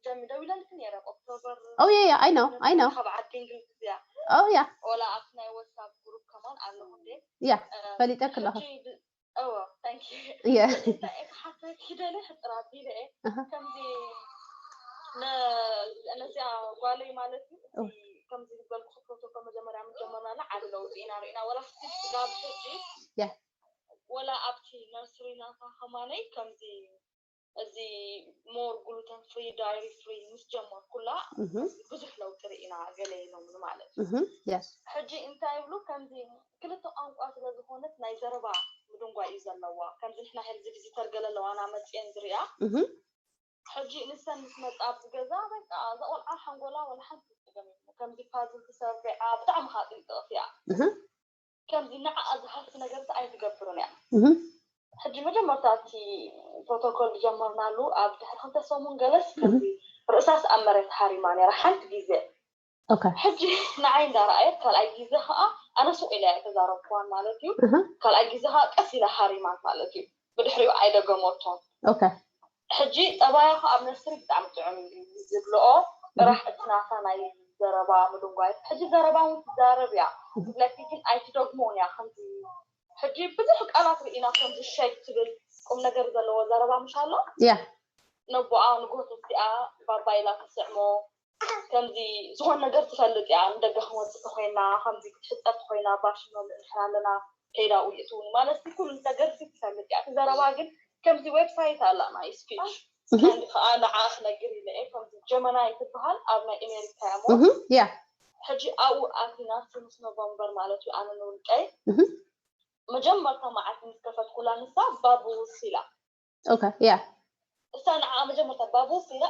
ጀሚ ደዊለልክ ነረ ኦክቶበር Oh yeah, yeah, I know, I know. ካብ ዓዲ እንግሊዝ እያ። Oh yeah. ወላ ኣብቲ ናይ ዋትሳፕ ግሩፕ ከማን ኣለኹ እንዴ? Yeah, ፈሊጠ ክለኹ። እዎ ታንኪ Yeah. እንታይ እየ ክሓተኪ ደለ ሕፅር ኣቢለ እየ ኣሃ። ከምዚ ነዚኣ ጓለይ ማለት እዩ እቲ እዎ። ከምዚ ዝበልኩ ፕሮቶኮል መጀመርያ ምጀመርናላ ዓብ ለውጢ ኢና ርኢና ወላ ስቲል ስጋብ ሕጂ Yeah. ወላ ኣብቲ ነርስሪ ናታ ከማነይ ከምዚ እዚ ሞር ግሉተን ፍሪ ዳይሪ ፍሪ ምስ ጀመርኩላ Mhm. ብዙሕ ለውጢ ርኢና ገለ ኢሎምኒ ማለት እዩ Mhm. Yes. ሕጂ እንታይ ይብሉ ከምዚ ክልተ ቋንቋ ስለ ዝኾነት ናይ ዘረባ ምድንጓይ እዩ ዘለዋ ከምዚ ንሕና ሄልዚ ቪዚተር ገለ ኣለዋና መፅየን ዝሪኣ Mhm. ሕጂ ንሰን ምስ መፃ ኣብዚ ገዛ በቃ እዛ ቆልዓ ሓንጎላ ወላ ሓንቲ ትገም ከምዚ ፓዝል ትሰርዕ ብጣዕሚ ከዓ ጥንቅቕቲ እያ Mhm. ከምዚ ንዓኣ ዝሃሲ ነገርስ ኣይትገብርን እያ Mhm. ሕጂ መጀመርታ እቲ ፕሮቶኮል ዝጀመርናሉ ኣብ ድሕሪ ክልተ ሰሙን ገለስ ከምዚ ርእሳስ ኣብ መሬት ሃሪማ ነራ ሓንቲ ግዜ Okay. ሕጂ ንዓይ እንዳረኣየት ካልኣይ ግዜ ከዓ ኣነ ሱቅ ኢለ እየ ተዛረብኩዋን ማለት እዩ Mhm. ካልኣይ ግዜ ከዓ ቀስ ኢለ ሃሪማን ማለት እዩ ብድሕሪኡ ኣይደገመቶን Okay. ሕጂ ጠባያ ከዓ ኣብ ነስሪ ብጣዕሚ ጥዑም እዩ ዝብልኦ ጥራሕ እቲ ናታ ናይ ዘረባ ምድንጓይ ሕጂ ዘረባ እውን ትዛረብ እያ ብፍለቲ ግን ኣይትደግሞን እያ ከምዚ ሕጂ ብዙሕ ቃላት ርኢና ከምዚ ሸይ ትብል ቁም ነገር ዘለዎ ዘረባ ምሽ ኣሎ Yeah. ነቦኣ ንጎት እዚኣ ባባይላ ትስዕሞ ከምዚ ዝኾን ነገር ትፈልጥ እያ ንደገ ክመፅእ ተኮይና ከምዚ ክትሕፀብ ተኮይና ባሽኖ ንሕና ኣለና ከይዳ ውይእትውን ማለት ኩሉ ነገር ትፈልጥ እያ እቲ ዘረባ ግን ከምዚ ዌብሳይት ኣላ ናይ ስፒች Mhm. ከኣ ንዓ ክነግር ኢለ እየ ከምዚ ጀመናይ ትበሃል ኣብ ናይ ኤሜሪካ እሞ Mhm. Yeah. ሕጂ ኣብኡ ኣቲና ምስ ኖቨምበር ማለት እዩ ኣነ ንውልቀይ Mhm. መጀመርታ መዓልቲ ምስ ከፈትኩላ ንሳ ባቡ ሲላ Okay. Yeah. እሳ ንዓ መጀመርታ ባቡ ሲላ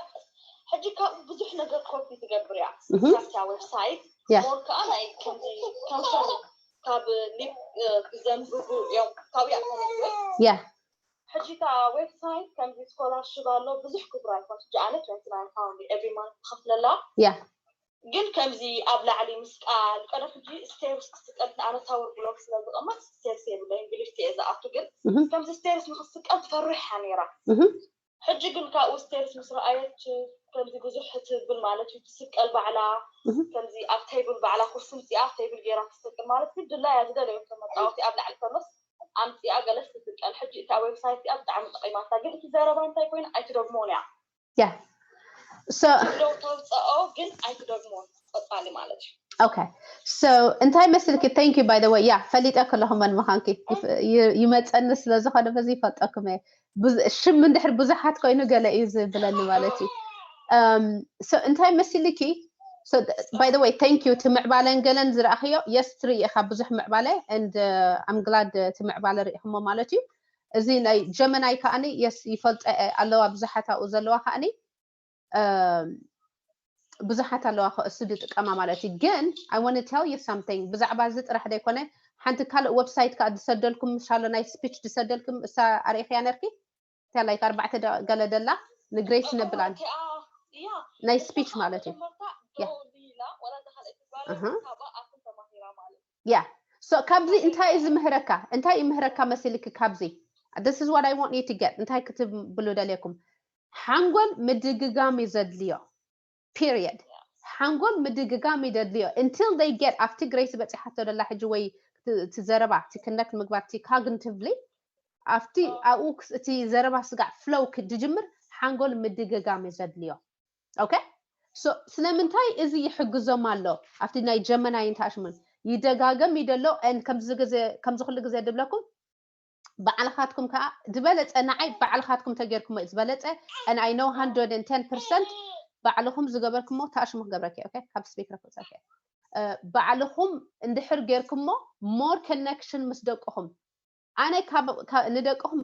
ሕጂ ካብኡ ብዙሕ ነገር ኮፒ ትገብር እያ Mhm. ካብታ ዌብሳይት Yeah. ሞር ከዓ ናይ ከምዚ ከንፈር ካብ ሊፕ ብዘንብቡ እዮም ካብኡ እያ ትመፅእ Yeah. ሕጂ እታ ዌብሳይት ከምዚ ስኮላርሽፕ ኣሎ ብዙሕ ክቡር ኣይኮን ሕጂ ኣነ ትንቲ ናይን ፓውንድ ኤቭሪ ማንት ትኸፍለላ Yeah. ግን ከምዚ ኣብ ላዕሊ ምስቃል ቀደም ሕጂ ስቴርስ ክስቀል ኣነ ታወር ብሎክ ስለ ዝቐመጥ ስቴርስ የብለይን ብሊፍት እየ ዝኣቱ ግን Mhm. ከምዚ ስቴርስ ንክስቀል ትፈርሕ እያ ነይራ Mhm. ሕጂ ግን ካብኡ ስቴርስ ምስ ረኣየት ከምዚ ብዙሕ ትብል ማለት እዩ ትስቀል ባዕላ Mhm. ከምዚ ኣብ ቴብል ባዕላ ኩርሲ ምፅኣ ኣብ ቴብል ገይራ ትስቅል ማለት ግን ድላያ ዝደለየቶ መፃወቲ ኣብ ላዕሊ ከሎስ ኣምፅኣ ገለስ ትስቀል ሕጂ እታ ዌብሳይት እዚኣ ብጣዕሚ ጠቂማታ ግን እቲ ዘረባ እንታይ ኮይኑ ኣይትደግሞን እያ Yeah. So ዶ ተውፅኦ ግን ኣይትደግሞን ቀፃሊ ማለት እዩ Okay. So እንታይ መስልኪ thank you by the way yeah ፈሊጠ ከለኹ መን ምዃንኪ ይፍ- ይ- ይመፀኒ ስለ ዝኾነ በዚ ይፈልጠኩም እየ ብዙ- ሽም እንድሕር ብዙሓት ኮይኑ ገለ እዩ ዝብለኒ ማለት እዩ Um, so እንታይ መሲልኪ so by the way thank you እቲ ምዕባለን ገለን ዝረኣኽዮ yes ትርኢ ኢኻ ብዙሕ ምዕባለ and I'm glad እቲ ምዕባለ ርኢኹሞ ማለት እዩ እዚ ናይ ጀመናይ ከዓኒ yes ይፈልጠ እየ ኣለዋ ብዙሓት ኣብኡ ዘለዋ ከዓኒ ብዙሓት ኣለዋ እሱ ዝጥቀማ ማለት እዩ ግን I want to tell you something ብዛዕባ እዚ ጥራሕ ዘይኮነ ሓንቲ ካልእ ዌብሳይት ከዓ ዝሰደልኩም ምሻሎ ናይ ስፒች ዝሰደልኩም እሳ ኣርእኽያ ነርኪ እታ like ኣርባዕተ ገለ ደላ ንግሬስ ነብላን ናይ ስፒች ማለት እዩ yeah so ካብዚ እንታይ እዩ ዝምህረካ እንታይ ይምህረካ መሲልኪ ካብዚ this is what I want you to get እንታይ ክትብሉ ደልየኩም ሓንጎል ምድግጋም እዩ ዘድልዮ period ሓንጎል ምድግጋም እዩ ዘድልዮ until they get ኣብቲ ግሬስ በፂሓቶ ደላ ሕጂ ወይ ትዘረባ ትክነት ምግባር ቲ cognitively ኣብቲ ኣብኡ እቲ ዘረባ ስጋዕ flow ክድጅምር ሓንጎል ምድግጋም እዩ ዘድልዮ okay so ስለምንታይ እዚ ይሕግዞም ኣሎ ኣብቲ ናይ ጀመናይ እንተኣሽሙን ይደጋገም እዩ ደሎ ከምዚ ግዜ ከምዚ ኩሉ ግዜ ድብለኩም ባዕልኻትኩም ከዓ ዝበለፀ ንዓይ ባዕልኻትኩም ተጌርኩሞ እዩ ዝበለፀ and I know hundred and ten percent ባዕልኹም ዝገበርኩሞ ተኣሽሙ ክገብረኪ okay ካብ ስፒከር ክውፀኪ ባዕልኹም እንድሕር ጌርኩሞ more connection ምስ ደቅኹም ኣነ ንደቅኹም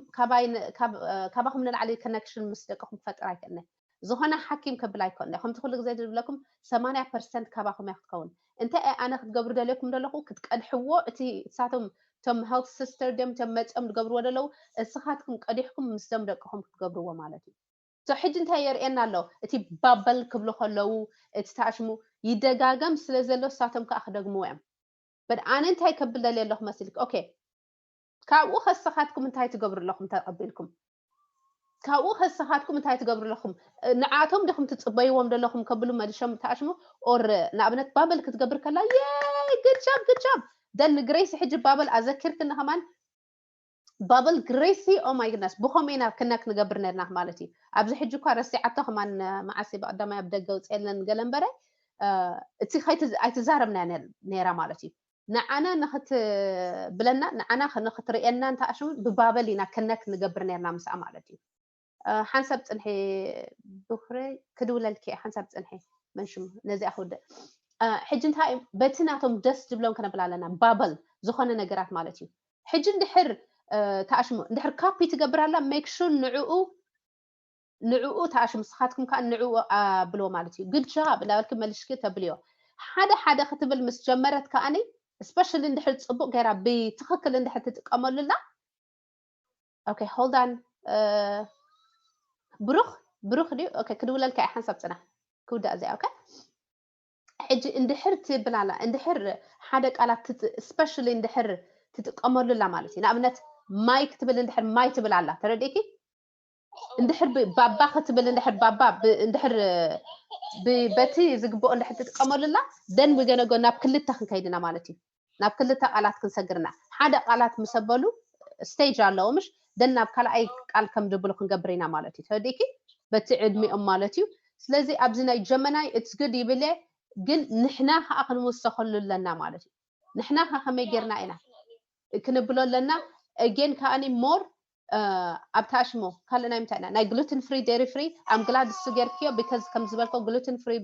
ካባኹም ንላዕሊ connection ምስ ደቅኹም ክፈጥር ኣይክእልነ ዝኾነ ሓኪም ከብል ኣይኮን ከምቲ ኩሉ ግዜ ዝብለኩም ሰማንያ ፐርሰንት ካባኹም እያ ክትከውን። እንታይ እየ ኣነ ክትገብሩ ደለኩም ዘለኹ ክትቀድሕዎ እቲ እሳቶም እቶም health sister ድዮም እቶም መፅኦም ዝገብርዎ ዘለዉ እስኻትኩም ቀዲሕኩም ምስቶም ደቅኹም ክትገብርዎ ማለት እዩ። ሕጂ እንታይ የርእየና ኣሎ? እቲ ባበል ክብሉ ከለዉ እቲ ተኣሽሙ ይደጋገም ስለ ዘሎ እሳቶም ከዓ ክደግምዎ እዮም። በድ ኣነ እንታይ ከብል ደልየ ኣለኹ መሲልክ? ኦኬ ካብኡ ከስኻትኩም እንታይ ትገብሩ ኣለኹም ተቐቢልኩም? ካብኡ ከስኻትኩም እንታይ ትገብሩ ኣለኹም? ንዓቶም ዲኹም ትፅበይዎም ዘለኹም ከብሉ መሊሾም ተኣሽሙ ኦር ንኣብነት ባበል ክትገብር ከላ የይ ግድ ጃብ ግድ ጃብ ደን ንግሬሲ ሕጂ ባበል ኣዘኪርክኒ ከማን ባብል ግሬሲ ኦ ማይ ግድነስ ብኸምኡ ኢና ክነክ ንገብር ነርና ማለት እዩ። ኣብዚ ሕጂ እኳ ረሲዓቶ ከማን መዓስ በቀዳማይ ኣብ ደገ ውፅኤለን ገለ እምበረ እቲ ኣይትዛረብና ነራ ማለት እዩ። ንዓና ንክትብለና ንዓና ንክትርእየና እንተኣሽሙ ብባበል ኢና ክነክ ንገብር ነርና ምስኣ ማለት እዩ። ሓንሳብ ፅንሒ ብኩረ ክድውለልኪ ሓንሳብ ፅንሒ መንሽሙ ነዚኣ ክውድእ ሕጂ እንታይ በቲ ናቶም ደስ ዝብሎም ክነብል ኣለና ባበል ዝኾነ ነገራት ማለት እዩ። ሕጂ እንድሕር ተኣሽሙ እንድሕር ካፒ ትገብር ኣላ make sure ንዕኡ ንዕኡ ተኣሽሙ ንስኻትኩም ከዓ ንዕኡ ኣብልዎ ማለት እዩ። good job እንዳበልኪ መልሽኪ ተብልዮ። ሓደ ሓደ ክትብል ምስ ጀመረት ከዓኒ especially እንድሕር ፅቡቅ ገይራ ብትኽክል እንድሕር ትጥቀመሉላ okay hold on ብሩኽ ብሩኽ ድዩ okay ክድውለልካ እየ ሓንሳብ ፅናሕ ክውዳእ እዚኣ okay ሕጂ እንድሕር ትብል ኣላ እንድሕር ሓደ ቃላት especially እንድሕር ትጥቀመሉ ኣላ ማለት እዩ። ንኣብነት ማይ ክትብል እንድሕር ማይ ትብል ኣላ ተረዲእኪ? እንድሕር ባባ ክትብል እንድሕር ባባ እንድሕር በቲ ዝግብኦ እንድሕር ትጥቀመሉ ኣላ then we gonna go ናብ ክልተ ክንከይድ ኢና ማለት እዩ። ናብ ክልተ ቃላት ክንሰግር ኢና። ሓደ ቃላት ምስ ኣበሉ stage ኣለዎ ምሽ then ናብ ካልኣይ ቃል ከም ድብሉ ክንገብር ኢና ማለት እዩ። ተረዲእኪ? በቲ ዕድሚኦም ማለት እዩ። ስለዚ ኣብዚ ናይ ጀመናይ it's good ይብል እየ ግን ንሕና ከዓ ክንውሰኸሉ ኣለና ማለት እዩ። ንሕና ከዓ ከመይ ጌርና ኢና ክንብሎ ኣለና። Again ከዓኒ more ኣብቲ ኣሽሙ ካልእ ናይ ምንታይ ኢና ናይ gluten free dairy free I'm glad እሱ ጌርክዮ because ከም ዝበልኮ gluten free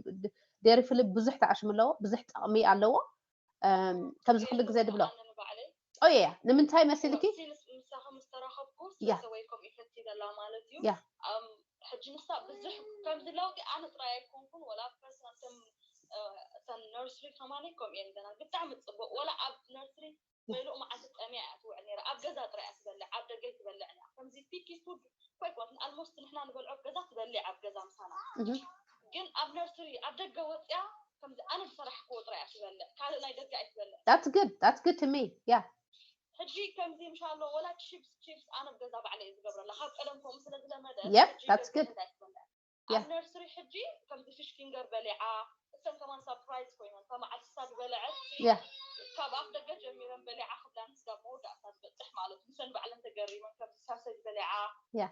dairy free ብዙሕ ተኣሽሙ ኣለዎ ብዙሕ ጥቕሚ ኣለዎ። ከምዚ ኩሉ ግዜ ድብሎ ኦየ ንምንታይ መሲልኪ ምሳኻ ምስ ተራኸብኩ ስለሰበይ ከምኡ ይፈቲ ዘላ ማለት እዩ። ሕጂ ንሳ ብዙሕ ከምዚ ለውጢ ኣነ ጥራይ ኣይኮንኩን ወላ ፐርሰንትም እተን ነርስሪ ከማኒ ከምኡ እየን ገና ብጣዕሚ ፅቡቅ ወላ ኣብ ነርስሪ መይሉእ መዓልቲ ጠምያ እያ ትውዕል ነይራ ኣብ ገዛ ጥራይ እያ ትበልዕ ኣብ ደገ ኣይትበልዕን እያ ከምዚ ፒኪ ፉድ እኮ ኣይኮነትን almost ንሕና ንበልዖ ኣብ ገዛ ትበልዕ ኣብ ገዛ ምሳና ግን ኣብ ነርስሪ ኣብ ደገ ወፅያ ከምዚ ኣነ ዝሰራሕክዎ ጥራይ እያ ትበልዕ ካልእ ናይ ደገ ኣይትበልዕ that's good that's good to me yeah ሕጂ ከምዚ ምሻሎ ወላ ቺፕስ ቺፕስ ኣነ ኣብ ገዛ ባዕለ እየ ዝገብረላ ካብ ቀደም ከምኡ ስለ ዝለመደ yep that's good ኣብ ነርስሪ ሕጂ ከምዚ ፊሽ ፊንገር በሊዓ እሰን ከማን ሳፕራይዝ ኮይነን ካብ መዓልቲ ክሳብ ዝበልዐት ካብ ኣፍ ደገ ጀሚረን በሊዓ ክብላ ንስጋብ መወዳእታ ዝበፅሕ ማለት ምሰን ባዕለን ተገሪመን ከምዚ ሳሰጅ በሊዓ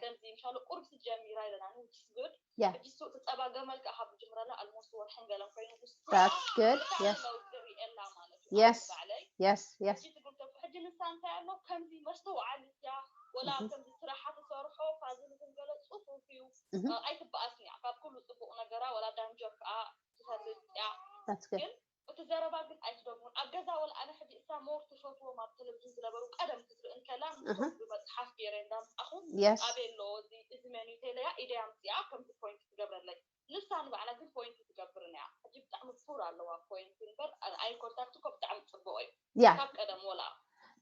ከምዚ ምሻሎ ቁርብሲ ጀሚራ ኢለና which is good ሕጂ እሱ እቲ ፀባ ገመል ከዓ ካብ ዝጅምረላ almost ወርሕን ገለን ኮይኑ that's good yes ለውጢ ርእየላ ማለት እዩ yes ባዕለይ yes yes ሕጂ ትብል ሕጂ ንሳ እንታይ ኣሎ ከምዚ መስተውዓሊ እያ ወላ ከምዚ ስራሓ ትሰርሖ ፋዝል ዝንገለ ፅፉፍ እዩ ኣይትበኣስን እያ ካብ ኩሉ ፅቡቅ ነገራ ወላ ዳንጀር ከዓ ትፈልጥ እያ that's good ግን እቲ ዘረባ ግን ኣይትደግሙን ኣብ ገዛ ወላ ኣነ ሕጂ እሳ ሞር ትፈትዎም ኣብ ቴሌቪዥን ዝነበሩ ቀደም ክትርኢ እንከላ ብመፅሓፍ ገይረ እንዳምፃኹ yes ኣበይ ኣለዎ እዚ እዚ መኑ ተለያ ኢደያ ምፅኣ ከምዚ ፖይንት ትገብረለይ ንሳ ንባዕላ ግን ፖይንት ትገብርን እያ ሕጂ ብጣዕሚ ፉር ኣለዋ ፖይንት እምበር ኣይ ኮንታክት እኮ ብጣዕሚ ፅቡቅ እዩ yeah ካብ ቀደም ወላ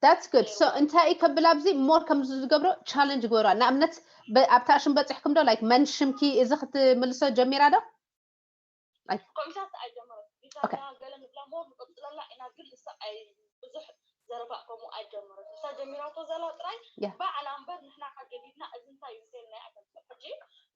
that's good so እንታይ ከብል ኣብዚ more ከም ዝገብሮ challenge ግበሩ ንኣብነት ኣብታ ሽም በፂሕኩም ዶ like መን ሽምኪ እዚ ክትምልሶ ጀሚራ ዶ ኮሚታት ኣይጀመረት ቢታንያ ገለ ንብላ ሞር ንቀፅለላ ኢና ግን ንሳ ኣይ ብዙሕ ዘረባ ከምኡ ኣይጀመረት ንሳ ጀሚራቶ ዘላ ጥራይ ባዕላ እምበር ንሕና ሓገዲድና እዚ እንታይ እዩ እንተልና እያ ተምፅኦ ሕጂ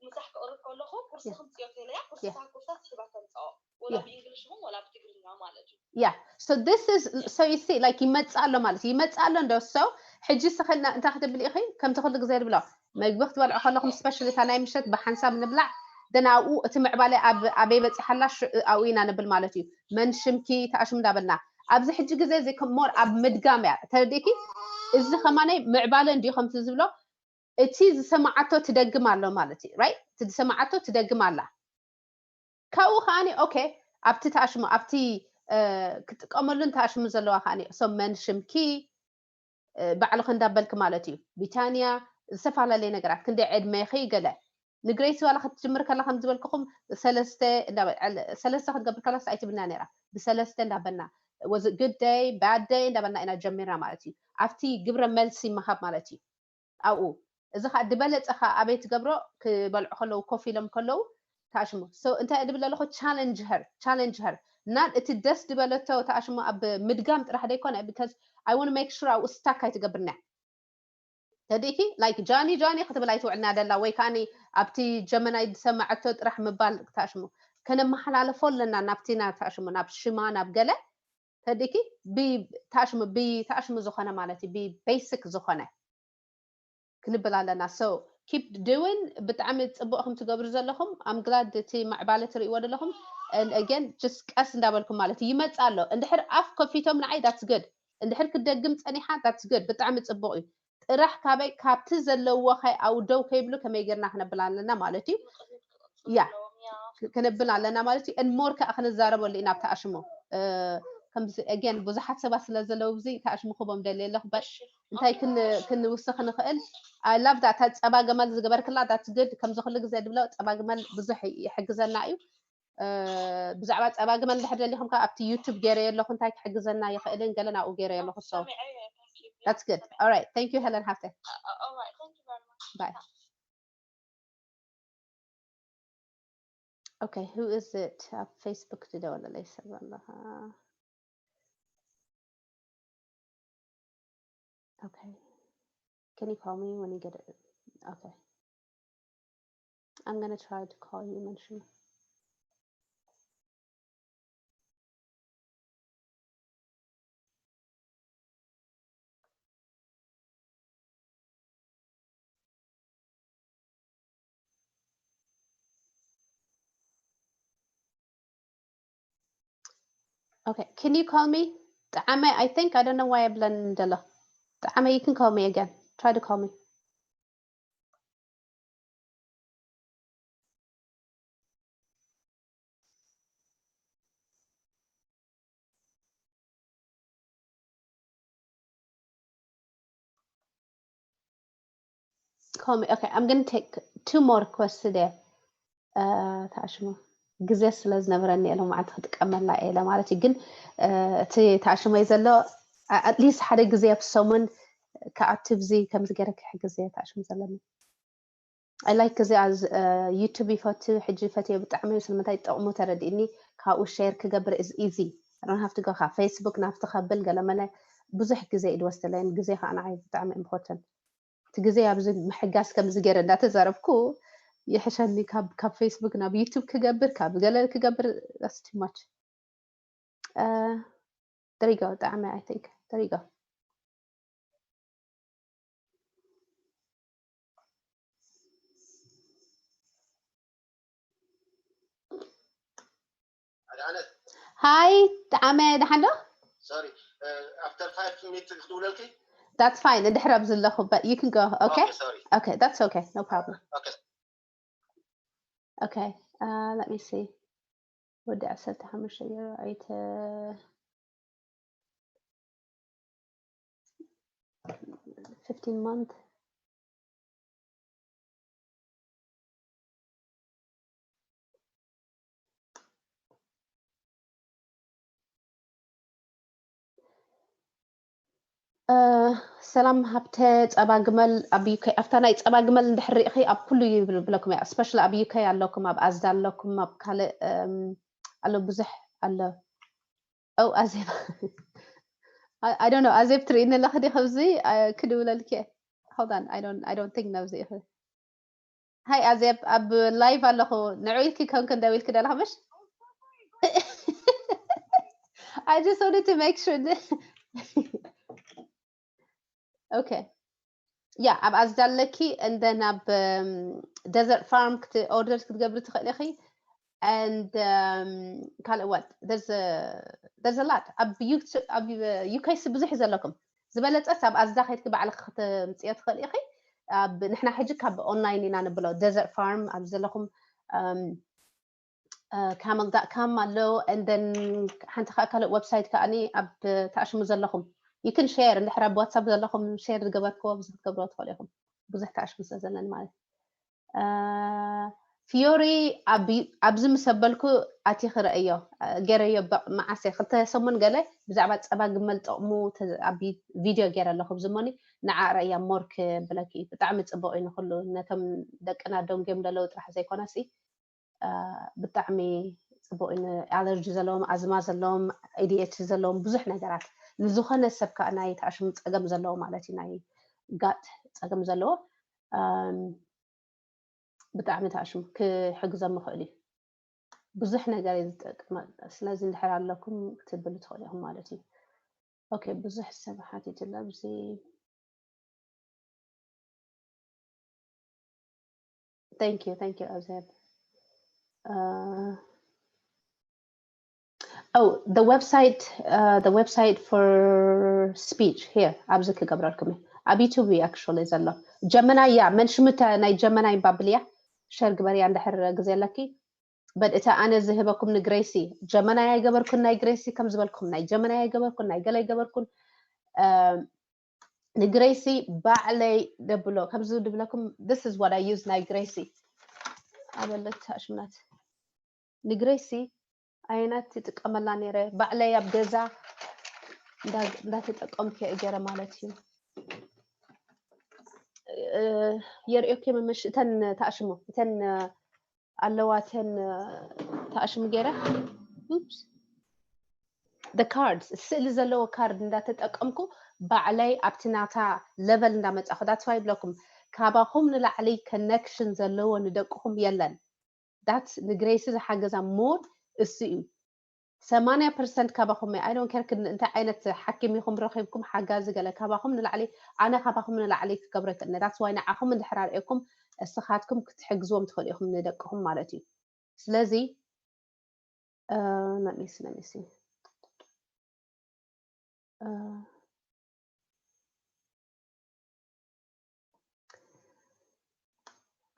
ምሳሕ ክቕርብ ከለኹ ኩርሲ ክምፅዮ ተለያ ኩርሲ ኩርሳ ስሒባ ተምፅኦ ወላ ብእንግሊሽ ይኹን ወላ ብትግርኛ ማለት እዩ yeah so this is so you see like ይመፅእ ኣሎ ማለት እዩ ይመፅእ ኣሎ እንዶ so ሕጂ ስኸልና እንታይ ክትብል ኢኺ ከምቲ ኩሉ ግዜ ድብሎ መግቢ ክትበልዑ ከለኹም ስፔሻሊ እታ ናይ ምሸት ብሓንሳብ ንብላዕ ደን ኣብኡ እቲ ምዕባለ ኣበይ በፂሓላ ኣብኡ ኢና ንብል ማለት እዩ መን ሽምኪ ተኣሽም እንዳበልና ኣብዚ ሕጂ ግዜ እዚ ሞር ኣብ ምድጋም እያ ተረዲእኪ እዚ ከማነይ ምዕባለ እንዲዩ ከምቲ ዝብሎ እቲ ዝሰማዓቶ ትደግም ኣሎ ማለት እዩ right እቲ ዝሰማዓቶ ትደግም ኣላ ካብኡ ከዓኒ okay ኣብቲ ተኣሽሙ ኣብቲ ክጥቀመሉን ተኣሽሙ ዘለዋ ከዓኒ so መን ሽምኪ ባዕልኺ እንዳበልኪ ማለት እዩ ቢታንያ ዝተፈላለየ ነገራት ክንደይ ዕድመኺ ገለ ንግሬሲ ዋላ ክትጅምር ከላ ከም ዝበልኩኹም ሰለስተ እንዳበ- ዕል- ሰለስተ ክትገብር ከላስ ኣይትብልና ነይራ። ብሰለስተ እንዳበና was it good day bad day እንዳበልና ኢና ጀሚርና ማለት እዩ። ኣብቲ ግብረ መልሲ ምሃብ ማለት እዩ። ኣብኡ እዚ ከዓ ዝበለፀ ከዓ ኣበይ ትገብሮ? ክበልዑ ከለዉ ኮፍ ኢሎም ከለዉ ታሽሙ። So እንታይ እየ ድብል ኣለኹ? Challenge her, challenge her. እና እቲ ደስ ዝበለቶ ታሽሙ ኣብ ምድጋም ጥራሕ ዘይኮነ because I want make sure ኣብኡ ስታክ ኣይትገብርና። ተዲእኪ like ጃኒ ጃኒ ክትብል ኣይትውዕልና ደላ ወይ ከዓኒ ኣብቲ ጀመናይ ዝሰማዐቶ ጥራሕ ምባል ታሽሙ። ከነመሓላለፎ ኣለና ናብቲና ታሽሙ ናብ ሽማ ናብ ገለ ተዲእኪ ብታሽሙ ብታሽሙ ዝኾነ ማለት እዩ ብቤሲክ ዝኾነ ክንብል ኣለና። So keep doing። ብጣዕሚ ፅቡቅ ከም ትገብሩ ዘለኹም I'm glad እቲ ማዕባለ ትርእይዎ ዘለኹም። And again just ቀስ እንዳበልኩም ማለት እዩ ይመፅ ኣሎ። እንድሕር ኣፍ ከፊቶም ንዓይ that's good። እንድሕር ክደግም ፀኒሓ that's good። ብጣዕሚ ፅቡቅ እዩ። ጥራሕ ካበይ ካብቲ ዘለዎ ከይ ኣውደው ከይብሉ ከመይ ጌርና ክነብል ኣለና ማለት እዩ። ያ ክንብል ኣለና ማለት እዩ። And more ከዓ ክንዛረበሉ ኢና ኣብቲ ኣሽሙ። ከምዚ again ብዙሓት ሰባት ስለ ዘለዉ እዚ ተኣሽሙ ክቦም ደልየ ኣለኹ። But እንታይ ክንውስኽ ንኽእል? I love that። ጸባ ገመል ዝገበርክላ that's good። ከምዚ ኩሉ ግዜ ድብሎ ጸባ ገመል ብዙሕ ይሕግዘና እዩ። ብዛዕባ ጸባ ገመል እንድሕር ደሊኹም ከ ኣብቲ ዩቱብ ገይረዮ ኣለኹ እንታይ ክሕግዘና ይኽእልን ገለ ናብኡ ገይረዮ ኣለኹ። So that's good. All right, thank you Helen ሓፍተይ። Bye. Okay, who is it? ኣብ ፌስቡክ ዝደወለለይ ሰብ ኣለኻ? Okay. Can you call me when you get it? Okay. I'm gonna try to call you, Manshima. Okay, can you call me? Ta'ame, I think I don't know why I blend the Ta'ame, you can call me again. Try to call me. Call me. Okay, I'm gonna take two more requests today. ተኣሽሙ ግዜ ስለ ዝነበረኒ እየ ሎማዓንቲ ክጥቀመላ እየ ኢለ ማለት እዩ። ግን እቲ ተኣሽሞይ ዘሎ at least ሓደ ግዜ ኣብ ሰሙን ክኣቱ ብዚ ከምዚ ገይረ ክሕግዝ እየ ተኣሽሙ ዘለኒ። I like እዚ ዩቱብ ይፈቱ ሕጂ ፈትዮ ብጣዕሚ እዩ። ስለምንታይ ጥቕሙ ተረዲእኒ ካብኡ ሼር ክገብር is easy። I don't have to go ካብ ፌስቡክ ናብቲ ከብል ገለመለ ብዙሕ ግዜ እዩ ዝወስደለይን ግዜ ከዓ ንዓይ ብጣዕሚ እዮም ዝፈትን። እቲ ግዜ ኣብዚ ምሕጋዝ ከምዚ ገይረ እንዳተዛረብኩ ይሕሸኒ ካብ ካብ ፌስቡክ ናብ ዩቱብ ክገብር ካብ ገለ ክገብር that's too much. There you go. ጣዕመ I think there you go. ሃይ ጣዕመ ደሓን ዶ? Sorry, after five minutes ክድውለልኪ? That's fine. እንድሕር ኣብዚ ኣለኹ but you can go. Okay? Okay, that's okay. No problem. Okay, let me see. ወዲ ዓሰርተ ሓሙሽተ ገይሩ ኣይተ fifteen month. ሰላም ሃብተ፣ ጸባ ግመል ኣብ ዩኬ ኣብታ ናይ ጸባ ግመል እንድሕር ርኢኺ ኣብ ኩሉ ይብለኩም እያ። ስፔሻሊ ኣብ ዩኬ ኣለኩም፣ ኣብ ኣዝዳ ኣለኩም፣ ኣብ ካልእ ኣሎ፣ ብዙሕ ኣሎ። ኦ ኣዜብ I don't know ኣዜብ ትርእይኒ ኣለኺ ዲ ከምዚ ክድውለልኪ? Hold on, I don't I don't think ነብዚ ኢኺ። ሃይ ኣዜብ ኣብ ላይቭ ኣለኹ። ንዑ ኢልኪ ከም ክንደው ኢልኪ ደለኹ ምሽ? I just wanted to make sure. Okay. ያ ኣብ ኣዝዳ ኣለኪ እንደ ናብ ደዘርት ፋርም ክት ኦርደር ክትገብሪ ትኽእሊ ኢኺ። And ካልእ what there's a lot ኣብ ዩኬስ ብዙሕ እዩ ዘለኩም። ዝበለፀስ ኣብ ኣዝዳ ከይድኪ ባዕልኪ ክትምፅዮ ትኽእሊ ኢኺ። ንሕና ሕጂ ካብ ኦንላይን ኢና ንብሎ። ደዘርት ፋርም ኣብ ዘለኹም ካመል ዳት ካም ኣሎ። And then ሓንቲ ከዓ ካልእ ዌብሳይት ከዓኒ ኣብ ተኣሽሙ ዘለኹም you can share እንድሕር ኣብ ዋትሳፕ ዘለኹም ሼር ዝገበርክዎ ብዙሕ ክትገብርዎ ትኽእሉ ኢኹም። ብዙሕ ተኣሽሙ ስለ ዘለኒ ማለት ፊዮሪ ኣብዚ ምስ ኣበልኩ ኣቲ ክርእዮ ገረዮ። መዓሰ ክልተ ሰሙን ገለ ብዛዕባ ጸባ ግመል ጥቕሙ ኣብ ቪድዮ ገይረ ኣለኹ። ብዝሞኒ ንዓ ርእያ ሞር ክብለኪ እዩ። ብጣዕሚ ጽቡቕ እዩ ንኹሉ፣ ነቶም ደቅና ደንጎም ዘለዉ ጥራሕ ዘይኮነሲ ብጣዕሚ ጽቡቕ እዩ። ኣለርጂ ዘለዎም፣ ኣዝማ ዘለዎም፣ ኤዲኤች ዘለዎም ብዙሕ ነገራት ንዝኾነ ሰብ ከዓ ናይ ተኣሽሙ ጸገም ዘለዎ ማለት እዩ፣ ናይ ጋት ጸገም ዘለዎ ብጣዕሚ ተኣሽሙ ክሕግዞም ይኽእል እዩ። ብዙሕ ነገር እዩ ዝጠቅም። ስለዚ እንድሕር ኣለኩም ክትብሉ ትኽእሉ ኢኹም ማለት እዩ። ኦኬ፣ ብዙሕ ሰብ ሓቲቱ ኣሎ ኣብዚ። Thank you, thank you, Azeb. Uh, oh, the website, uh, the website for speech here. ኣብዚ ክገብረልኩም እየ። ኣብ ዩቱብ እዩ actually ዘሎ። ጀመናይ እያ። መን ሽሙ እታ ናይ ጀመናይ ባብልያ? ሸር ግበርያ እንድሕር ግዜ ኣለኪ። But እታ ኣነ ዝህበኩም ንግሬሲ ጀመናይ ኣይገበርኩን፣ ናይ ግሬሲ ከም ዝበልኩም ናይ ጀመናይ ኣይገበርኩን፣ ናይ ገለ ኣይገበርኩን። ንግሬሲ ባዕለይ ደብሎ ከምዚ ድብለኩም፣ this is what I use ናይ ግሬሲ። ኣበለት ኣሽምናት ንግሬሲ ኣየናት ትጥቀመላ ነይረ? ባዕለይ ኣብ ገዛ እንዳ-፣ እንዳተጠቀምኩ እየ ገይረ ማለት እዩ። እ፣ የርእዮኪ መመሽ-፣ እተን ተኣሽሙ፣ እተን ኣለዋ፣ እተን ተኣሽሙ ገይረ። Oops። The cards፣ ስእሊ ዘለዎ ካርድ እንዳተጠቀምኩ ባዕለይ ኣብቲ ናታ ለቨል እንዳመጻኹ። That's why ይብለኩም፣ ካባኹም ንላዕሊ ኮኔክሽን ዘለዎ ንደቅኹም የለን። That's ንግሬሲ ዝሓገዛ ሞር እሱ እዩ። ሰማንያ ፐርሰንት ካባኹም እየ። I don't care ክን-፣ እንታይ ዓይነት ሓኪም ኢኹም ረኺብኩም፣ ሓጋዚ ገለ፣ ካባኹም ንላዕሊ፣ ኣነ ካባኹም ንላዕሊ ክገብረ ክእለ። That's why ንዓኹም እንድሕር ኣርእየኩም እስኻትኩም ክትሕግዝዎም ትኽእሉ ኢኹም ንደቅኹም ማለት እዩ። ስለዚ፣ እ፣ let me see, let me see። እ፣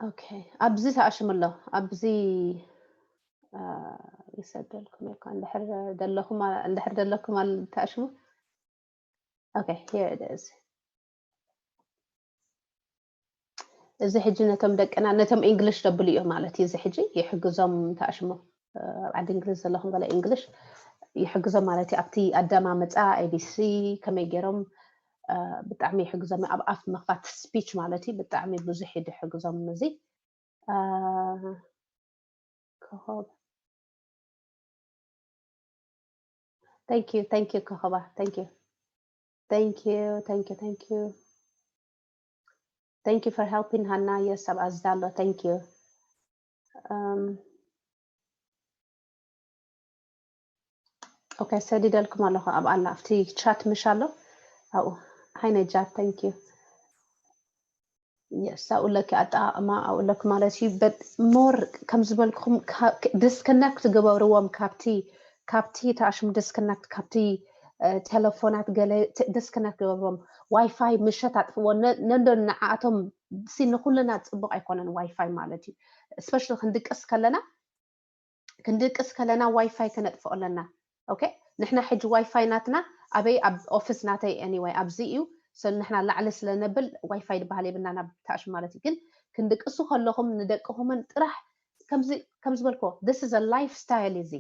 ኦኬ፣ ኣብዚ ተኣሽሙ ኣሎ። ኣብዚ፣ እ፣ ይሰደልኩም እኮ። እንድሕር ደለኹም ኣ-፣ እንድሕር ደለኩም ኣል-፣ ተኣሽሙ። ኦኬ፣ here it is። እዚ ሕጂ ነቶም ደቅና፣ ነቶም ኢንግሊሽ ደብሉ እዩ ማለት እዩ። እዚ ሕጂ ይሕግዞም ተኣሽሙ። እ፣ ኣብ ዓዲ እንግሊዝ ዘለኹም ገለ ኢንግሊሽ ይሕግዞም ማለት እዩ። ኣብቲ ኣደማምጻ ኤቢሲ ከመይ ገይሮም፣ እ፣ ብጣዕሚ ይሕግዞም። ኣብ ኣፍ ምኽፋት ስፒች ማለት እዩ። ብጣዕሚ ብዙሕ እዩ ድሕግዞም እዚ። እ፣ ኮኾብ። Thank you, thank you ኮኾባ። Thank you. Thank you, thank you, thank you. Thank you for helping ሃና። Yes፣ ኣብ ኣዝዳ ኣሎ። Thank you. Um, ኦኬ፣ ሰዲደልኩም ኣለኹ ኣብ ኣላ፣ ኣብቲ ቻት ምሽ ኣሎ ኣብኡ። ሃይ ነጃት፣ thank you። የስ፣ ኣብኡ ኣለኪ ኣጠቓቕማ፣ ኣብኡ ኣለኪ ማለት እዩ። But more ከም ዝበልኩኹም ካ-፣ ክ-፣ ዲስኮነክት ግበርዎም ካብቲ፣ ካብቲ ተኣሽሙ ዲስኮነክት፣ ካብቲ፣ እ፣ ቴሌፎናት ገለ ት-፣ ዲስኮነክት ግበርዎም። ዋይፋይ ምሸት ኣጥፍዎ። ነ-፣ ነንዶ ንዓኣቶም ሲ ንኹልና ጽቡቕ ኣይኮነን ዋይፋይ ማለት እዩ። ስፔሻሊ ክንድቅስ ከለና፣ ክንድቅስ ከለና ዋይፋይ ከነጥፍኦ ኣለና። ኦኬ፣ ንሕና ሕጂ ዋይፋይ ናትና ኣበይ? ኣብ ኦፊስ ናተይ፣ ኤኒወይ ኣብዚ እዩ። So ንሕና ላዕሊ ስለ ነብል ዋይፋይ ዝበሃል የብልና ናብ ታሽ ማለት እዩ። ግን ክንድቅሱ ከለኹም ንደቅኹምን ጥራሕ ከምዚ፣ ከም ዝበልክዎ፣ this is a lifestyle፣ እዚ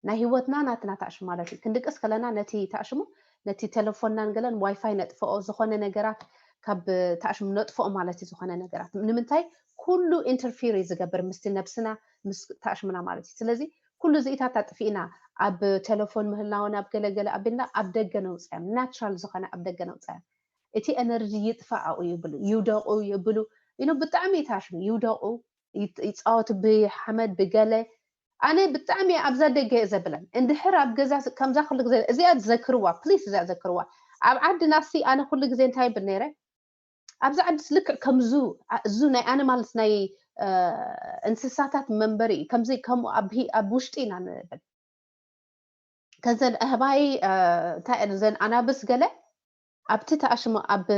ናይ ህይወትና ናትና ታሽ ማለት እዩ። ክንድቅስ ከለና ነቲ ታሽሙ፣ ነቲ ቴሌፎንናን ገለን ዋይፋይ ነጥፍኦ፣ ዝኾነ ነገራት ካብ ታሽሙ ነጥፍኦ ማለት እዩ። ዝኾነ ነገራት ንምንታይ? ኩሉ ኢንተርፊር እዩ ዝገብር ምስቲ ነብስና፣ ምስ ታሽሙና ማለት እዩ። ስለዚ ኩሉ እዚኢታት ኣጥፊእና ኣብ ቴሌፎን ምህላውን ኣብ ገለገለ ኣቢልና ኣብ ደገ ነውፅኣዮም። ናቹራል ዝኾነ ኣብ ደገ ነውፅኣዮም። እቲ ኤነርጂ ይጥፋእ ኣብኡ ይብሉ፣ ይውደቑ ይብሉ። You know፣ ብጣዕሚ ይታሽሙ፣ ይውደቑ፣ ይት-፣ ይፃወቱ ብሓመድ ብገለ። ኣነ ብጣዕሚ ኣብዛ ደገ እየ ዘብለን። እንድሕር ኣብ ገዛ ስ-፣ ከምዛ ኩሉ ግዜ እዚኣ ዘክርዋ፣ ፕሊስ እዚኣ ዘክርዋ። ኣብ ዓድና ሲ ኣነ ኩሉ ግዜ እንታይ ይብል ነይረ? ኣብዚ ዓድስ ልክዕ ከምዙ፣ ኣ-፣ እዙ ናይ ኣነ ማለት ናይ፣ እ፣ እንስሳታት መንበሪ እዩ። ከምዚ ከምኡ ኣብ ሂ-፣ ኣብ ውሽጢ ኢና ንብል። ከዘን ኣህባይ፣ እ፣ እንታይ እየን ዘን ኣናብስ ገለ ኣብቲ ተኣሽሙ ኣብ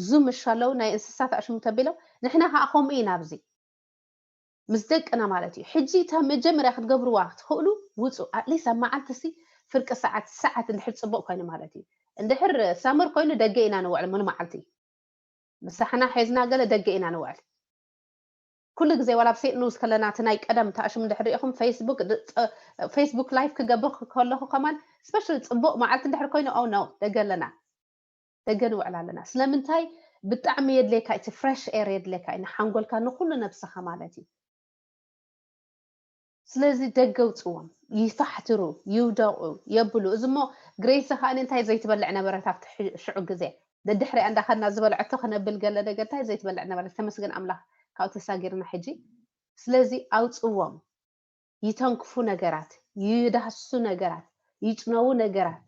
ዙ ምሽ ኣለዉ ናይ እንስሳ ተኣሽሙ ተቢሎም፣ ንሕና ከዓ ከምኡ ኢና ኣብዚ ምስ ደቅና ማለት እዩ። ሕጂ እታ መጀመርያ ክትገብርዋ ክትኽእሉ ውፁ። ኣትሊስት ኣብ መዓልቲ ሲ ፍርቂ ሰዓት፣ ሰዓት እንድሕር ፅቡቕ ኮይኑ ማለት እዩ። እንድሕር ሳመር ኮይኑ ደገ ኢና ንውዕል ሙሉ መዓልቲ። ምሳሕና ሒዝና ገለ ደገ ኢና ንውዕል። ኩሉ ግዜ ዋላ ኣብ ሴንት ሉዊስ ከለና እቲ ናይ ቀደም ታሽም እንድሕር ሪኢኹም ፌስቡክ ድ- ጸ- ፌስቡክ ላይቭ ክገብር ከለኹ ከማን ስፔሻሊ ጽቡቕ መዓልቲ እንድሕር ኮይኑ ኦ ኖ ደገ ኣለና ደገ ንውዕል ኣለና። ስለምንታይ? ብጣዕሚ የድልየካ እቲ ፍሬሽ ኤር የድልየካ እዩ ንሓንጎልካ ንኩሉ ነብስኻ ማለት እዩ። ስለዚ ደገ ውፅዎም፣ ይፋሕትሩ፣ ይውደቑ፣ የብሉ። እዚ እሞ ግሬስ ከኣ እንታይ ዘይትበልዕ ነበረት ኣብቲ ሕ- ሽዑ ግዜ ደድሕሪኣ እንዳኸድና ዝበልዐቶ ክነብል ገለ ነገር እንታይ ዘይትበልዕ ነበረት። ተመስገን ኣምላኽ ካብኡ ተሳጊርና ሕጂ። ስለዚ ኣውፅዎም፣ ይተንክፉ ነገራት፣ ይዳህስሱ ነገራት፣ ይጭነዉ ነገራት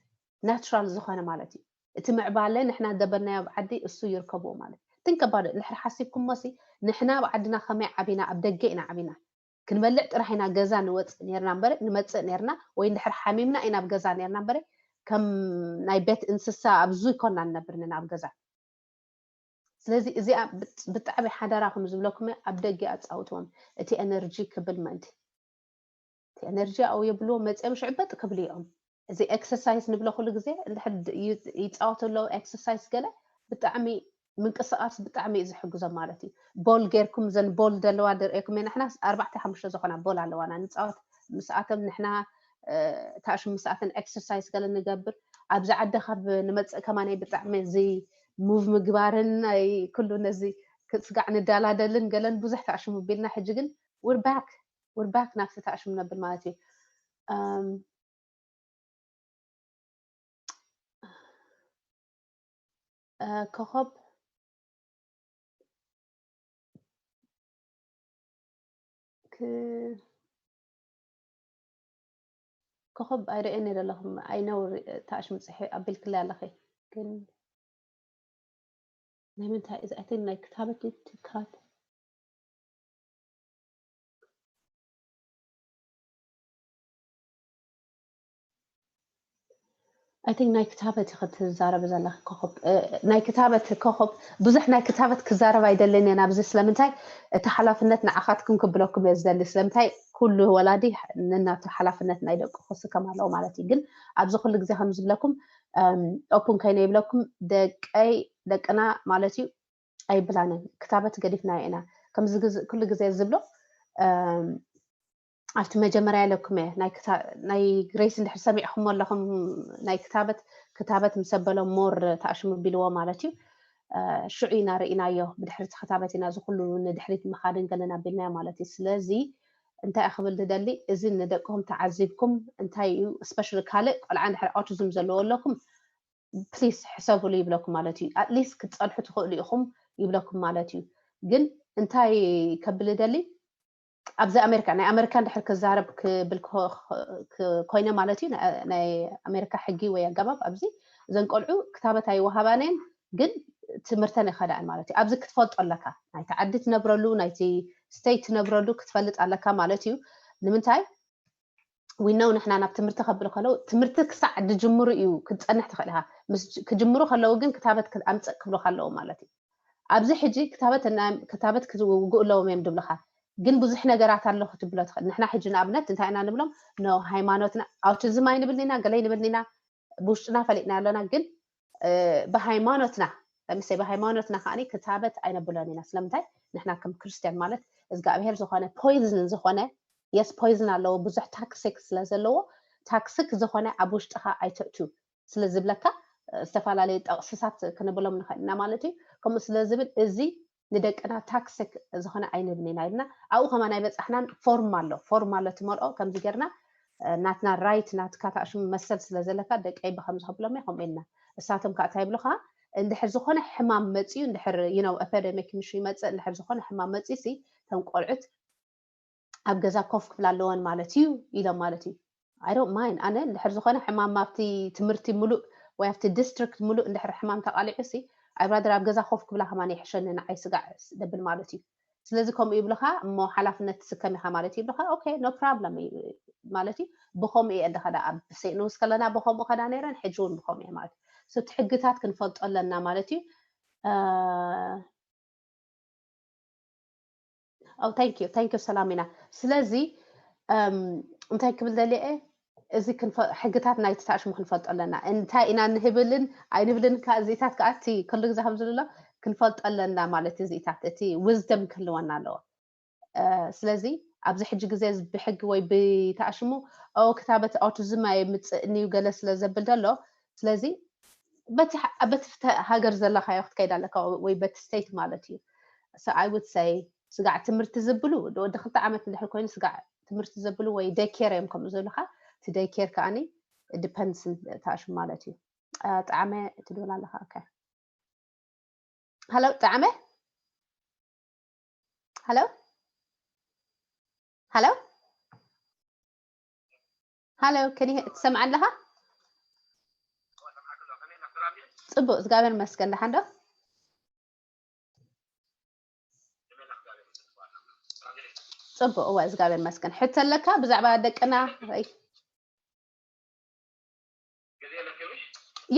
ናቹራል ዝኾነ ማለት እዩ። እቲ ምዕባለ ንሕና ደበናዮ ኣብ ዓዲ እሱ ይርከብዎ ማለት ትንከባዶ እንድሕር ሓሲብኩሞ ሲ ንሕና ኣብ ዓድና ከመይ ዓቢና ኣብ ደገ ኢና ዓቢና ክንበልዕ ጥራሕ ኢና ገዛ ንወፅእ ነርና እምበር ንመፅእ ነርና ወይ እንድሕር ሓሚምና ኢና ኣብ ገዛ ነርና እምበር ከም ናይ ቤት እንስሳ ኣብዚ ይኮና ንነብር ንና ኣብ ገዛ ስለዚ እዚኣ ብጣዕሚ ሓደራኹም ዝብለኩም ኣብ ደገ ኣፃውትዎም እቲ ኤነርጂ ክብል ምእንቲ እቲ ኤነርጂ ኣው የብልዎ መፅኦም ሽዕበጥ ክብሉ እዮም እዚ ኤክሰርሳይዝ ንብሎ ኩሉ ግዜ እንድሕር ይፃወቱ ኣለዉ ኤክሰርሳይዝ ገለ ብጣዕሚ ምንቅስቃስ ብጣዕሚ እዩ ዝሕግዞም ማለት እዩ ቦል ጌርኩም ዘን ቦል ዘለዋ ደርእየኩም እየ ንሕና ኣርባዕተ ሓሙሽተ ዝኾና ቦል ኣለዋና ንፃወት ምስኣቶም ንሕና ታእሽም ምስኣተን ኤክሰርሳይዝ ገለ ንገብር ኣብዚ ዓዲ ካብ ንመፅእ ከማነይ ብጣዕሚ እዚ ሙቭ ምግባርን ናይ ኩሉ ነዚ ክፅጋዕ ንዳላደልን ገለን ብዙሕ ታእሽም ቢልና ሕጂ ግን we're back we're back ናብቲ ታእሽም ነብል ማለት እዩ ኮኸብ ኮኸብ ኣይርእየን እየ ዘለኹም ኣይነው ታእሽም ፅሒ ኣቢልክለይ ኣለኺ ግን ናይ ምንታይ እዚ ኣይተን ናይ ክታበት ትካት I think ናይ ክታበት ክትዛረብ ዘለኺ ኮኸብ ናይ ክታበት ኮኸብ ብዙሕ ናይ ክታበት ክዛረብ ኣይደልን እየ ናብዚ ስለምንታይ እቲ ሓላፍነት ንዓኻትኩም ክብለኩም እየ ዝደሊ ስለምንታይ ኩሉ ወላዲ ነናቱ ሓላፍነት ናይ ደቁ ክስከም ኣለዎ ማለት እዩ ግን ኣብዚ ኩሉ ግዜ ከም ዝብለኩም ኦፕን ከይነ ይብለኩም ደቀይ ደቅና ማለት እዩ ኣይብላንን ክታበት ገዲፍና ኢና ከምዚ ኩሉ ግዜ ዝብሎ ኣብቲ መጀመርያ ኢለኩም እየ ናይ ግሬስ እንድሕር ሰሚዕኹም ኣለኹም ናይ ክታበት ክታበት ምስ ኣበሎ ሞር ተኣሽሙ ቢልዎ ማለት እዩ ሽዑ ኢና ርኢናዮ ብድሕርቲ ክታበት ኢና እዚ ኩሉ ንድሕሪት ምኻድን ገለና ቢልናዮ ማለት እዩ ስለዚ እንታይ ክብል ዝደሊ እዚ ንደቅኹም ተዓዚብኩም እንታይ እዩ ስፔሻሊ ካልእ ቆልዓ እንድሕር ኦቲዝም ዘለዎ ኣለኩም ፕሊስ ሕሰብሉ ይብለኩም ማለት እዩ ኣትሊስት ክትፀንሑ ትኽእሉ ኢኹም ይብለኩም ማለት እዩ ግን እንታይ ከብል ደሊ ኣብዚ ኣሜሪካ ናይ ኣሜሪካ እንድሕር ክዛረብ ክብል ኮይነ ማለት እዩ ናይ ኣሜሪካ ሕጊ ወይ ኣገባብ ኣብዚ እዘን ቆልዑ ክታበት ኣይወሃባነን ግን ትምህርተን ይኸዳእን ማለት እዩ ኣብዚ ክትፈልጦ ኣለካ ናይቲ ዓዲ ትነብረሉ ናይቲ ስተይት ትነብረሉ ክትፈልጥ ኣለካ ማለት እዩ ንምንታይ we know ንሕና ናብ ትምህርቲ ከብሉ ከለዉ ትምህርቲ ክሳዕ ድጅምሩ እዩ ክትፀንሕ ትኽእል ኢኻ ክጅምሩ ከለዉ ግን ክታበት ኣምፅእ ክብሉካ ኣለዉ ማለት እዩ ኣብዚ ሕጂ ክታበት ክታበት ክውግኡ ኣለዎም እዮም ድብልኻ ግን ብዙሕ ነገራት ኣሎ ክትብሎ ትኽእል ንሕና ሕጂ ንኣብነት እንታይ ኢና ንብሎም ኖ ሃይማኖትና ኣውቲዝም ኣይንብልን ኢና ገለ ይንብልን ኢና ብውሽጥና ፈሊጥና ኣለና ግን ብሃይማኖትና ለምሳይ ብሃይማኖትና ከዓ ክታበት ኣይነብሎን ኢና ስለምንታይ ንሕና ከም ክርስትያን ማለት እግዚኣብሄር ዝኾነ ፖይዝን ዝኾነ የስ ፖይዝን ኣለዎ ብዙሕ ታክሲክ ስለ ዘለዎ ታክሲክ ዝኾነ ኣብ ውሽጥኻ ኣይተእትዩ ስለ ዝብለካ ዝተፈላለዩ ጠቕስታት ክንብሎም ንኽእል ኢና ማለት እዩ ከምኡ ስለ ዝብል እዚ ንደቅና ታክሲክ ዝኾነ ኣይንብን ኢና ኢልና ኣብኡ ከማን ኣይበፃሕናን ፎርም ኣሎ ፎርም ኣሎ ትመልኦ ከምዚ ጌርና ናትና ራይት ናትካ ታእሽሙ መሰል ስለ ዘለካ ደቀይ ብከምዚ ከብሎም እየ ከምኡ ኢልና እሳቶም ከዓ እንታይ ይብሉካ እንድሕር ዝኾነ ሕማም መፅዩ እንድሕር you know epidemic ምሽ ይመፅእ እንድሕር ዝኾነ ሕማም መፅዩ ሲ ተን ቆልዑት ኣብ ገዛ ኮፍ ክብላ ኣለወን ማለት እዩ ኢሎም ማለት እዩ I don't mind ኣነ እንድሕር ዝኾነ ሕማም ኣብቲ ትምህርቲ ሙሉእ ወይ ኣብቲ ዲስትሪክት ሙሉእ እንድሕር ሕማም ተቃሊዑ ሲ I'd rather ኣብ ገዛ ኮፍ ክብላ ከማን ይሕሸኒ ንዓይ ስጋዕ ደብል ማለት እዩ ስለዚ ከምኡ ይብልኻ እሞ ሓላፍነት ትስከም ኢኻ ማለት ይብልኻ okay no problem ማለት እዩ ብኸምኡ እየ እንድኸዳ ኣብ ሴንት ሉዊስ ከለና ብኸምኡ ከዳ ነይረን ሕጂ እውን ብኸምኡ እየ ማለት እዩ እቲ ሕግታት ክንፈልጦ ኣለና ማለት እዩ Oh, thank you, thank you ሰላሚና። ስለዚ እንታይ ክብል ደልየ እዚ ሕግታት ናይቲ ታሽሙ ክንፈልጦ ኣለና። እንታይ ኢና ንህብልን ኣይንብልን እዚኢታት ከኣቲ ክሉ ግዜ ከም ዝብሎ ክንፈልጦ ኣለና ማለት እዚኢታት እቲ wisdom ክህልወና ኣለዎ። ስለዚ ኣብዚ ሕጂ ግዜ ብሕጊ ወይ ብተኣሽሙ ክታበት ኣውቲዝም ኣይምፅእን እዩ ገለ ስለ ዘብል ዘሎ። ስለዚ በቲ ሃገር ዘለካዮ ክትከይድ ኣለካ ወይ በቲ state ማለት እዩ። So I would say ስጋዕ ትምህርቲ ዝብሉ ወዲ ክልተ ዓመት እንድሕር ኮይኑ ስጋዕ ትምህርቲ ዘብሉ ወይ daycare እዮም ከምኡ ዝብልካ። እቲ daycare ከዓኒ depends ተኣሽሙ ማለት እዩ። ጠዓመ ትድውል ኣለካ። Okay. Hello ጠዓመ? Hello? Hello? Hello? Can you ትሰምዓ ኣለኻ? ጽቡቅ እግዚኣብሔር ይመስገን። ደሓን ዶ? ጽቡቅ እወ እግዚኣብሔር ይመስገን። ሕቶ ኣለካ ብዛዕባ ደቅና?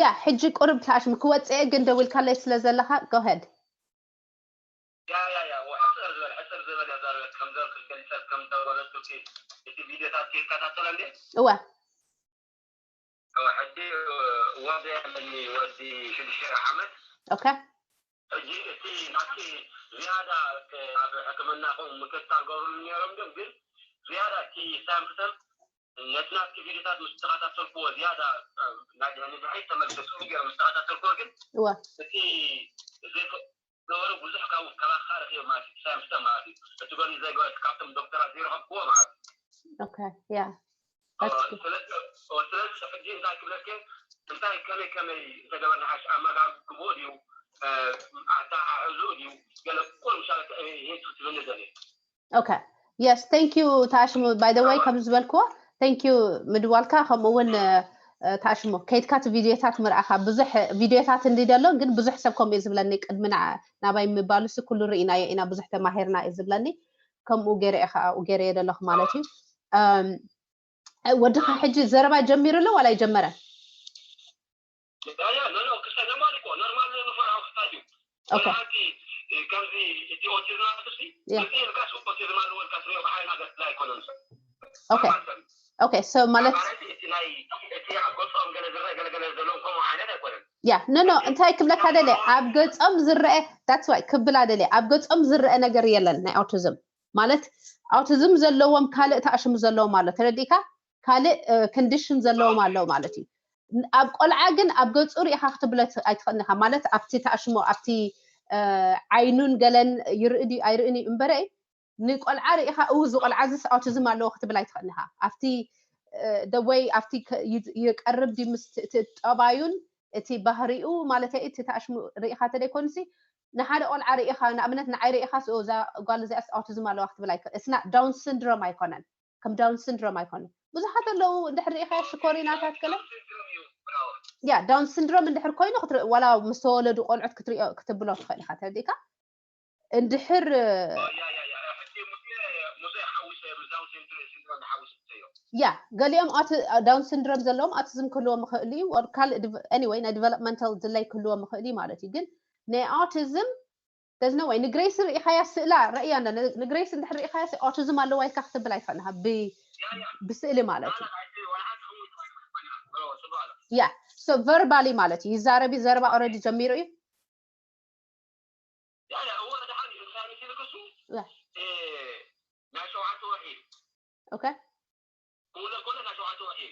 ያ ሕጂ ቁርብ ተኣሽሙ ክወፅእ ግን ደዊልካለይ ስለ ዘለካ go ahead። ያ ያ ያ ሕፅር ዝበል ሕፅር ዝበል ያዛርበት ከምዘር ክገልፀት ከምተወለድኩ እቲ ቪዲዮታት ይከታተለ እንዴ? እወ ሕጂ ወደ ያለኒ ወዲ ሽዱሽተ ዓመት okay ሕጂ እቲ ናቲ ዝያዳ ኣብ ሕክምና ኹም ምክትታል ገብሩ ነይሮም ግን ግን ዝያዳ እቲ ሳምፕተም ነቲ ናትኪ ቪዲዮታት ምስ ተኸታተልክዎ ዝያዳ ናይ ድሕሪ ድሕሪት ተመልሰ ጽቡቅ ገይረ ምስ ተኸታተልክዎ ግን እወ እቲ ዘይፈ- ዝነበሩ ብዙሕ ካብ ካባካ ረኪቦ ማለት እዩ ሳምስተን ማለት እዩ እቲ ጎኒ ዘይገበርክ ካብቶም ዶክተራት ዘይረኸብክዎ ማለት እዩ okay yeah that's good ስለዚ ስለዚ ሕጂ እንታይ ክብለክ እንታይ ከመይ ከመይ እንተገበርና ሓሽ ኣመጋግቦ ድዩ ኣተሓሕዝኡ ድዩ ገለ ኩሉ ምሳለ ሄድ ክትብልኒ ዘለ okay yes thank you ተኣሽሙ by the way ከም ዝበልክዎ thank you ምድዋልካ ከምኡ እውን ተኣሽሙ ከይድካ እቲ ቪድዮታት ምርኣኻ ብዙሕ ቪድዮታት እንዲ ደሎ ግን ብዙሕ ሰብ ከምኡ እዩ ዝብለኒ ቅድሚ ናባይ ምባሉሲ ኩሉ ርኢናዮ ኢና ብዙሕ ተማሂርና እዩ ዝብለኒ ከምኡ ገይረ እየ ከዓ ገይረዮ ዘለኹ ማለት እዩ ወድኻ ሕጂ ዘረባ ጀሚሩ ኣሎ ዋላ ኣይጀመረን Okay. ከምዚ እቲ ኦቲዝም ማለት ሲ Yeah. እዚ ኢልካስ ኦቲዝም ኣለዎ ኢልካ ትሪኦ ብሓይል ሃገር ስለ ኣይኮነን Okay. Okay. So ማለት እቲ ናይ እቲ ኣብ ገጾም ገለ ዝረአ ገለገለ ዘለዎም ከምኡ ዓይነት ኣይኮነን ያ no no እንታይ ክብለካ ደለ ኣብ ገጾም ዝረአ that's why ክብላ ደለ ኣብ ገጾም ዝረአ ነገር የለን ናይ ኦቲዝም ማለት ኦቲዝም ዘለዎም ካልእ ተኣሽሙ ዘለዎም ኣሎ ተረዲእካ ካልእ ኮንዲሽን ዘለዎም ኣለዉ ማለት እዩ ኣብ ቆልዓ ግን ኣብ ገጹ ሪኢኻ ክትብሎ ኣይትኽእልኻ ማለት ኣብቲ ተኣሽሞ ኣብቲ ዓይኑን ገለን ይርኢ ድዩ ኣይርእን እዩ እምበረ ንቆልዓ ሪኢኻ እው እዚ ቆልዓ እዚ ኣውቲዝም ኣለዎ ክትብል ኣይትኽእልኻ ኣብቲ ደወይ ኣብቲ ይቀርብ ድዩ ምስ ጠባዩን እቲ ባህሪኡ ማለት እቲ ተኣሽሙ ሪኢኻ ተደይኮንሲ ንሓደ ቆልዓ ሪኢኻ ንኣብነት ንዓይ ሪኢኻ እዛ ጓል እዚኣስ ኣውቲዝም ኣለዋ ክትብል ኣይትኽእል እስና ዳውን ሲንድሮም ኣይኮነን ከም ዳውን ሲንድሮም ኣይኮነ ብዙሓት ኣለዉ እንድሕር ርኢኻ ሽኮሪናታት ገለ ያ ዳውን ሲንድሮም እንድሕር ኮይኑ ክትርኢ ዋላ ምስ ተወለዱ ቆልዑት ክትሪኦ ክትብሎ ትኽእል ኢኻ ተረዲእካ እንድሕር ያ ገሊኦም ዳውን ሲንድሮም ዘለዎም ኣውቲዝም ክህልዎም ይኽእል እዩ ካልእ anyway ናይ ዲቨሎፕመንታል ድለይ ክህልዎም ይኽእል እዩ ማለት እዩ ግን ናይ ኣውቲዝም ተዝነዋይ ንግሬስ ርኢኻያ ስእላ ረእያ ንግሬስ እንድሕር ርኢኻያ ኦቲዝም ኣለዋ ኢልካ ክትብል ኣይትኽእልኻ ብስእሊ ማለት እዩ ያ so verbally ማለት እዩ ይዛረብ እዩ ዘረባ already ጀሚሩ እዩ ናይ ሸውዓተ ወርሒ okay ክውለድ ከሎ ናይ ሸውዓተ ወርሒ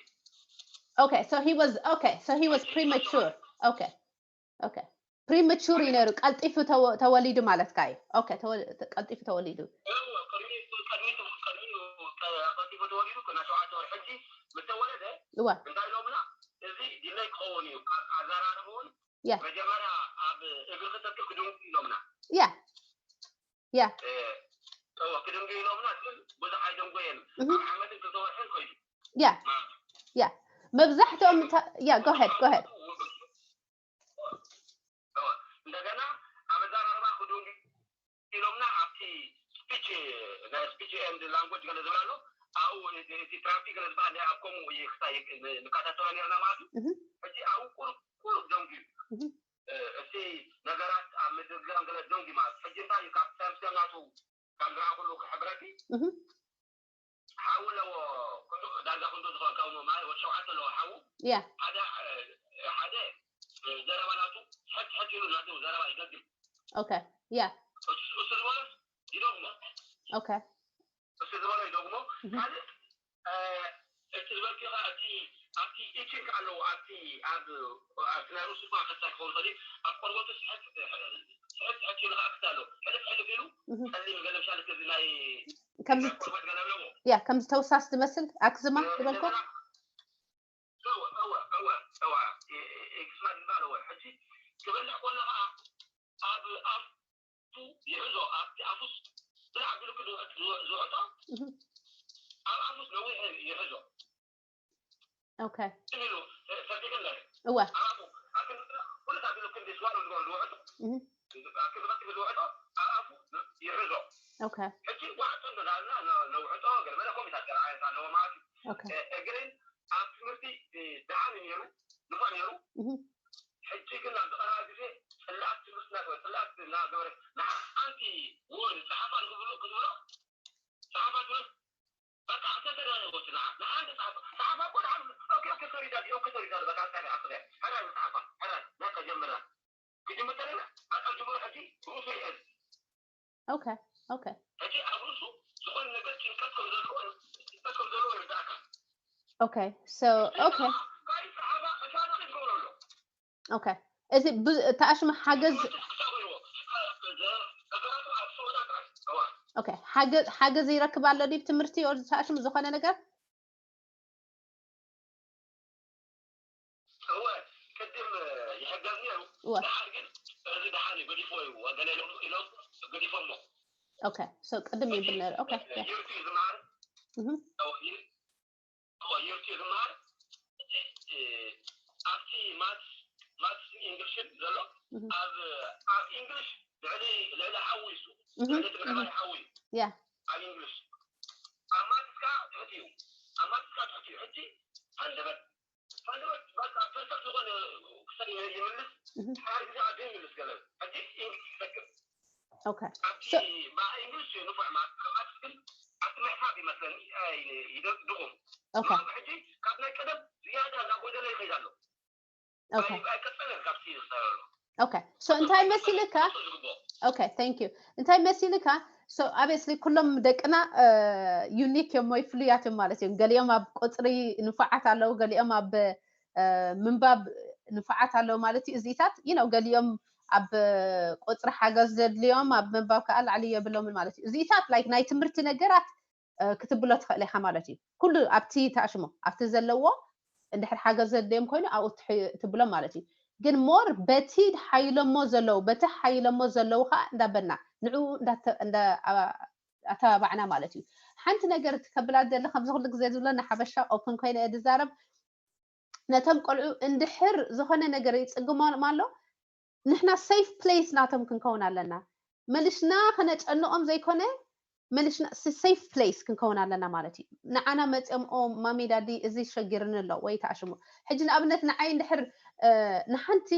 okay so he was okay so he was premature okay okay premature እዩ ነይሩ ቀልጢፉ ተወሊዱ ማለትካ እዩ okay ቀልጢፉ ተወሊዱ ቀልጢፉ ተወሊዱ ናይ ሸውዓተ ወርሒ ሕጂ ምስ ተወለደ እዋ እንታይ ኢሎምና እዚ ዲለይ ክኸውን እዩ ኣዘራርብውን ያ መጀመርያ ኣብ እግሪ ክተክል ክድንጉ ኢሎምና ያ ያ ክድንጉ ኢሎምና ግን ብዙሕ ኣይደንጎየን ኣብ ዓመትን ክልተ ወርሕን ከይዱ ያ ያ መብዛሕትኦም ያ go ahead go ahead እንደገና ኣብ ኣዘራርባ ክድንጉ ኢሎምና ኣብቲ ስፒች ናይ ስፒች ኤንድ ላንጎጅ ገለ ዝብላ ኣሎ ኣብኡ እቲ ትራፊክ ገለ ዝበሃል ኣብ ከምኡ ክሳይ ንከታተሎ ነርና ማለት እዩ ሕጂ ኣብኡ ቁሩብ ቁሩብ ደንጉዩ እቲ ነገራት ኣብ ምድግጋም ገለ ደንጉ ማለት ሕጂ እንታይ እዩ ካብ ሳምሰም ናቱ ካብ ዝረኣኩሉ ክሕብረኪ ሓው ኣለዎ ዳርጋ ክንዱ ዝኸውን ካብ ማለት ወዲ ሸውዓተ ኣለዎ ሓው ያ ሓደ ሓደ ዘረባ ናቱ ሕት ሕት ኢሉ ናቱ ዘረባ ይደግም okay ያ እሱ ዝበለስ ይደግሞ okay እሱ ዝበሎ እዩ ደግሞ ካልእ እቲ ዝበልኪ እቲ ኣብቲ ኢቺንግ ኣለዎ ኣብቲ ኣብ ኣብቲ ናይ ሩስፋ ከሳ ክኸውን ከሊ ኣብ ቆርበቱ ስሕት ስሕት ይልካ ክታ ኣሎ ሕልፍ ሕልፍ ኢሉ ጸሊም ገለ ምሻል እዚ ናይ ከምዚ ቆርበት ገለ ኣለዎ ያ ከምዚ ተውሳስ ዝመስል ኣክዝማ ዝበልኮ እወ እወ እወ እወ ኤክስማ ዝበሃል እወ ሕጂ ክበልዕ ከሎ ከዓ ኣብ ኣፉ ይሕዞ ኣብቲ ኣፉስ ብላዕ ብሉ ዝውዕጦ ኣብ ኣፉስ ነዊሕ ይሕዞ okay ኢሉ ፈቲገለ እወ ኣብ ኣፉ ኣብ ክንዲ ኩሉ ኣቢሉ ክንዲ ስዋሎ ዝውዕጦ እህ ኣብ ክንዲ ዝውዕጦ ኣብ ኣፉ ይሕዞ okay ሕጂ ዋዕጦ እንዳልና ነውዕጦ ገለመለ ኮሚታት ገለ ዓይነት ኣለዎ ማለት እዩ okay እግርን ኣብ ትምህርቲ ደሓን ነይሩ ንፋ ነይሩ እህ ሕጂ ግን ኣብ ዝቐረባ ግዜ ጽላት ትምህርቲ እናገበረ ጽላት እናገበረ ንሓንቲ ውዕል ዝጸሓፋ ንክብሎ ክትብሎ ጸሓፋ ትብል በቃ ኣንተ ተዳለወት ንሓንቲ ጸሓፋ ጸሓፋ እኮ ደሓን ኦኬ ኦኬ ሶሪ ዳዲ ኦኬ ሶሪ ዳዲ በቃ ኣንተ ኣንተ ሕራይ ጸሓፋ ሕራይ በቃ ጀምራ ክጅምር ተለና በቃ ጅምሩ ሕጂ ሩሱ ይእል okay okay ሕጂ ኣብ ርእሱ ዝኾነ ነገር ጭንቀት ከም ዘለዎ ጭንቀት ከም ዘለዎ ይርዳእካ okay so okay ካይ ሰሓባ እሳዶ ክትገብሮ ኣሎ okay እዚ ተኣሽሙ ሓገዝ okay ሓገዝ ሓገዝ ይረክብ ኣሎ ድዩ ትምህርቲ ኦር ተኣሽሙ ዝኾነ ነገር እወ ቅድም ይሕገዝ ነይሩ እወ ደሓር ግን እዚ ደሓር እዩ ገዲፎ እዩ ገለ ኢሎም ኢሎም ገዲፎሞ okay so ቅድም ይብል ነይሩ okay yeah ዩርቲ ዝመሃር እህ ዩርቲ ዝመሃር ኣብቲ ማትስ ማትስ ኢንግሊሽን ዘሎ እህ ኣብ ኣብ ኢንግሊሽ ልዕሊ ልዕሊ ሓዊ እሱ እህ ልዕሊ ትምዕባይ ሓዊ yeah ኣብ ኢንግሊሽ ኣብ ማትስ ከዓ ትሕቲ እዩ ኣብ ማትስ ከዓ ትሕቲ እዩ ሕጂ ሃንደበት ሃንደበት በቃ ፐርፌክት ዝኾነ ክሰል ይምልስ እህ ሓደ ግዜ ኣብ ዘይምልስ ገለ ሕጂ ኢንግሊሽ ይፈክር okay ኣብቲ ብኢንግሊሽ ንፉዕ ማለት ካብኣት ግን ኣብቲ ምሕሳብ ይመስለኒ ድኹም okay ሕጂ ካብ ናይ ቀደም ዝያዳ እንዳጎደለ ይኸይድ ኣሎ okay ኣይቀጸለን ካብቲ ዝኸይድ ኣሎ okay so እንታይ መሲልካ ዝግብኦ okay thank you እንታይ መሲልካ so obviously ኩሎም ደቅና unique እዮም ወይ ፍሉያት እዮም ማለት እዮም ገሊኦም ኣብ ቁፅሪ ንፉዓት ኣለዉ ገሊኦም ኣብ ምንባብ ንፉዓት ኣለዉ ማለት እዩ እዚታት you know ገሊኦም ኣብ ቁፅሪ ሓገዝ ዘድልዮም ኣብ ምንባብ ከዓ ላዕሊ የብሎምን ማለት እዩ እዚታት like ናይ ትምህርቲ ነገራት ክትብሎ ትኽእል ኢኻ ማለት እዩ ኩሉ ኣብቲ ተኣሽሞ ኣብቲ ዘለዎ እንድሕር ሓገዝ ዘድልዮም ኮይኑ ኣብኡ ትብሎም ማለት እዩ ግን more በቲ ሓይሎሞ ዘለዉ በቲ ሓይሎሞ ዘለዉ ከዓ እንዳበልና ንዕኡ ኣተባባዕና ማለት እዩ ሓንቲ ነገር ከብላ ደለ ከምዚ ኩሉ ግዜ ዝብሎ ንሓበሻ open ኮይነ እየ ዝዛረብ ነቶም ቆልዑ እንድሕር ዝኾነ ነገር ይፅግሞም ኣሎ ንሕና safe place ናቶም ክንከውን ኣለና መሊስና ከነጨንቖም ዘይኮነ መሊስና safe place ክንከውን ኣለና ማለት እዩ ንዓና መፅኦም ኦ ማሚ ዳዲ እዚ ሸጊርኒ ኣሎ ወይ ተኣሽሙ ሕጂ ንኣብነት ንዓይ እንድሕር ንሓንቲ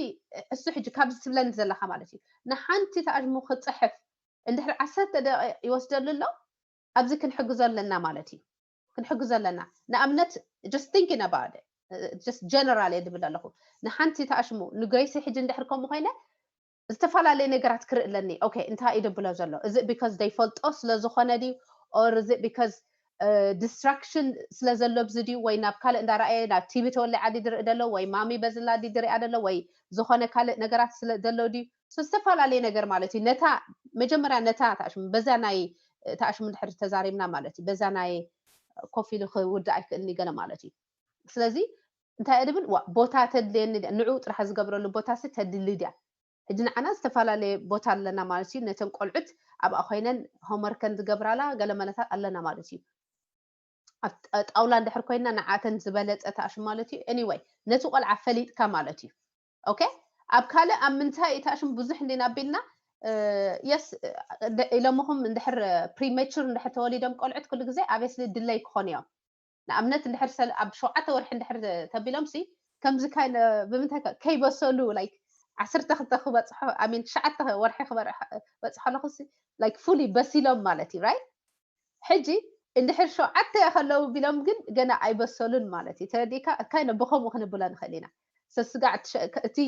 እሱ ሕጂ ካብዚ ትብለኒ ዘለካ ማለት እዩ ንሓንቲ ተኣሽሙ ክፅሕፍ እንድሕር ዓሰርተ ደቂቕ ይወስደሉ ኣሎ ኣብዚ ክንሕግዞ ኣለና ማለት እዩ ክንሕግዞ ኣለና ንኣብነት just thinking about just general እየ ዝብል ኣለኹ ንሓንቲ ተኣሽሙ ንገይሲ ሕጂ እንድሕር ከምኡ ኮይነ ዝተፈላለየ ነገራት ክርኢ ኣለኒ okay እንታይ እዩ ደብሎ ዘሎ እዚ because ዘይፈልጦ ስለ ዝኾነ ድዩ or እዚ because distraction ስለ ዘሎ ብዚ ድዩ ወይ ናብ ካልእ እንዳረኣየ ናብ ቲቪ ተወሊዓ ድዩ ዝርኢ ዘሎ ወይ ማሚ በዝላ ድዩ ዝሪኣ ዘሎ ወይ ዝኾነ ካልእ ነገራት ስለ ዘሎ ድዩ so ዝተፈላለየ ነገር ማለት እዩ ነታ መጀመርያ ነታ ተኣሽሙ በዛ ናይ ተኣሽሙ እንድሕር ተዛሪብና ማለት እዩ በዛ ናይ ኮፍ ኢሉ ክውዳእ ኣይክእልን ገለ ማለት እዩ ስለዚ እንታይ እየ ድብል ዋ ቦታ ተድልየኒ ድያ ንዕኡ ጥራሕ ዝገብረሉ ቦታ ሲ ተድሊ ድያ ሕጂ ንዓና ዝተፈላለየ ቦታ ኣለና ማለት እዩ ነተን ቆልዑት ኣብኣ ኮይነን ሆምወርከን ዝገብራላ ገለ መለታት ኣለና ማለት እዩ ኣብ ጣውላ እንድሕር ኮይና ንዓተን ዝበለፀ ተኣሽም ማለት እዩ anyway ነቲ ቆልዓ ፈሊጥካ ማለት እዩ okay ኣብ ካልእ ኣብ ምንታይ ተኣሽም ብዙሕ እንዲና ኣቢልና yes ኢሎምኹም እንድሕር premature እንድሕር ተወሊዶም ቆልዑት ኩሉ ግዜ obviously delay ክኾኑ እዮም ንኣብነት እንድሕር ኣብ ሸውዓተ ወርሒ እንድሕር ተቢሎም ሲ ከምዚ ካይነ ብምንታይ ከይበሰሉ like ዓሰርተ ክልተ ክበፅሖ I mean ትሽዓተ ወርሒ ክበፅሖ ኣለኹ ሲ like fully በሲሎም ማለት እዩ right ሕጂ እንድሕር ሸውዓተ ከለዉ ቢሎም ግን ገና ኣይበሰሉን ማለት እዩ ተረዲእካ ካይነ ብከምኡ ክንብሎ ንኽእል ኢና ስጋዕ እቲ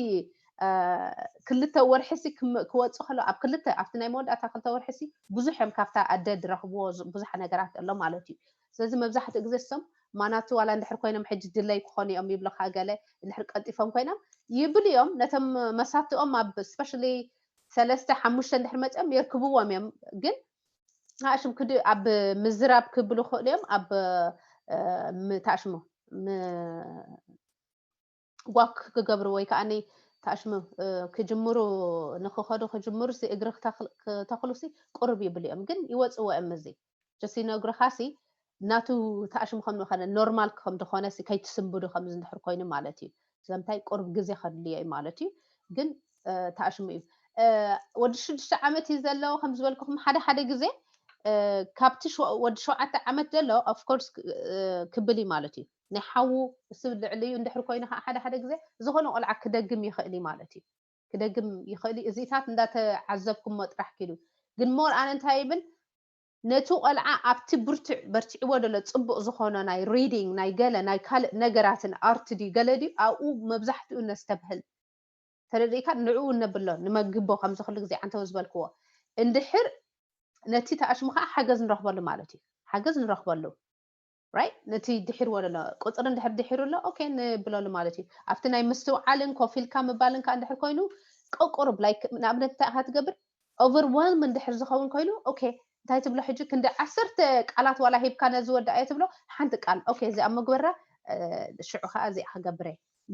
ክልተ ወርሒ ሲ ክወፁ ከሎ ኣብ ክልተ ኣብቲ ናይ መወዳእታ ክልተ ወርሒ ሲ ብዙሕ እዮም ካብታ ኣደ ዝረኽብዎ ብዙሕ ነገራት ኣሎ ማለት እዩ። ስለዚ መብዛሕትኡ ግዜ ሶም ማናቱ ዋላ እንድሕር ኮይኖም ሕጂ ድለይ ክኾኑ እዮም ይብሉካ፣ ገለ እንድሕር ቀልጢፎም ኮይኖም ይብሉ እዮም። ነቶም መሳትኦም ኣብ ስፔሻሊ ሰለስተ ሓሙሽተ እንድሕር መፅኦም የርክብዎም እዮም። ግን ታሽም ክድ ኣብ ምዝራብ ክብሉ ክእሉ እዮም። ኣብ ታሽሙ ዋክ ክገብሩ ወይ ከዓ ታሽሙ ክጅምሩ ንክኸዱ ክጅምሩ እግሪ ክተኽሉ ሲ ቁርብ ይብሉ እዮም። ግን ይወፅዎ እዮም። እዚ ጀስ ይነግሩኻ ሲ ናቱ ታሽሙ ከም ዝኾነ ኖርማል ከም ዝኾነ ሲ ከይትስንብዱ ከም ዝንድሕር ኮይኑ ማለት እዩ። ስለምንታይ ቁርብ ግዜ ከድልዮ እዩ ማለት እዩ። ግን ታሽሙ እዩ። ወዲ ሽዱሽተ ዓመት እዩ ዘለዎ ከም ዝበልኩኹም ሓደ ሓደ ግዜ ካብቲ ወዲ ሸውዓተ ዓመት ዘሎ ኦፍኮርስ ክብል እዩ ማለት እዩ። ናይ ሓዉ እሱ ልዕሊ እዩ እንድሕር ኮይኑ ከዓ ሓደ ሓደ ግዜ ዝኾነ ቆልዓ ክደግም ይኽእል እዩ ማለት እዩ። ክደግም ይኽእል እዩ። እዚታት እንዳተዓዘብኩሞ ጥራሕ ኪዱ ግን ሞር ኣነ እንታይ ይብል ነቲ ቆልዓ ኣብቲ ብርትዕ በርትዕዎ ደሎ ፅቡቅ ዝኾነ ናይ ሪዲንግ ናይ ገለ ናይ ካልእ ነገራትን ኣርት ድዩ ገለ ድዩ ኣብኡ መብዛሕትኡ ነስተብህል ተረዲእካ ንዕኡ እነብሎ ንመግቦ ከምዚ ኩሉ ግዜ ዓንተው ዝበልክዎ እንድሕር ነቲ ተኣሽሙ ከዓ ሓገዝ ንረኽበሉ ማለት እዩ። ሓገዝ ንረኽበሉ ራይት ነቲ ድሒርዎ ዘሎ ቁፅሪ እንድሕር ድሒሩ ኣሎ ኦኬ ንብለሉ ማለት እዩ። ኣብቲ ናይ ምስትውዓልን ኮፍ ኢልካ ምባልን ከዓ እንድሕር ኮይኑ ቀቁርብ ላይክ ንኣብነት እንታይ ኢኻ ትገብር ኦቨርወልም እንድሕር ዝኸውን ኮይኑ ኦኬ እንታይ ትብሎ ሕጂ ክንዲ ዓሰርተ ቃላት ዋላ ሂብካ ነዚ ወዲ ኣየ ትብሎ ሓንቲ ቃል ኦኬ እዚኣ ምግበራ ሽዑ ከዓ እዚኣ ክገብረ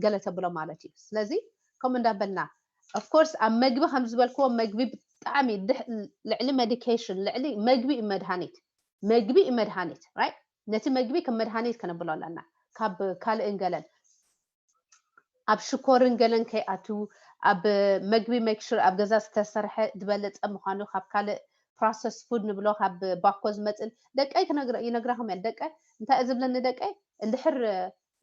ገለ ተብሎ ማለት እዩ። ስለዚ ከምኡ እንዳበልና ኦፍኮርስ ኣብ መግቢ ከም ዝበልክዎ መግቢ ብጣዕሚ ልዕሊ ሜዲኬሽን ልዕሊ መግቢ እዩ መድሃኒት መግቢ እዩ መድሃኒት ራይት ነቲ መግቢ ከም መድሃኒት ከነብሎ ኣለና ካብ ካልእን ገለን ኣብ ሽኮርን ገለን ከይኣቱ ኣብ መግቢ ሜክሹር ኣብ ገዛ ዝተሰርሐ ዝበለፀ ምኳኑ ካብ ካልእ ፕሮሰስ ፉድ ንብሎ ካብ ባኮ ዝመፅን ደቀይ ይነግራኹም እየ ደቀ እንታይ ዝብለኒ ደቀይ እንድሕር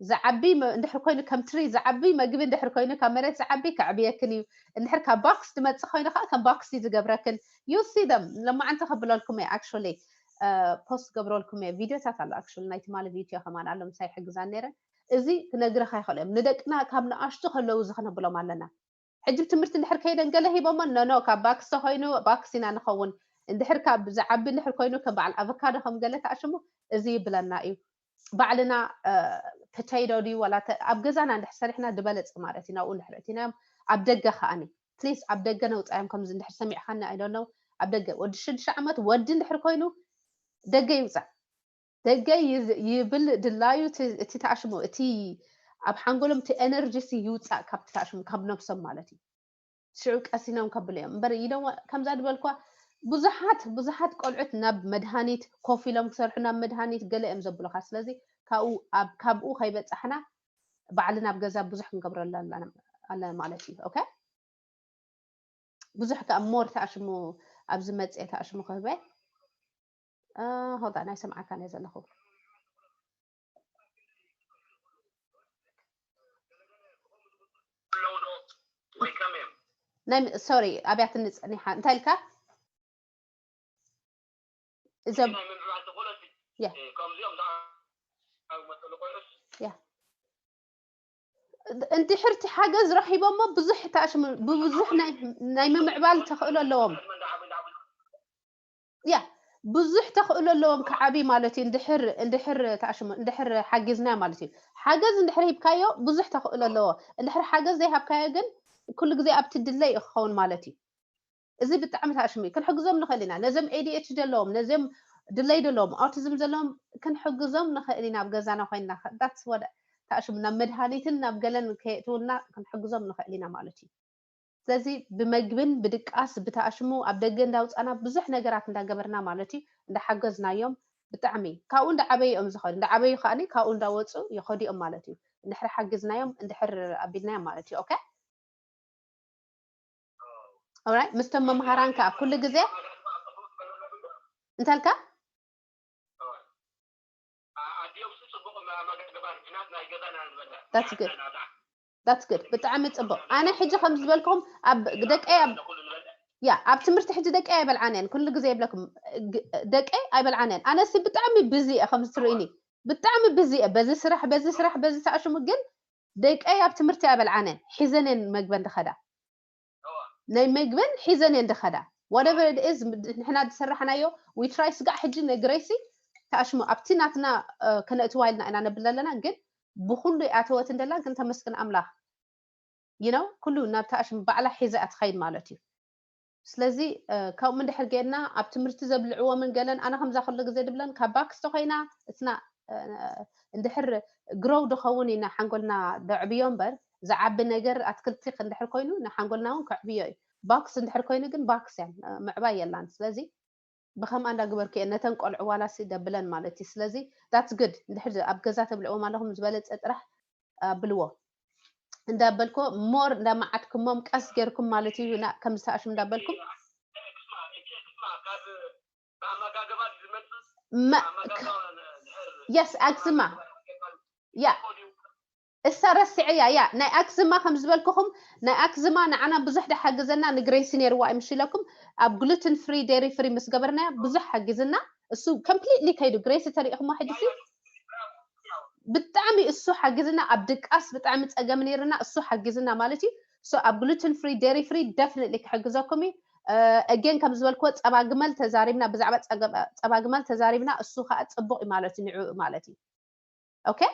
ዝዓቢ እንድሕር ኮይኑ ከም ትሪ ዝዓቢ መግቢ እንድሕር ኮይኑ ካብ መሬት ዝዓቢ ከዕብየክን እዩ እንድሕር ካብ ባክስ ትመፅእ ኮይኑ ከዓ ከም ባክስ እዩ ዝገብረክን you see them ለማዓንቲ ከብለልኩም እየ actually ፖስት ገብረልኩም እየ ቪዲዮታት ኣሎ actually ናይ ትማሊ ቪዲዮ ከማን ኣሎ ምሳይ ሕግዛን ነይረን እዚ ክነግረካ ይኽእል እዮም ንደቅና ካብ ንኣሽቱ ከለዉ እዚ ክነብሎም ኣለና ሕጂ ትምህርቲ እንድሕር ከይደን ገለ ሂቦሞ ነኖ ካብ ባክስ ተኮይኑ ባክስ ኢና ንኸውን እንድሕር ካብ ዝዓቢ እንድሕር ኮይኑ ከም በዓል ኣቨካዶ ከም ገለ ተኣሽሙ እዚ ይብለና እዩ ባዕልና ፖቴቶ ድዩ ዋላ ኣብ ገዛና እንድሕር ሰሪሕና ዝበለፀ ማለት እዩ ናብኡ እንድሕር እቲናዮም ኣብ ደገ ከዓኒ ፕሊስ ኣብ ደገ ነውፃዮም ከምዚ እንድሕር ሰሚዕካኒ ኣይደነው ኣብ ደገ ወዲ ሽዱሽተ ዓመት ወዲ እንድሕር ኮይኑ ደገ ይውፃእ ደገ ይብል ድላዩ እቲ ተኣሽሙ እቲ ኣብ ሓንጎሎም እቲ ኤነርጂ ሲ ይውፃእ ካብቲ ተኣሽሙ ካብ ነብሶም ማለት እዩ ሽዑ ቀሲኖም ከብሉ እዮም እምበር ኢሎም ከምዛ ዝበልኳ ብዙሓት ብዙሓት ቆልዑት ናብ መድሃኒት ኮፍ ኢሎም ክሰርሑ ናብ መድሃኒት ገለ እዮም ዘብሉካ ስለዚ ካብኡ ከይበፃሕና ባዕልና ኣብ ገዛ ብዙሕ ክንገብረሉ ኣለና ማለት እዩ ኦኬ ብዙሕ ከዓ ሞር ተኣሽሙ ኣብዚ መፅአ ተኣሽሙ ክህበ ሆዳ ናይ ሰምዓካ ናይ ዘለኹ ናይ ሶሪ ኣብያትኒ ፀኒሓ እንታይ ኢልካ እዞም እንድሕር እቲ ሓገዝ ረኺቦሞ ብዙሕ ተኣሽሙ ብብዙሕ ናይ ምምዕባል ተኽእሎ ኣለዎም ያ ብዙሕ ተኽእሎ ኣለዎም ክዓብይ ማለት እዩ እንድሕር እንድሕር ተኣሽሙ እንድሕር ሓጊዝና ማለት እዩ ሓገዝ እንድሕር ሂብካዮ ብዙሕ ተኽእሎ ኣለዎ እንድሕር ሓገዝ ዘይሃብካዮ ግን ኩሉ ግዜ ኣብቲ ድለይ እዩ ክኸውን ማለት እዩ እዚ ብጣዕሚ ተኣሽሙ እዩ ክንሕግዞም ንኽእል ኢና ነዞም ኤዲኤች ዘለዎም ነዚም ድለይ ዘለዎም ኣውቲዝም ዘለዎም ክንሕግዞም ንኽእል ኢና ኣብ ገዛና ኮይንና ዳትስ ወደ ተኣሽሙ ናብ መድሃኒትን ናብ ገለን ከየእትውና ክንሕግዞም ንኽእል ኢና ማለት እዩ ስለዚ ብመግብን ብድቃስ ብተኣሽሙ ኣብ ደገ እንዳውፃና ብዙሕ ነገራት እንዳገበርና ማለት እዩ እንዳሓገዝናዮም ብጣዕሚ ካብኡ እንዳዓበዩ እዮም ዝኸዱ እንዳዓበዩ ከዓኒ ካብኡ እንዳወፁ ይኸዱ እዮም ማለት እዩ እንድሕር ሓግዝናዮም እንድሕር ኣቢልናዮም ማለት እዩ ኦኬ ኦራይት ምስቶም መምሃራን ከዓ ኩሉ ግዜ እንታልካ that's good ብጣዕሚ ፅቡቅ ኣነ ሕጂ ከም ዝበልኩም ኣብ ደቀይ ያ ኣብ ትምህርቲ ሕጂ ደቀይ ኣይበልዓን እየን ኩሉ ግዜ ይብለኩም ደቀይ ኣይበልዓን እየን ኣነሲ ብጣዕሚ ብዚ እየ ከም ዝትርእኒ ብጣዕሚ ብዚ እየ በዚ ስራሕ በዚ ስራሕ በዚ ተኣሽሙ ግን ደቀይ ኣብ ትምህርቲ ኣይበልዓን እየን ሒዘን እየን መግበን ድኸዳ ናይ ምግብን ሒዘን እየን ዝኸዳ። Whatever it is፣ ንሕና ዝሰራሕናዮ we try። ስጋዕ ሕጂ ንግሬሲ ተኣሽሙ ኣብቲ ናትና ከነእትዋ ኢልና ኢና ነብል ዘለና፣ ግን ብኩሉ ኣተወት እንደላ ግን ተመስገን ኣምላኽ። You know፣ ኩሉ ናብ ተኣሽሙ ባዕላ ሒዛ እያ ትኸይድ ማለት እዩ። ስለዚ ከምኡ እንድሕር ጌርና ኣብ ትምህርቲ ዘብልዕዎምን ገለን፣ ኣነ ከምዛ ኩሉ ግዜ ድብለን ካብ ባክስ ተኮይና እትና እንድሕር ግሮው ድኸውን ኢና ሓንጎልና ደዕብዮ እምበር፣ ዝዓቢ ነገር ኣትክልቲ እንድሕር ኮይኑ ንሓንጎልና እውን ከዕብዮ እዩ። ባክስ እንድሕር ኮይኑ ግን ባክስ እያ፣ ምዕባይ የላን። ስለዚ ብከምኣ እንዳግበርኩ እየ ነተን ቆልዑ ዋላሲ ደብለን ማለት እዩ። ስለዚ that's good። እንድሕር ኣብ ገዛ ተብልዕዎም ኣለኹም ዝበለፀ ጥራሕ ኣብልዎ። እንዳበልኮ ሞር እንዳመዓድኩሞም ቀስ ጌርኩም ማለት እዩ፣ ና ከም ዝተኣሽም እንዳበልኩም። የስ ኣክዝማ ያ እሳ ረስዐያ ያ ናይ ኣክዝማ ከም ዝበልኩኹም፣ ናይ ኣክዝማ ንዓና ብዙሕ ድሓግዘና ንግሬሲ ነይርዋ ኣይምሽለኩም። ኣብ ግሉትን ፍሪ ዴሪ ፍሪ ምስ ገበርናያ ብዙሕ ሓጊዝና። እሱ ኮምፕሊትሊ ከይዱ ግሬሲ ተሪእኹሞ ሕጂ ሲ ብጣዕሚ እሱ ሓጊዝና። ኣብ ድቃስ ብጣዕሚ ፀገም ነይርና፣ እሱ ሓጊዝና ማለት እዩ። So ኣብ ግሉትን ፍሪ ዴሪ ፍሪ ደፍኒትሊ ክሕግዘኩም እዩ። ኣጌን ከም ዝበልክዎ ፀባ ግመል ተዛሪብና፣ ብዛዕባ ፀባ ግመል ተዛሪብና፣ እሱ ከዓ ፅቡቅ እዩ ማለት እዩ ንዕኡ ማለት እዩ። Okay,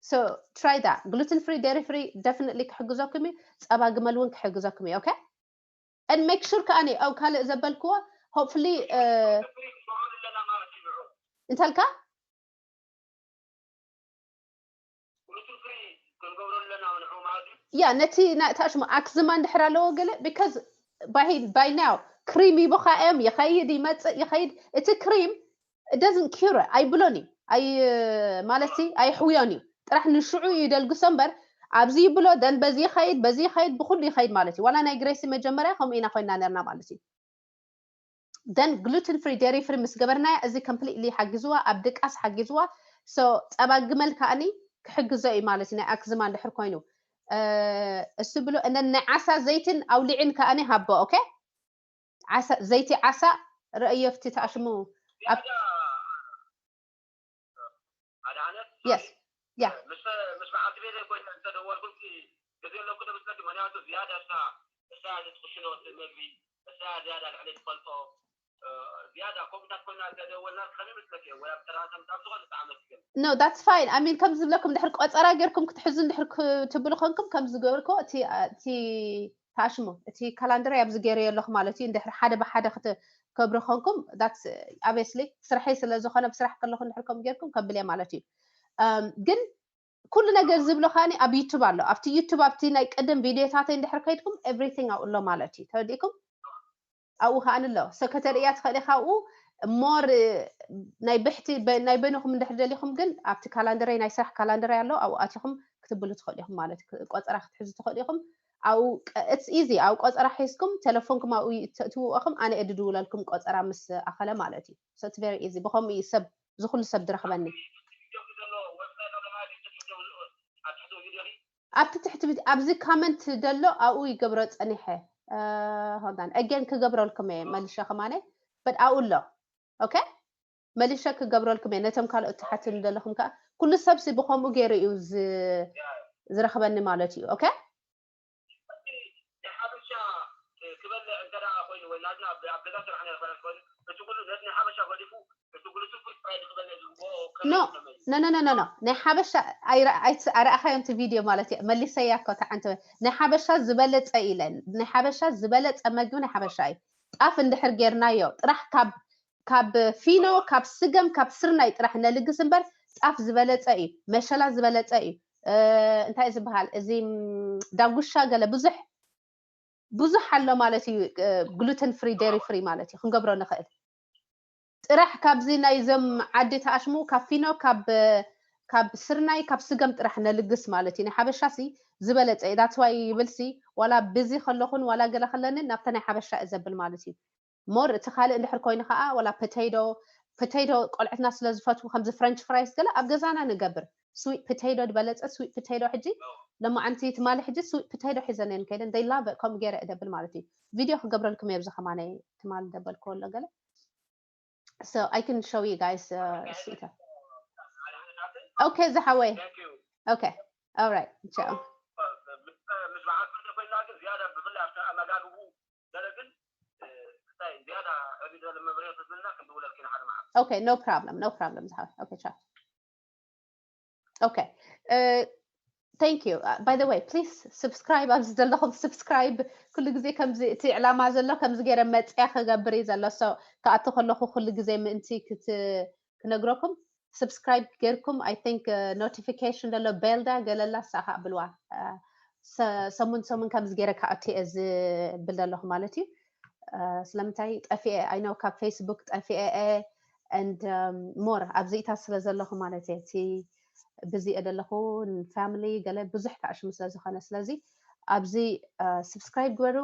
so try that. Gluten free, dairy free ደፍኒትሊ ክሕግዘኩም እዩ። ፀባ ግመል እውን ክሕግዘኩም እዩ። Okay, and make sure ከኣኒ ኣብ ካልእ ዘበልክዎ hopefully እንተልካ ያ ነቲ ናይ ታሽሙ ኣክዝማ እንድሕር ኣለዎ ገለ because by now ክሪም ይቦካ እዮም፣ ይኸይድ ይመፅእ ይኸይድ። እቲ ክሪም doesn't cure ኣይብሎን እዩ፣ ኣይ ማለት ኣየሕውዮን እዩ። ጥራሕ ንሽዑ እዩ ደልግሶ እምበር ኣብዚ ይብሎ ደን በዚ ይኸይድ በዚ ይኸይድ ብኩሉ ይኸይድ ማለት እዩ። ዋላ ናይ ግሬሲ መጀመርያ ከምኡ ኢና ኮይና ነርና ማለት እዩ። Then gluten free dairy free ምስ ገበርናያ እዚ completely ሓጊዝዋ፣ ኣብ ድቃስ ሓጊዝዋ። So ፀባ ግመል ከኣኒ ክሕግዞ እዩ ማለት እዩ ናይ ኣክዝማ እንድሕር ኮይኑ እሱ ብሎ እነ ናይ ዓሳ ዘይትን ኣውሊዕን ከኣኒ ሃቦ። Okay፣ ዓሳ ዘይቲ ዓሳ ረእዮ ኣብቲ ተኣሽሙ yes yeah ምስ በዓልቲ ቤተይ ኮይነ እንተደወልኩልኪ ግዜ ኣለኩ ዶ መስለኪ? ምክንያቱ ዝያዳ እሳ እሳ ዝትቅሽኖ እቲ መግቢ እሳ ዝያዳ ልዕሊ ትፈልጦ ዝያዳ ከምኡታት ኮይና እንተደወልና ከመይ መስለኪ? ወይ ኣብ ተራሰምታ ኣብ ዝኾነ ሰዓመት ይገል no that's fine። I mean ከም ዝብለኩም ድሕር ቆፀራ ጌርኩም ክትሕዙ እንድሕር ትብሉ ኮንኩም ከም ዝገበርኮ እቲ ታሽሙ እቲ ካላንደር ኣብዚ ገይረዮ ኣለኹ ማለት እዩ። እንድሕር ሓደ ብሓደ ክትከብሩ ኮንኩም that's obviously ስርሐይ ስለ ዝኾነ ብስራሕ ከለኹ እንድሕር ከም ጌርኩም ከብል እየ ማለት እዩ። ግን ኩሉ ነገር ዝብሎ ከኣኒ ኣብ ዩቱብ ኣሎ። ኣብቲ ዩቱብ ኣብቲ ናይ ቅድም ቪድዮታተይ እንድሕር ከይድኩም everything ኣብኡ ኣሎ ማለት እዩ። ተረዲእኩም? ኣብኡ ከኣኒ ኣሎ። So ከተርእያ ትኽእሊ ካብኡ more ናይ ብሕቲ ናይ በይንኹም እንድሕር ደሊኹም ግን ኣብቲ ካላንደረይ ናይ ስራሕ ካላንደረይ ኣሎ ኣብኡ ኣቲኹም ክትብሉ ትኽእሉ ኢኹም ማለት እዩ። ቆፀራ ክትሕዙ ትኽእሉ ኢኹም። ኣብኡ it's easy ኣብኡ ቆፀራ ሒዝኩም ቴሌፎንኩም ኣብኡ ተእትውኦ ኢኹም ኣነ እየ ድድውለልኩም ቆፀራ ምስ ኣኸለ ማለት እዩ። So it's very easy ብኸምኡ እዩ ሰብ ዝኹሉ ሰብ ድረኽበኒ። ኣብቲ ትሕቲ ኣብዚ comment ደሎ ኣብኡ ይገብሮ ፀኒሐ። Hold on again ክገብረልኩም እየ መልሸ ከማነ but ኣብኡ ኣሎ። Okay መሊሸ ክገብረልኩም እየ ነቶም ካልኦት ትሓትኒ ዘለኹም ከዓ ኩሉ ሰብሲ ብኸምኡ ገይሩ እዩ ዝረኽበኒ ማለት እዩ። Okay ናይ ሓበሻ ክበልዕ እንተ ደኣ ኮይኑ ወይ ናትና ኣብ ገዛ ስራሕ ናይ ኾነ ኮይኑ እቲ ኩሉ ነቲ ናይ ሓበሻ ገዲፉ እቲ ግሉትን ፍሪ ጥራይ ክበልዕ ዝግብኦ no no no no no ናይ ሓበሻ ኣረኣኻዮም እቲ ቪድዮ ማለት እዩ። መሊሰያ እኮ ተዓንተ ናይ ሓበሻ ዝበለፀ ኢለን ናይ ሓበሻ ዝበለፀ መግቢ ናይ ሓበሻ እዩ። ጣፍ እንድሕር ጌርናዮ ጥራሕ ካብ ካብ ፊኖ ካብ ስገም ካብ ስርናይ ጥራሕ ነልግስ እምበር ጣፍ ዝበለፀ እዩ። መሸላ ዝበለፀ እዩ። እንታይ ዝበሃል እዚ ዳጉሻ ገለ ብዙሕ ብዙሕ ኣሎ ማለት እዩ። Gluten free dairy free ማለት እዩ ክንገብሮ ንኽእል። ጥራሕ ካብዚ ናይዞም ዓዲ ተኣሽሙ ካብ ፊኖ ካብ ካብ ስርናይ ካብ ስገም ጥራሕ ነልግስ ማለት እዩ። ናይ ሓበሻ ሲ ዝበለፀ እዩ። That's why ይብል ሲ ዋላ busy ከለኹን ዋላ ገለ ከለኒ ናብተ ናይ ሓበሻ እየ ዘብል ማለት እዩ። More እቲ ካልእ እንድሕር ኮይኑ ከዓ ዋላ potato potato ቆልዕትና ስለ ዝፈትዉ ከምዚ French fries ገለ ኣብ ገዛና ንገብር። Sweet potato ዝበለፀ sweet potato ሕጂ ለማዓንቲ ትማሊ ሕጂ sweet potato ሒዘን እየን ከይደን they love it ከምኡ ገይረ እየ ደብል ማለት እዩ። ቪድዮ ክገብረልኩም እየ ኣብዚ ከማነ ትማሊ ደበልክዎ ኣሎ ገለ So I can show you guys uh, sweeter. Okay ዝሓወይ okay all right ciao ምስ በዓል ኮይና ግን ዝያዳ ብፍላይ ኣብቲ ኣመጋግቡ Okay, no problem, no problem. Okay, ciao. Okay, uh, thank you. Uh, by the way, please subscribe ኣብዚ ዘለኹም። Subscribe ኩሉ ግዜ ከምዚ እቲ ዕላማ ዘሎ ከምዚ ገይረ መፅያ ክገብር እዩ ዘሎ። So ክኣቱ ከለኹ ኩሉ ግዜ ምእንቲ ክነግረኩም፣ subscribe ጌርኩም፣ I think notification ዘሎ bell ዳ ገለላ ሳኻ ኣብልዋ። ሰሙን ሰሙን ከምዚ ገይረ ክኣቱ እየ ዝብል ዘለኹ ማለት እዩ። ስለምንታይ ጠፊኤ? I know ካብ Facebook ጠፊኤ እየ and more ኣብዚኢታት ስለ ዘለኹ ማለት እየ። እቲ busy እየ ዘለኹ፣ family ገለ ብዙሕ ተኣሽሙ ስለ ዝኾነ። ስለዚ ኣብዚ subscribe ግበሩ።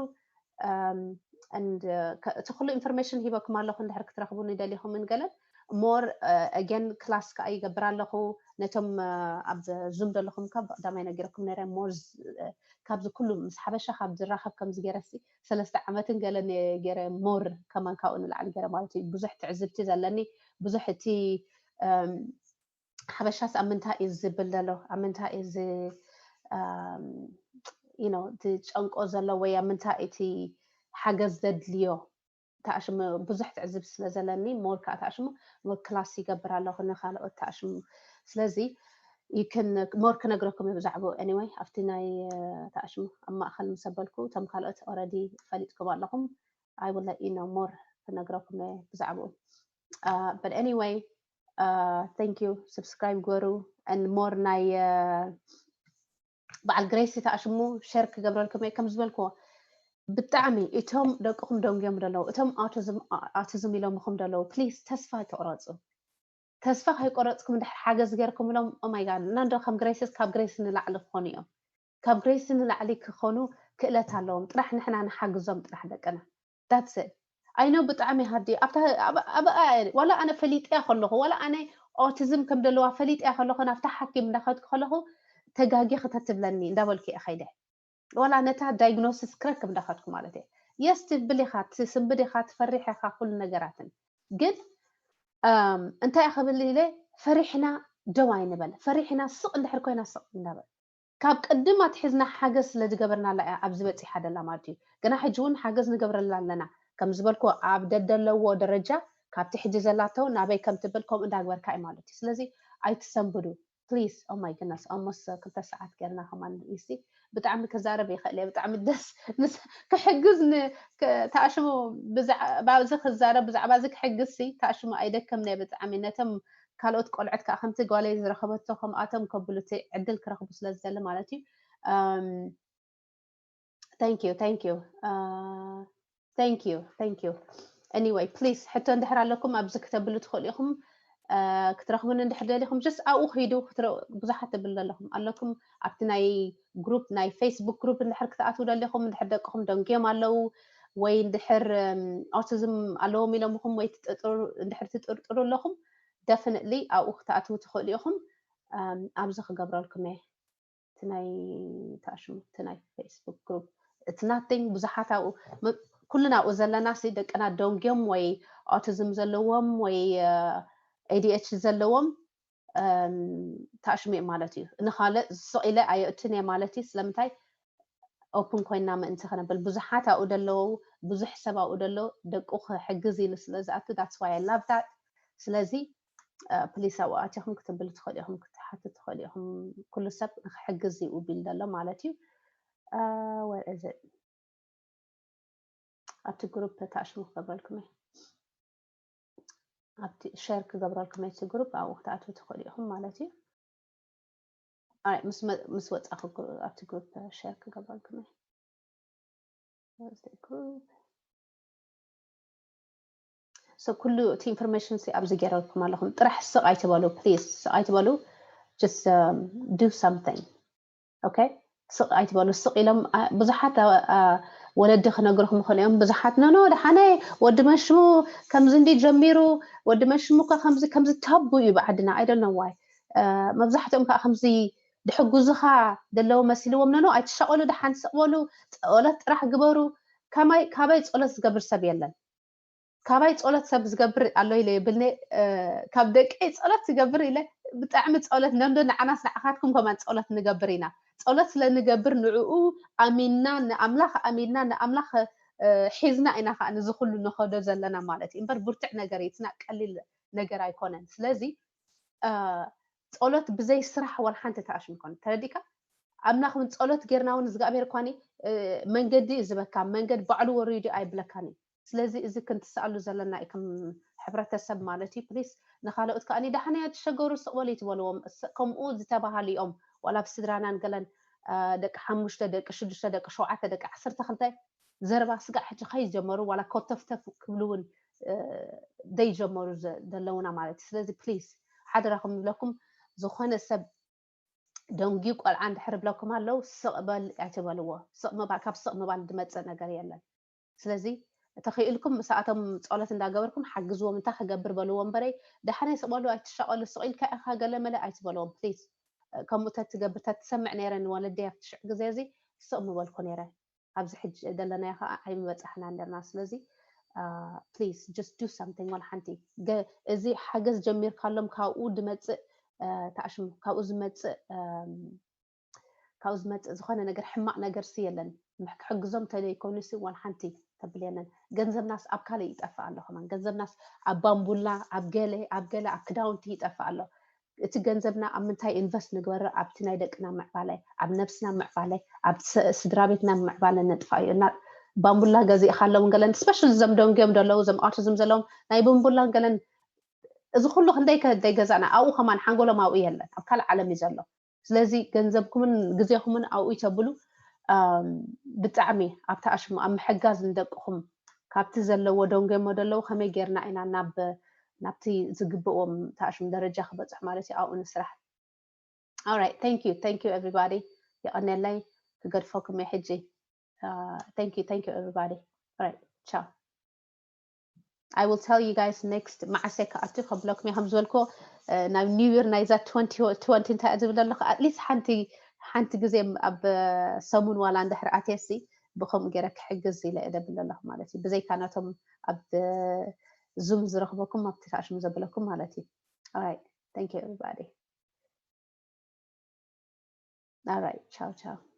And እቲ ኩሉ information ሂበኩም ኣለኹ፣ እንድሕር ክትረኽቡኒ ደሊኹምን ገለን። More again class ከዓ ይገብር ኣለኹ። ነቶም ኣብ Zoom ዘለኹም ካብ ቀዳማይ ነጊረኩም ነረ። More ካብዚ ኩሉ ምስ ሓበሻ ካብ ዝራኸብ ከምዚ ገይረ ሲ ሰለስተ ዓመትን ገለን ገይረ more ከማን ካብኡ ንላዕሊ ገይረ ማለት እዩ። ብዙሕ ትዕዝብቲ ዘለኒ፣ ብዙሕ እቲ ሓበሻስ ኣብ ምንታይ እዩ ዝብል ዘሎ፣ ኣብ ምንታይ እዩ ዚ you know ዝጨንቆ ዘሎ ወይ ኣብ ምንታይ እቲ ሓገዝ ዘድልዮ ተኣሽሙ ብዙሕ ትዕዝብ ስለ ዘለኒ more ከዓ ተኣሽሙ more class ይገብር ኣለኹ ንካልኦት ተኣሽሙ። ስለዚ you can more ክነግረኩም እዩ ብዛዕባኡ። Anyway ኣብቲ ናይ ተኣሽሙ ኣብ ማእኸል ምስ ኣበልኩ እቶም ካልኦት already ፈሊጥኩም ኣለኹም። I will let you know more ክነግረኩም እየ ብዛዕባኡ። But anyway thank you። Subscribe ግበሩ and more ናይ በዓል ግሬሲ ተኣሽሙ share ክገብረልኩም እየ። ከም ዝበልክዎ ብጣዕሚ እቶም ደቅኹም ደንጉዮም ዘለዉ፣ እቶም autism ኢሎምኹም ዘለዉ please ተስፋ ኣይትቑረፁ። ተስፋ ከይቆረፅኩም እንድሕር ሓገዝ ገይርኩምሎም oh my God ናንዶ ከም ግሬሲስ ካብ ግሬሲ ንላዕሊ ክኾኑ እዮም። ካብ ግሬሲ ንላዕሊ ክኾኑ ክእለት ኣለዎም። ጥራሕ ንሕና ንሓግዞም ጥራሕ ደቅና። That's it። I know ብጣዕሚ ሃዲ ኣብታ ዋላ ኣነ ፈሊጥያ ከለኹ ዋላ ኣነ autism ከም ዘለዋ ፈሊጥያ ከለኹ ናብታ ሓኪም እንዳኸድኩ ከለኹ ተጋጊ ክተትብለኒ እንዳበልኩ እየ ከይደ። ዋላ ነታ diagnosis ክረክብ እንዳኸድኩ ማለት እየ። Yes ትብል ኢኻ፣ ትስንብድ ኢኻ፣ ትፈርሕ ኢኻ ኩሉ ነገራትን። ግን እንታይ ክብል ኢለ ፈሪሕና ደው ኣይንበል። ፈሪሕና ስቕ እንድሕር ኮይና ስቕ እንዳበል ካብ ቅድም ኣትሒዝና ሓገዝ ስለ ዝገበርናላ እያ ኣብዚ በፂሓ ደላ ማለት እዩ። ግና ሕጂ እውን ሓገዝ ንገብረላ ኣለና። ከም ዝበልኩ ኣብ ደደለዎ ደረጃ ካብቲ ሕጂ ዘላቶ ናበይ ከም ትብል ከምኡ እንዳግበርካ እዩ ማለት እዩ። ስለዚ ኣይትሰንብዱ please። Oh my goodness almost ክልተ ሰዓት ገርና ከማን ሲ ብጣዕሚ ክዛረብ ይኽእል እየ። ብጣዕሚ ደስ ክሕግዝ ተኣሽሙ ብዛዕባ እዚ ክዛረብ ብዛዕባ እዚ ክሕግዝ ሲ ተኣሽሙ ኣይደከምነ ብጣዕሚ ነቶም ካልኦት ቆልዑት ከዓ ከምቲ ጓለይ ዝረኸበቶ ከምኣቶም ከብሉ እቲ ዕድል ክረኽቡ ስለ ዝደሊ ማለት እዩ። Thank you thank you thank you thank you። Anyway please ሕቶ እንድሕር ኣለኩም ኣብዚ ክተብሉ ትኽእሉ ኢኹም። ክትረኽቡኒ እንድሕር ደሊኹም just ኣብኡ ክይዱ ብዙሓት ትብል ዘለኹም ኣለኩም ኣብቲ ናይ group ናይ Facebook group እንድሕር ክትኣትዉ ደሊኹም እንድሕር ደቅኹም ደንጉዮም ኣለዉ ወይ እንድሕር autism ኣለዎም ኢሎምኹም ወይ እንድሕር ትጥርጥሩ ኣለኹም definitely ኣብኡ ክትኣትዉ ትኽእሉ ኢኹም። ኣብዚ ክገብረልኩም እየ እቲ ናይ ተኣሽሙ እቲ ናይ Facebook group it's nothing። ብዙሓት ኣብኡ ኩልና ኣብኡ ዘለና ሲ ደቅና ደንጉዮም ወይ autism ዘለዎም ወይ ADHD ዘለዎም ተኣሽሙ እዮም ማለት እዩ። ንኻልእ ስቕ ኢለ ኣየእቱን እየ ማለት እዩ። ስለምንታይ open ኮይና ምእንቲ ክነብል ብዙሓት ኣብኡ ደለዉ ብዙሕ ሰብ ኣብኡ ደሎ ደቁ ክሕግዝ ኢሉ ስለ ዝኣቱ that's why I love that። ስለዚ please ኣብኡ ኣቲኹም ክትብሉ ትኽእሉ ኢኹም ክትሓቱ ትኽእሉ ኢኹም። ኩሉ ሰብ ንክሕግዝ እዩ ቢል ደሎ ማለት እዩ። Where is it? ኣብቲ group ተኣሽሙ ክገብረልኩም እየ። ኣብቲ share ክገብረልኩም እየ እቲ group ኣብኡ ክትኣትዉ ትኽእሉ ኢኹም ማለት እዩ። ምስ ወፃኹ ኣብቲ group share ክገብረልኩም እየ። So ኩሉ እቲ information ሲ ኣብዚ ገይረልኩም ኣለኹም። ጥራሕ ስቕ ኣይትበሉ please፣ ስቕ ኣይትበሉ። Just do something okay። ስቕ ኣይትበሉ። ስቕ ኢሎም ብዙሓት ወለዲ ክነግርኩም ይኽእሉ እዮም። ብዙሓት no no ደሓነ ወዲ መሽሙ ከምዚ እንዲ ጀሚሩ፣ ወዲ መሽሙ እኮ ከምዚ ከምዚ ታቡ እዩ ብዓድና። I don't know why መብዛሕትኦም ከዓ ከምዚ ድሕጉዝኻ ደለዎ መሲልዎም no no ኣይትሻቐሉ፣ ደሓን ስቕ በሉ፣ ጸሎት ጥራሕ ግበሩ። ካባይ ጸሎት ዝገብር ሰብ የለን። ካባይ ጸሎት ሰብ ዝገብር ኣሎ ኢለ የብልኒ። ካብ ደቀይ ጸሎት ዝገብር ኢለ ብጣዕሚ ጸሎት ነንዶ ንዓናስ ንዓኻትኩም ከማን ጸሎት ንገብር ኢና። ጸሎት ስለ ንገብር ንዕኡ ኣሚንና ንኣምላኽ ኣሚንና ንኣምላኽ ሒዝና ኢና ከዓ ንዚ ኩሉ ንኸዶ ዘለና ማለት እዩ። እምበር ብርትዕ ነገር እዩ፣ it's not ቀሊል ነገር ኣይኮነን። ስለዚ ጸሎት ብዘይ ስራሕ ዋላ ሓንቲ ተኣሽም ይኮነ። ተረዲካ? ኣምና ክምን ጸሎት ጌርና እውን እግዚኣብሔር ኳኒ መንገዲ እዩ ዝበካ፣ መንገዲ ባዕሉ ወሪዱ ኣይብለካን እዩ። ስለዚ እዚ ክንትስኣሉ ዘለና እዩ ከም ሕብረተሰብ ማለት እዩ። ፕሊስ ንካልኦት ከዓ ዳሕና እያ ትሸገሩ ስቕ በሉ ትበልዎም። ከምኡ ዝተባሃሉ እዮም ዋላ ኣብ ስድራናን ገለን ደቂ ሓሙሽተ ደቂ ሽዱሽተ ደቂ ሸውዓተ ደቂ ዓሰርተ ክልተ ዘረባ ስጋዕ ሕጂ ከይጀመሩ ዋላ ኮተፍተፍ ክብሉ እውን ዘይጀመሩ ዘለውና ማለት እዩ። ስለዚ ፕሊስ ሓደራኹም ይብለኩም፣ ዝኾነ ሰብ ደንጊ ቆልዓ እንድሕር ብለኩም ኣለዉ ስቕ በል ኣይትበልዎ። ስቕ ምባል ካብ ስቕ ምባል ዝመፅእ ነገር የለን። ስለዚ ተኽኢልኩም ምስኣቶም ፀሎት እንዳገበርኩም ሓግዝዎም፣ እንታይ ክገብር በልዎ እምበረይ ዳሕናይ ስቕ በሉ ኣይትሻቐሉ፣ ስቕ ኢልካ ኢኻ ገለ መለ ኣይትበልዎም ፕሊዝ። ከምኡ ተትገብር ተትሰምዕ ነይረ ንወለደይ ኣብቲ ሽዕ ግዜ እዚ ስቕ ምበልኩ ነይረ። ኣብዚ ሕጂ ዘለናዮ ከዓ ኣይምበፃሕና ነርና። ስለዚ please just do something። ዋላ ሓንቲ እዚ ሓገዝ ጀሚርካሎም ካብኡ ድመፅእ ተኣሽሙ ካብኡ ዝመፅእ ካብኡ ዝመፅእ ዝኾነ ነገር ሕማቕ ነገር ሲ የለን። ክሕግዞም ተለይኮኑ ሲ ዋላ ሓንቲ ተብል የለን። ገንዘብናስ ኣብ ካልእ ይጠፍእ ኣሎ ከማን። ገንዘብናስ ኣብ ባምቡላ ኣብ ገለ ኣብ ገለ ኣብ ክዳውንቲ ይጠፍእ ኣሎ። እቲ ገንዘብና ኣብ ምንታይ ኢንቨስት ንግበሮ? ኣብቲ ናይ ደቅና ምዕባለ፣ ኣብ ነብስና ምዕባለ፣ ኣብ ስድራ ቤትና ምዕባለ ነጥፋ እዩ እና ባምቡላ ገዚእካሎም ገለን ስፔሻሊ እዞም ደንጉዮም ዘለዉ እዞም ኣውቲዝም ዘለዎም ናይ ባምቡላን ገለን እዚ ኩሉ ክንደይ ከደይ ገዛእና ኣብኡ ከማን ሓንጎሎም ኣብኡ የለን ኣብ ካልእ ዓለም እዩ ዘሎ። ስለዚ ገንዘብኩምን ግዜኩምን ኣብኡ ይተብሉ ብጣዕሚ ኣብቲ ኣሽሙ ኣብ ምሕጋዝ ንደቅኹም ካብቲ ዘለዎ ደንጎሞ ደለዉ ከመይ ጌርና ኢና ናብ ናብቲ ዝግብእዎም ተኣሽሙ ደረጃ ክበፅሑ ማለት እዩ ኣብኡ ንስራሕ። All right, thank you, thank you everybody። የቐኔለይ ክገድፈኩም እየ ሕጂ። Thank you, thank you everybody። All right, ciao። I will tell you guys next መዓሰ ክኣቱ ከብለኩም እየ። ከም ዝበልኮ ናብ ኒው ይር ናይዛ twenty twenty እንታይ ዝብል ኣለኹ ኣትሊስት ሓንቲ ሓንቲ ግዜ ኣብ ሰሙን ዋላ እንድሕር ኣትየሲ ብከምኡ ገይረ ክሕግዝ ኢለ እደብል ኣለኹ ማለት እዩ። ብዘይካ ነቶም ኣብ ዙም ዝረኽበኩም ኣብቲ ተኣሽሙ ዘብለኩም ማለት እዩ። All right, thank you everybody። All right, ciao ciao።